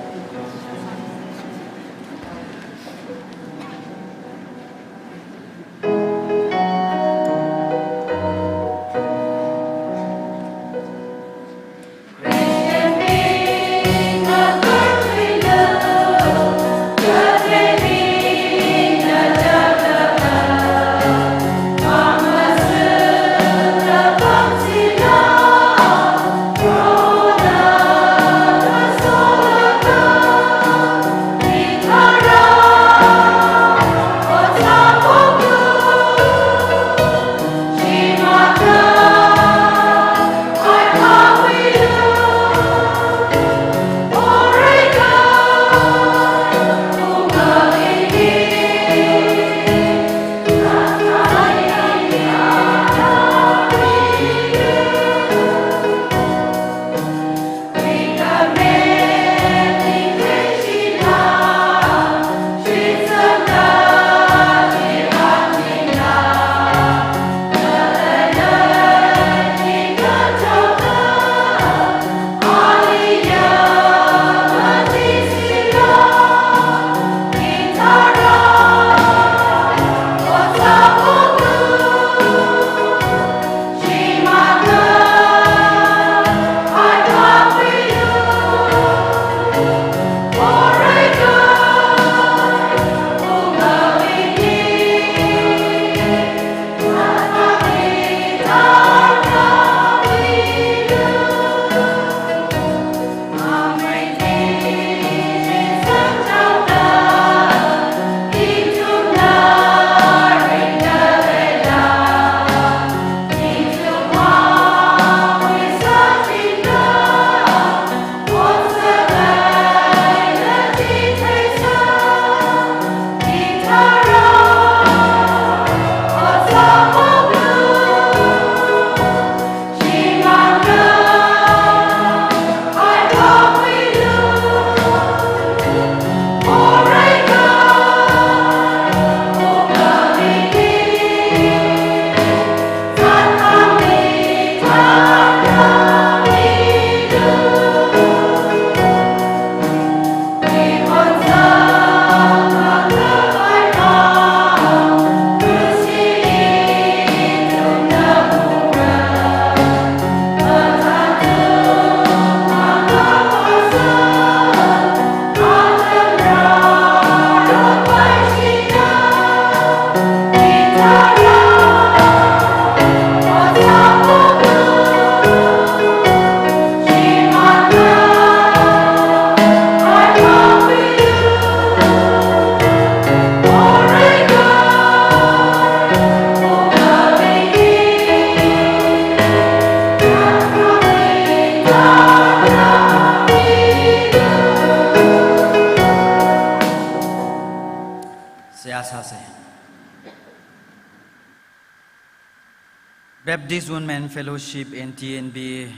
Baptist Women Fellowship N T N B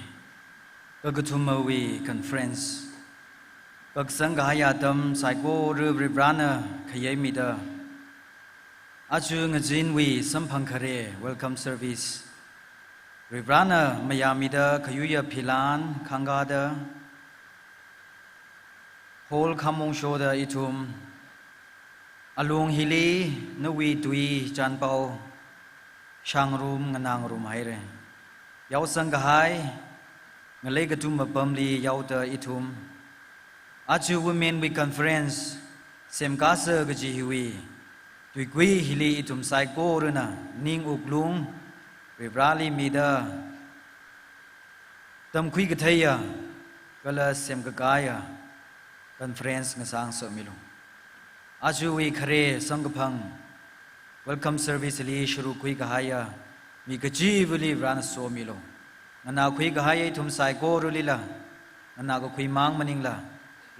kakathumawui conference kakasang kahai atam saikora Varivarana khayaimida, aja ngazinwui samphang khare welcome service Varivarana mayāmida khayuiya philan khangkāda, hall khamong shoda ithum alung hili nawui tui chānpao shāngarum nganāngarum haira. Yaosang kahai ngalei kathum apamli yaoda ithum aja Women wui Conference semkāsa kaji hiwui tuikui hili ithum saikorana ning wuklung Varivarali mida tamkhui katheiya kala semkakāya conference ngasāngasakmilu. Ajawui khare samkaphang welcome service li sharuk khui kahaiya mi kachivali Varena somilu. Nganākhui kahaiya ithum saikoralila nganākakhui mang maningla,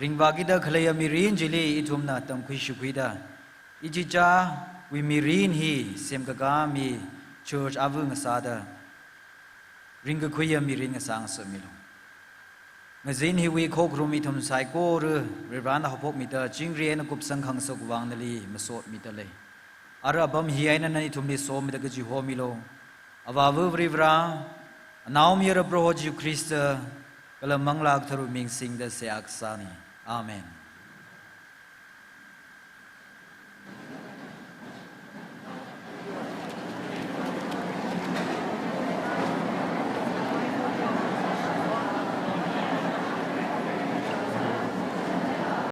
ringvākida khaleiya mirin chili ithumna tamkhui shukhuida, ichichāwui mirin hi semkakā mi church ava ngasāda ringkakhuiya mirin ngasāngasakmilu. Ngazin hiwui khokharum ithum saikora Varivarana haophokmida chingri eina kupsang khangasak vang nali masotmida lei. Ara apam hi eina nana ithumli somida kachihomilu. Avāva Varivara, Anaomayara Proho Jesu Khrista, kala Manglā Katharawui ming singda seihā kasāna. Amen.